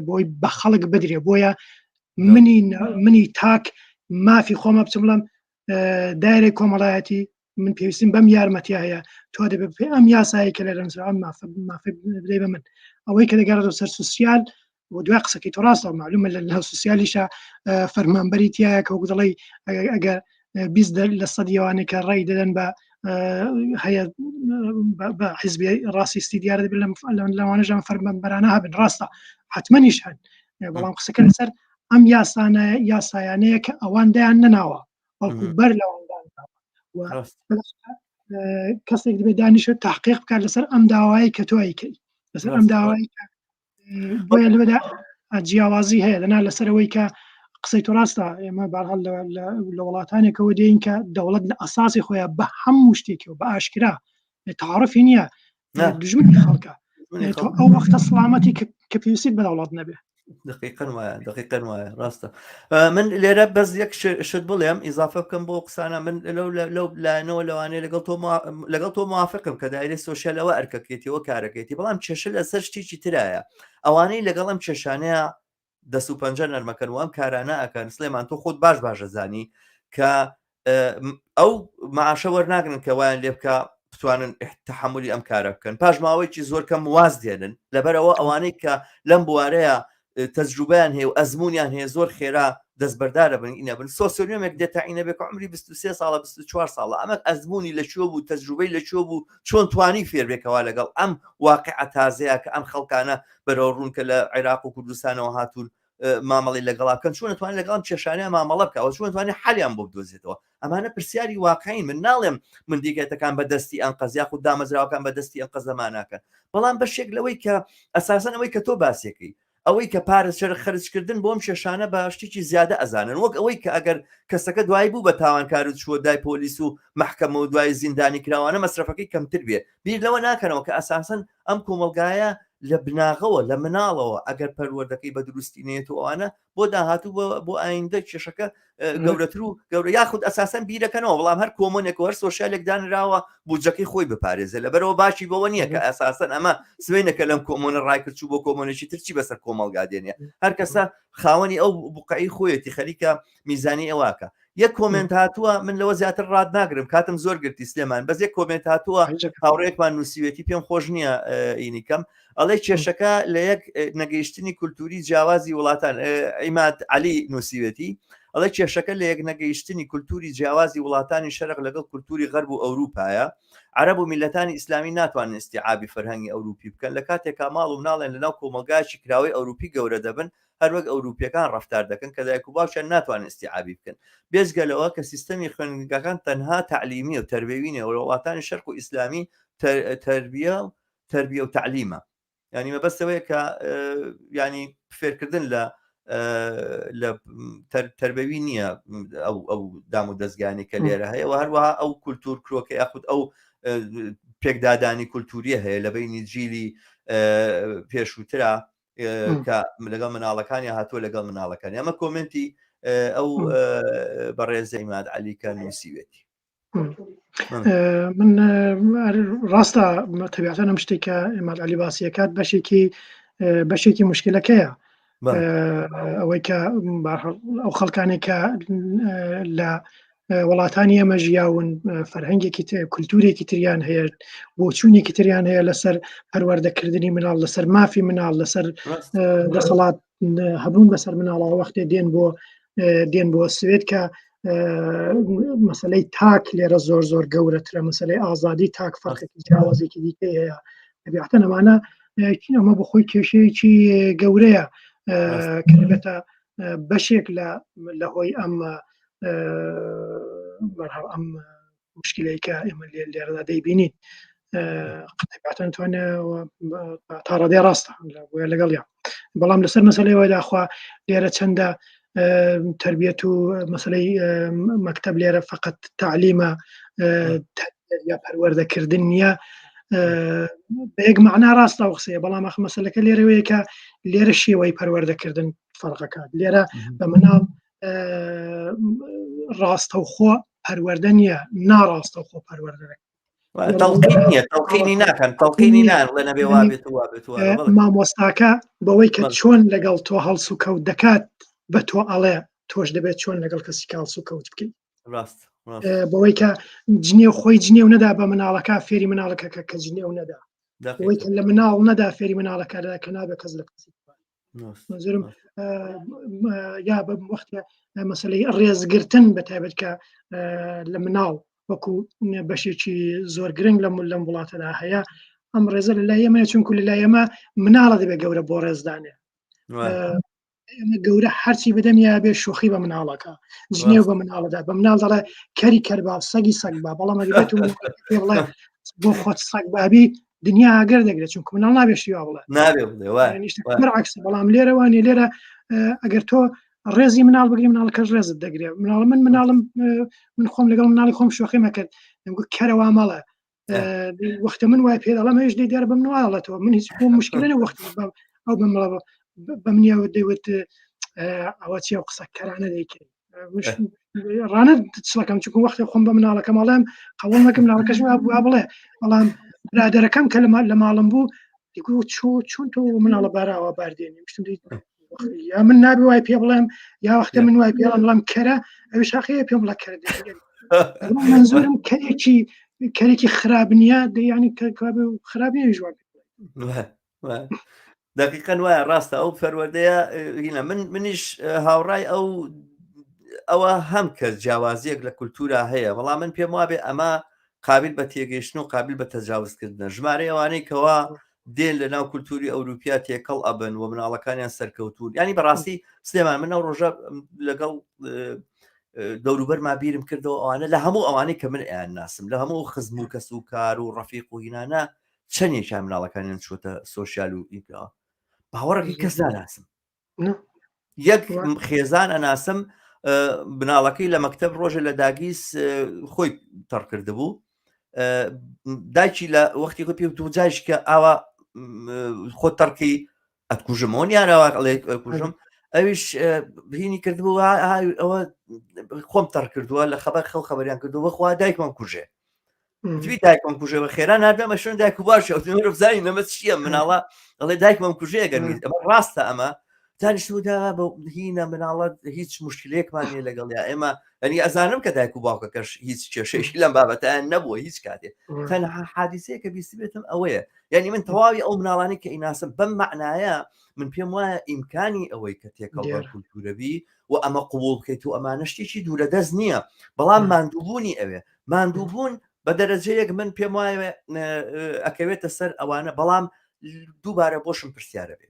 بۆی بە خەڵک بدرێ بۆیە منی منی تاک مافی خۆمە بچم بڵم دایرەی کۆمەڵایەتی من پێویستیم بەم یارمەتی هەیە تۆ دەبێت پێ ئەم یاسایی کە لە رەنجرا ئەم مافە مافە بدەی بە من ئەوەی کە دەگەڕێتەوە سەر سوسیال. بۆ دوای قسەکەی تۆ ڕاستە معلومە لە لە سوسیالیشە فەرمانبەری تایە کە وەک دەڵێی ئەگەر 20 لە سەدی ئەوانەی کە ڕێی دەدەن بە هەیە بە حیزبی ڕاستیستی دیارە دەبێت لەوانەش ئەم فەرمانبەرانە هەبن ڕاستە حتممەنیش هەن بەڵام قسەکە لەسەر ئەم یاسانە یاسایانەیە کە ئەوان دایان نەناوە بەڵکو بەر لەوان کەسێک دەبێت دانیشت تاقیق بکات لەسەر ئەم داوای کە تۆ ئەیکەی لەسەر ئەم داوای بۆیە لەوەدا جیاوازی هەیە لەنا لەسەرەوەی کە قسەی تۆ ڕاستە ئێمە بارهاڵ لە وڵاتانێکەوە دێین کە دەوڵەت لە ئەساسی خۆیان بە هەموو شتێکەوە بە ئاشکرا تعرفی نییە دژمنی خەڵکە تۆ ئەو وەختە سلامەتی کە پێویستیت بە دەوڵەت نەبێ دقیقا وایە دقیقا وایە ڕاستە من لێرە بەس یەک شت بڵێم ئیزافە بکەم بۆ قسانە من لەو لەو لایەنەوە لەوانەیە لەگەڵ تۆ لەگەڵ تۆ موافقم کە دایرەی سۆسیال ئەوە ئەرکەکەیتەوە کارەکەیتی بەڵام کێشە لەسەر شتێکی ترایە ئەوانەی لەگەڵ ئەم کێشانەیە دەست و پەنجە نەرمەکەن و ئەم کارانە ئەکەن سلێمان تۆ خۆت باش باشە زانی کە ئەو معاشە وەرناگرن کە وایان لێ بکە بتوانن تحملی ئەم کارە بکەن پاش ماوەیەکی زۆر کەم واز دێنن لەبەرەوە ئەوانەی کە لەم بوارەیە تەجروبیان هەیە و ئەزمونیان هەیە زۆر خێرا دەستبەردارە بن ئینە بن socionom ێک دێتە ئینە بێ کە عمری 23 ساڵە 24 ساڵە ئەمە ئەزمموی لە کوێ بوو تەجروبەی لە کوێ بوو چۆن توانی فێر بێکەوە لەگەڵ ئەم واقع تازەیە کە ئەم خەڵکانە بەرەو ڕوون کە لە عێراق و کوردستانەوە هاتوون مامەڵی لەگەڵا بکەن چۆن توانێت لەگەڵم کێشانە مامەڵە بکە ئەوە چۆن توانێت حەلیان بۆ بدۆزێتەوە ئەمانە پرسیاری واقعین من ناڵێم من دیگەتەکان بە دەستی ئەنقەز یاخود دامەزراوەکان بە دەستی ئەنقەزەماناکەن بەڵام بەشێک لەوەی کە ئەساسەن ئەوەی کە تۆ باسیەکەی ئەوەی کە پارە چەر خەرجکردن بۆم کێشانە بە شتێکی زیادە ئەزانن وەک ئەوەی کە ئەگەر کەسەکە دوایی بوو بە تاوانکار و چووە دای پۆلیس و مەحکەمە و دوای زیندانی کراوانە مەسرەفەکەی کەمتر بێ بیر لەوە ناکەنەوە کە ئەساسەن ئەم کۆمەڵگایە لە بناغەوە لە مناڵەوە ئەگەر پەروەردەکەی بە دروستی نێت و ئەوانە بۆ داهاتوو بۆ ئایندە کێشەکە گەورەتر و گەورە یاخود ئەساسەن بیرەکەنەوە بەڵام هەر kommun ێک و هەر social ێک دانراوە بودجەکەی خۆی بپارێزێ لەبەرەوە باشی بەوە نییە کە ئەساسەن ئەمە سوێنەکە لەم kommun ە ڕایکرد چوو بۆ kommun ێکی تر چی بەسەر کۆمەڵگا دێنێ هەر کەسە خاوەنی ئەو بقعی خۆیەتی خەریکە میزانی ئەوواکە یەک comment هاتووە من لەوە زیاتر ڕات ناگرم کاتم زۆر گرتی سلێمان بەس یەک comment هاتووە هاوڕێکمان نووسیوێتی پێم خۆش نییە ئینی کەم ئەڵێ کێشەکە لە یەک نەگەیشتنی کولتوری جیاوازی وڵاتان عیماد علی نووسیوێتی ئەڵێ کێشەکە لە یەک نەگەیشتنی کولتوری جیاوازی وڵاتانی شەرق لەگەڵ کولتوری غەرب و ئەوروپایە عەرەب و میلەتانی ئیسلامی ناتوانن ئیستیعابی فەرهەنگی ئەوروپی بکەن لە کاتێکا ماڵ و مناڵیان لەناو کۆمەڵگایەکی کراوەی ئەوروپی گەورە دەبن هەروەک ئەوروپیەکان ڕەفتار دەکەن کە دایک و باوکیان ناتوانن ئیستیعابی بکەن بێجگە لەوە کە سیستەمی خوێندنگاکان تەنها تەعلیمیە و تەربەوی نیە و لە وڵاتانی شەرق و ئیسلامی تەربیە و تەربیە و تەعلیمە ینی مەبەستەوەیە کە ینی فێرکردن لە لە تەربەوی نییە ئەو ئەو دام و دەستگانی کە لێرە هەیە و هەروەها ئەو کولتور کرۆکە یاخود ئەو پێکدادانی کولتوریە هەیە لە بینی جیلی پێشووترا کە لەگەڵ مناڵەکانی هاتووە لەگەڵ مناڵەکانی ئەمە comment ی ئەو بەڕێزە ئیماد علی کە نووسیوێتی من ڕاستە تەبیعەتەن ئەم شتێک کە ئیماد علی باسیەکات بەشێکی بەشێکی مشکلەکەیە ئەوەی کە ئەو خەڵکانێک کە لە وڵاتانی ئێمە ژیاون فەرهەنگێکی کولتورێکی تریان هەیە بۆچوونێکی تریان هەیە لەسەر پەروەردەکردنی مناڵ لەسەر مافی مناڵ لەسەر دەسەڵات هەبوون بەسەر مناڵەوە وەختێ دێن بۆ دێن بۆ سوێد کە مەسلەی تاک لێرە زۆر زۆر گەورەترە مەسلەی ئازادی تاک فەرقێکی جیاوازێکی دیکەی هەیە تەبیعەتەن ئەمانە ئەمە بەخۆی کێشەیەکی گەورەیە کە دەبێتە بەشێک لە لە هۆی ئەم ئەم مشکلەی کە ئێمە لێرەدا دەیبینین قەتەکاتان توانێت تا ڕادێ ڕاستە بۆیە لەگەڵیان بەڵام لەسەر مەسلەی وەداخوا لێرە چەندە تربیەت و مەسلەی مەکتب لێرە فقط تعلیمە یا پەروەردەکردن نییە بە یەک معنا ڕاستە و قسەیە بەڵام ئەخ مەسلەکە لێرەوەیە کە لێرە شێوەی پەروەردەکردن فەرقەکات لێرە بە مناڵ ڕاستەوخۆ پەروەردە نییە ناڕاستەوخۆ پەروەردە تەڵقینی ناکەن تەڵقینی نان لە نەبێ وابێت وابێت مامۆستاکە بەوەی کە چۆن لەگەڵ تۆ هەڵس و کەوت دەکات بە تۆ ئەڵێ تۆش دەبێت چۆن لەگەڵ کەسی کاڵس و کەوت بکەیت ڕاست بەوەی کە جنێو خۆی جنێو نەدا بە مناڵەکە فێری مناڵەکە کە جنێو نەدا بەوەی کە لە مناڵ نەدا فێری مناڵەکە کە نابێت کەس لە کەسی. منزورم یا بە وەختە مەسلەی ڕێزگرتن بە تایبەت کە لە مناڵ وەکو بەشێکی زۆر گرنگ لەم لەم وڵاتەدا هەیە ئەم ڕێزە لە لای ئێمە چونکو لە لای ئێمە مناڵە دەبێت گەورە بۆ ڕێزدانێ ئێمە گەورە هەرچی بدەم یا بێ شوخی بە مناڵەکە جنێو بە مناڵەدا بە مناڵ دەڵێ کەری کەربا سەگی سەگ با بەڵام ئەگەر تو پێ بڵێ بۆ خۆت سەگ بابی دنیا ئاگەر دەگرێت چونکە مناڵ نابێ شتی وا بڵێ نابێ بڵێ وایە بەرعکس بەڵام لێرەوانێ لێرە ئەگەر تۆ ڕێزی مناڵ بگری مناڵەکەش ڕێزت دەگرێت مناڵ من مناڵم من خۆم لەگەڵ مناڵی خۆم شۆخی مەکرد دەمگوت کەرەوا مەڵێ وەختە من وای پێ دەڵێم هێش دەی دیارە بە من واڵێتەوە من هیچ بۆ مشکلە نە وەخت ئەو بمڵە بە منیەوە دەیوت ئەوە چیە و قسەکەرانە دەیکەی ڕانە چڵەکەم چکو وەختی خۆم بە مناڵەکەم ئەڵێم قەوڵ نەکەم مناڵەکەش وا بڵێ بەڵام برادەرەکەم کە لە ماڵم بوو دیگو چۆ چۆن تۆ مناڵە باراوە باردێنی مشتم یا من نابێ وای پێ بڵێم یا وەختە من وای پێڵم بڵام کەرە ئەوی شاقەیە پێم بڵە کەرە منزورم کەرێکی کەرێکی خراپ نییە دەیانی خراپ نیە ژوان دقیقا وایە ڕاستە ئەو پەروەردەیە هینە من منیش هاوڕای ئەو ئەوە هەم کە جیاوازیەک لە کولتورا هەیە بەڵام من پێم وابێ ئەمە قابل بە تێگەیشتن و قابل بە تەجاوزکردنە ژمارەی ئەوانەی کەوا دێن لە ناو کولتوری ئەوروپیا تێکەڵ ئەبن و مناڵەکانیان سەرکەوتون ینی بەڕاستی سلێمان من ئەو ڕۆژە لەگەڵ دەوروبەرما بیرم کردەوە ئەوانە لە هەموو ئەوانەی کە من ئەیان ناسم لە هەموو خزم و کەس و کار و ڕەفیق و هینانە چەندێکیان مناڵەکانیان چووتە social و ئیپەوە باوەڕەکەی کەس ناناسم یەک خێزان ئەناسم مناڵەکەی لە مەکتب ڕۆژە لە dagis خۆی تەڕ کردبوو دایکی لە وەختی خۆی پێ دوو جایش کە ئاوا خۆ تەڕکی ئەتکوژمەوە نیانەوە کوژم ئەویش هینی کردبوو ئەوە خۆم تەڕ کردووە لە خەبەر خەو خەبەریان کردووە خوا دایکمان کوژێ توی دایکم کوژێ بە خێرا ناردەمە شوێن دایک و باشە مرۆڤ زانی نەمە چییە مناڵە ئەڵێ دایکمم کوژێ گەر ئەمە ڕاستە ئەمە دانیشتودا بە هینە مناڵە هیچ مشکلێکمان نیە لەگەڵ یا ئێمە ئەنی ئەزانم کە دایک و باوکەکەش هیچ کێشەیەکی لەم بابەتیان نەبووە هیچ کاتێ تەنها حادیسەیە کە بیستبێتم ئەوەیە یعنی من تەواوی ئەو مناڵانی کە ئیناسم بەم معنایە من پێم وایە ئیمکانی ئەوەی کە تێکەڵ بە کولتورەبی و ئەمە قوبول بکەیت و ئەمانە شتێکی دوورە دەست نییە بەڵام ماندووبوونی ئەوێ ماندووبوون بە دەرەجەیەک من پێم وایە ئەکەوێتە سەر ئەوانە بەڵام دووبارە بۆشم پرسیارە بێ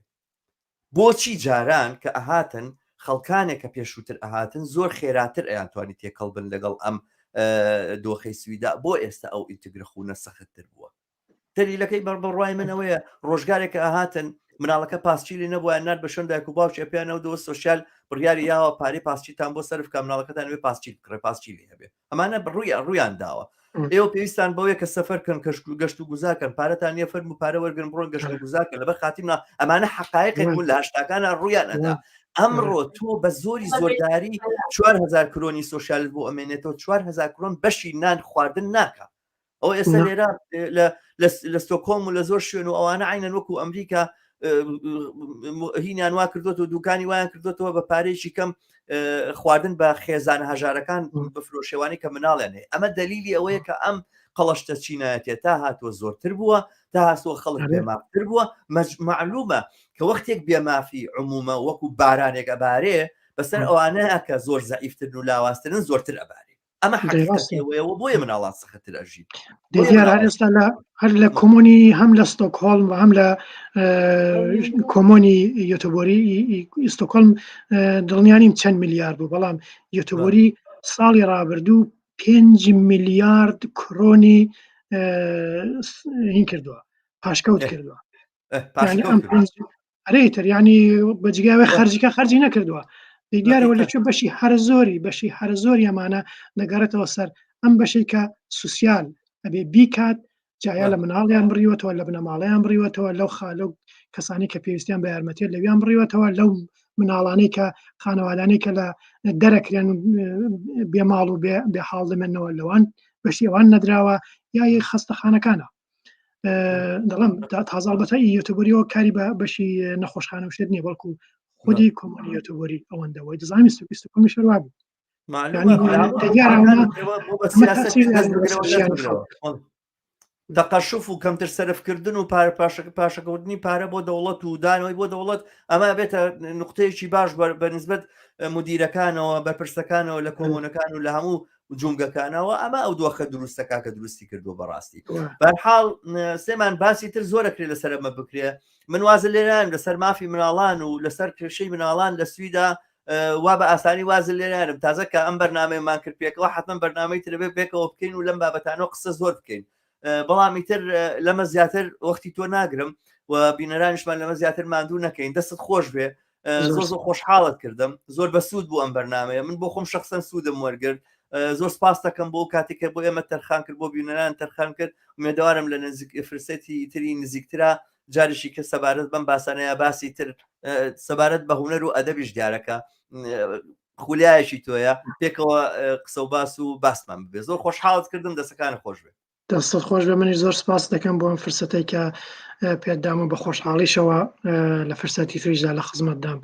بۆچی جاران کە ئەهاتن خەڵکانێک کە پێشووتر ئەهاتن زۆر خێراتر ئەیانتوانی تێکەڵ بن لەگەڵ ئەم دۆخەی سویدا بۆ ئێستا ئەو ئینتگرەخونە سەختتر بووە دەلیلەکەی بەر بڕوای من ئەوەیە ڕۆژگارێک کە ئەهاتن مناڵەکە پاسچیلی نەبووە نات بە شوێن دایک و باوکی پێیانەوە دەوە social بڕیاری یاوە پارەی پاسچیتان بۆ سەرف کە مناڵەکەتان وێ پاسچیل بکڕێ پاسچیلی هەبێ ئەمانە ڕووی ڕویان داوە ئێوە پێویستان بەوەیە کە سەفەر کەن کەشت و گەشت و گوزارکەن پارەتان نییە فەرم و پارە وەرگن بڕۆن گەشت و گوزارکەن لەبەر خاتیمنا ئەمانە حقایقێک بوون لە هەشتاکانە ڕویان ئەدا ئەمڕۆ تۆ بە زۆری زۆرداری 4هزار کرۆنی social بۆ ئەمێنێتەوە 4هزار کرۆن بەشی نان خواردن ناکە ئەو ئێستا لێرە لە ستۆکۆم و لە زۆر شوێن و ئەوانە عینەن وەکو ئەمریکا هینیان وا کردوەوە دوکانی وایان کردوەوە بە پارێکی کەم خواردن بە خێزانە هەژارەکان بفرۆشێوانی کە مناڵیان هەیە ئەمە دلیلی ئەوەیە کە ئەم قەڵشتە چینایەتە تا هاتووە زۆرتر بووە تا هاسووە خەڵک بێمافتر بووە معلومە کە وەختێک بێمافی عمومە وەکو بارانێک ئەبارێ بەسەر ئەوانەیە کە زۆر زەعیفترن و لاوازترن زۆرتر ئەبارێ ئەمە حەقیقەتەوەیە بۆیە مناڵان سەختتر ئەژین دیار هەر ئێستا لە هەر لە کۆمۆنی هەم لە ستۆکهۆڵم و هەم لە کۆمۆنی یۆتۆبۆری ستۆکهۆڵم دڵنیانیم چەند میلیارد بوو بەڵام یۆتۆبۆری ساڵی ڕابردوو 5 میلیارد کرۆنی هین کردووە پاشکەوت کردووە ئەرێ تر ینی بەجگاوێ خەرجیکە خەرجی نەکردووە دیارەوە لە چۆ بەشی هەر زۆری بەشی هەر زۆری ئەمانە دەگەڕێتەوە سەر ئەم بەشێک کە social ئەبێ بیکات جایا لە مناڵیان بڕیوەتەوە لە بنەماڵەیان بڕیوەتەوە لەو خالە و کەسانی کە پێویستیان بە یارمەتیە لەویان بڕیوەتەوە لەو مناڵانەی کە خانەوادانەی کە لە دەرەکرێن بێماڵ و بێ حاڵ دەمێنەوە لەوان بەشی ئەوان نەدراوە یا خەستەخانەکانە دەڵم تازاڵ بەتە یۆتۆبۆریەوە کاری بە بەشی نەخۆشخانە و شێت نییە بەڵکو خودی کۆمۆنی یۆتۆبۆری ئەوەندەوەی دەزانانی سوکیست کۆمی شەروا بوو تەقەشوف و کەمتر سەرفکردن و پارە پاشەکەوتنی پارە بۆ دەوڵەت و دانەوەی بۆ دەوڵەت ئەمە بێتە نقطەیەکی باش بە نسبەت مدیرەکانەوە بەرپرسەکانەوە لە کۆمۆنەکان و لە هەموو جومگەکانەوە ئەمە ئەو دۆخە دروستەکە کە دروستی کردووە بەڕاستی بەرحاڵ سێمان باسی تر زۆرەکرێ لەسەر ئەمە بکرێ من وازە لێران لەسەر مافی مناڵان و لەسەر کێشەی مناڵان لە سویدا وا بە ئاسانی وازن لێنارم تازە کە ئەم بەرنمەیەمان کرد پێکەوە حتمما بەرنمەی ترەبێ پێکەوە بکەین و لەم بابەتانەوە قسە زۆر بکەین بەڵام ئیتر لەمە زیاتر وەختی تۆ ناگرم و بینەرانیشمان لەمە زیاتر ماندوو نەکەین دەستت خۆش بێ زۆر زۆر خۆشحاڵت کردم زۆر بەسوود بوو ئەم بەرنمەیە من بۆ خۆم شخصەن سوودم وەرگرت زۆر سپاس دەکەم بۆ کاتێک کە بۆ ئێمە تەرخان کرد بۆ بینەران تەرخان کرد ئومێدەوارم لە نزیک فرسەتی تری نزیکترا جارێکی کە سەبارەت بەم باسانەیە باسی تر سەبارەت بە هوەر و ئەدەبیش دیارەکە خولیایەکی تۆیە پێکەوە قسە و باس و باسمان بێ زۆر خۆشحاڵت کردم دەسەکانە خۆش بێ دەستت خۆش بە منیش زۆر سپاس دەکەم بۆ ئەم فرسەتەی کە پێدام و بە خۆشحاڵیشەوە لە فرسەتی تریشدا لە خزمەتدام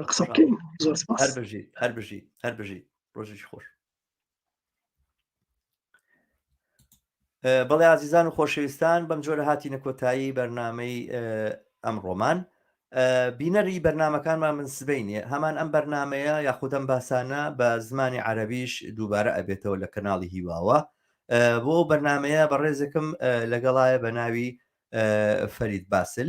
قسە بکەین زۆر سپاس هەر بژی هەر بژی هەر بژی ڕۆژێکی خۆش بەڵێ ئازیزان و خۆشەویستان بەم جۆرە هاتینە کۆتایی بەرنمەی ئەمڕۆمان بینەری بەرنمەکانمان من سبینێ هەمان ئەم بەرنمەیە یاخودەم باسانە بە زمانی عەربیش دووبارە ئەبێتەوە لە کەناڵی هیواوە بۆ بەرنمەیە بەڕێزێکم لەگەڵایە بە ناوی فەرید باسل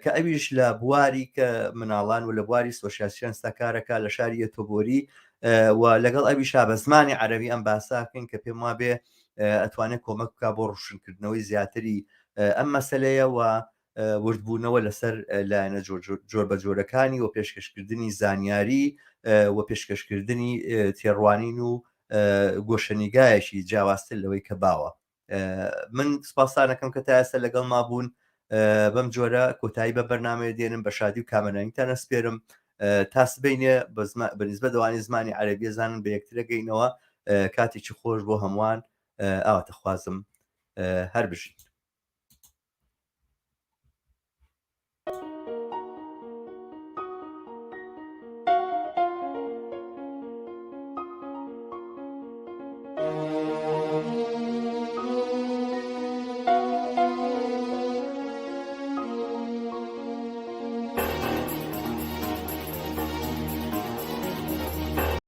کە ئەویش لە بواری کە مناڵان و لە بواری socialtjänst ا کارەکە لە شاری یەتۆبۆری و لەگەڵ ئەویشا بە زمانی عەرەبی ئەم باساکەین کە پێم وابێ ئەتوانێت کۆمەک بکە بۆ ڕوشنکردنەوەی زیاتری ئەم مەسلەیە و وردبوونەوە لەسەر لایەنە جۆر بە جۆرەکانی و پێشکەشکردنی زانیاری و پێشکەشکردنی تێڕوانین و گۆشەنیگایەکی جیاوازتر لەوەی کە باوە من سپاسانەکەم کە تا ئێستا لەگەڵ ما بوون بەم جۆرە کۆتایی بە بەرنمەیە دێنم بە شادی و کامەرانیتان ئەسپێرم تا سبینێ بە نسبەت ئەوانی زمانی عەربیە زانن بە یەکترەگەینەوە کاتێکی خۆش بۆ هەمووان ئاواتەخوازم هەر بژین.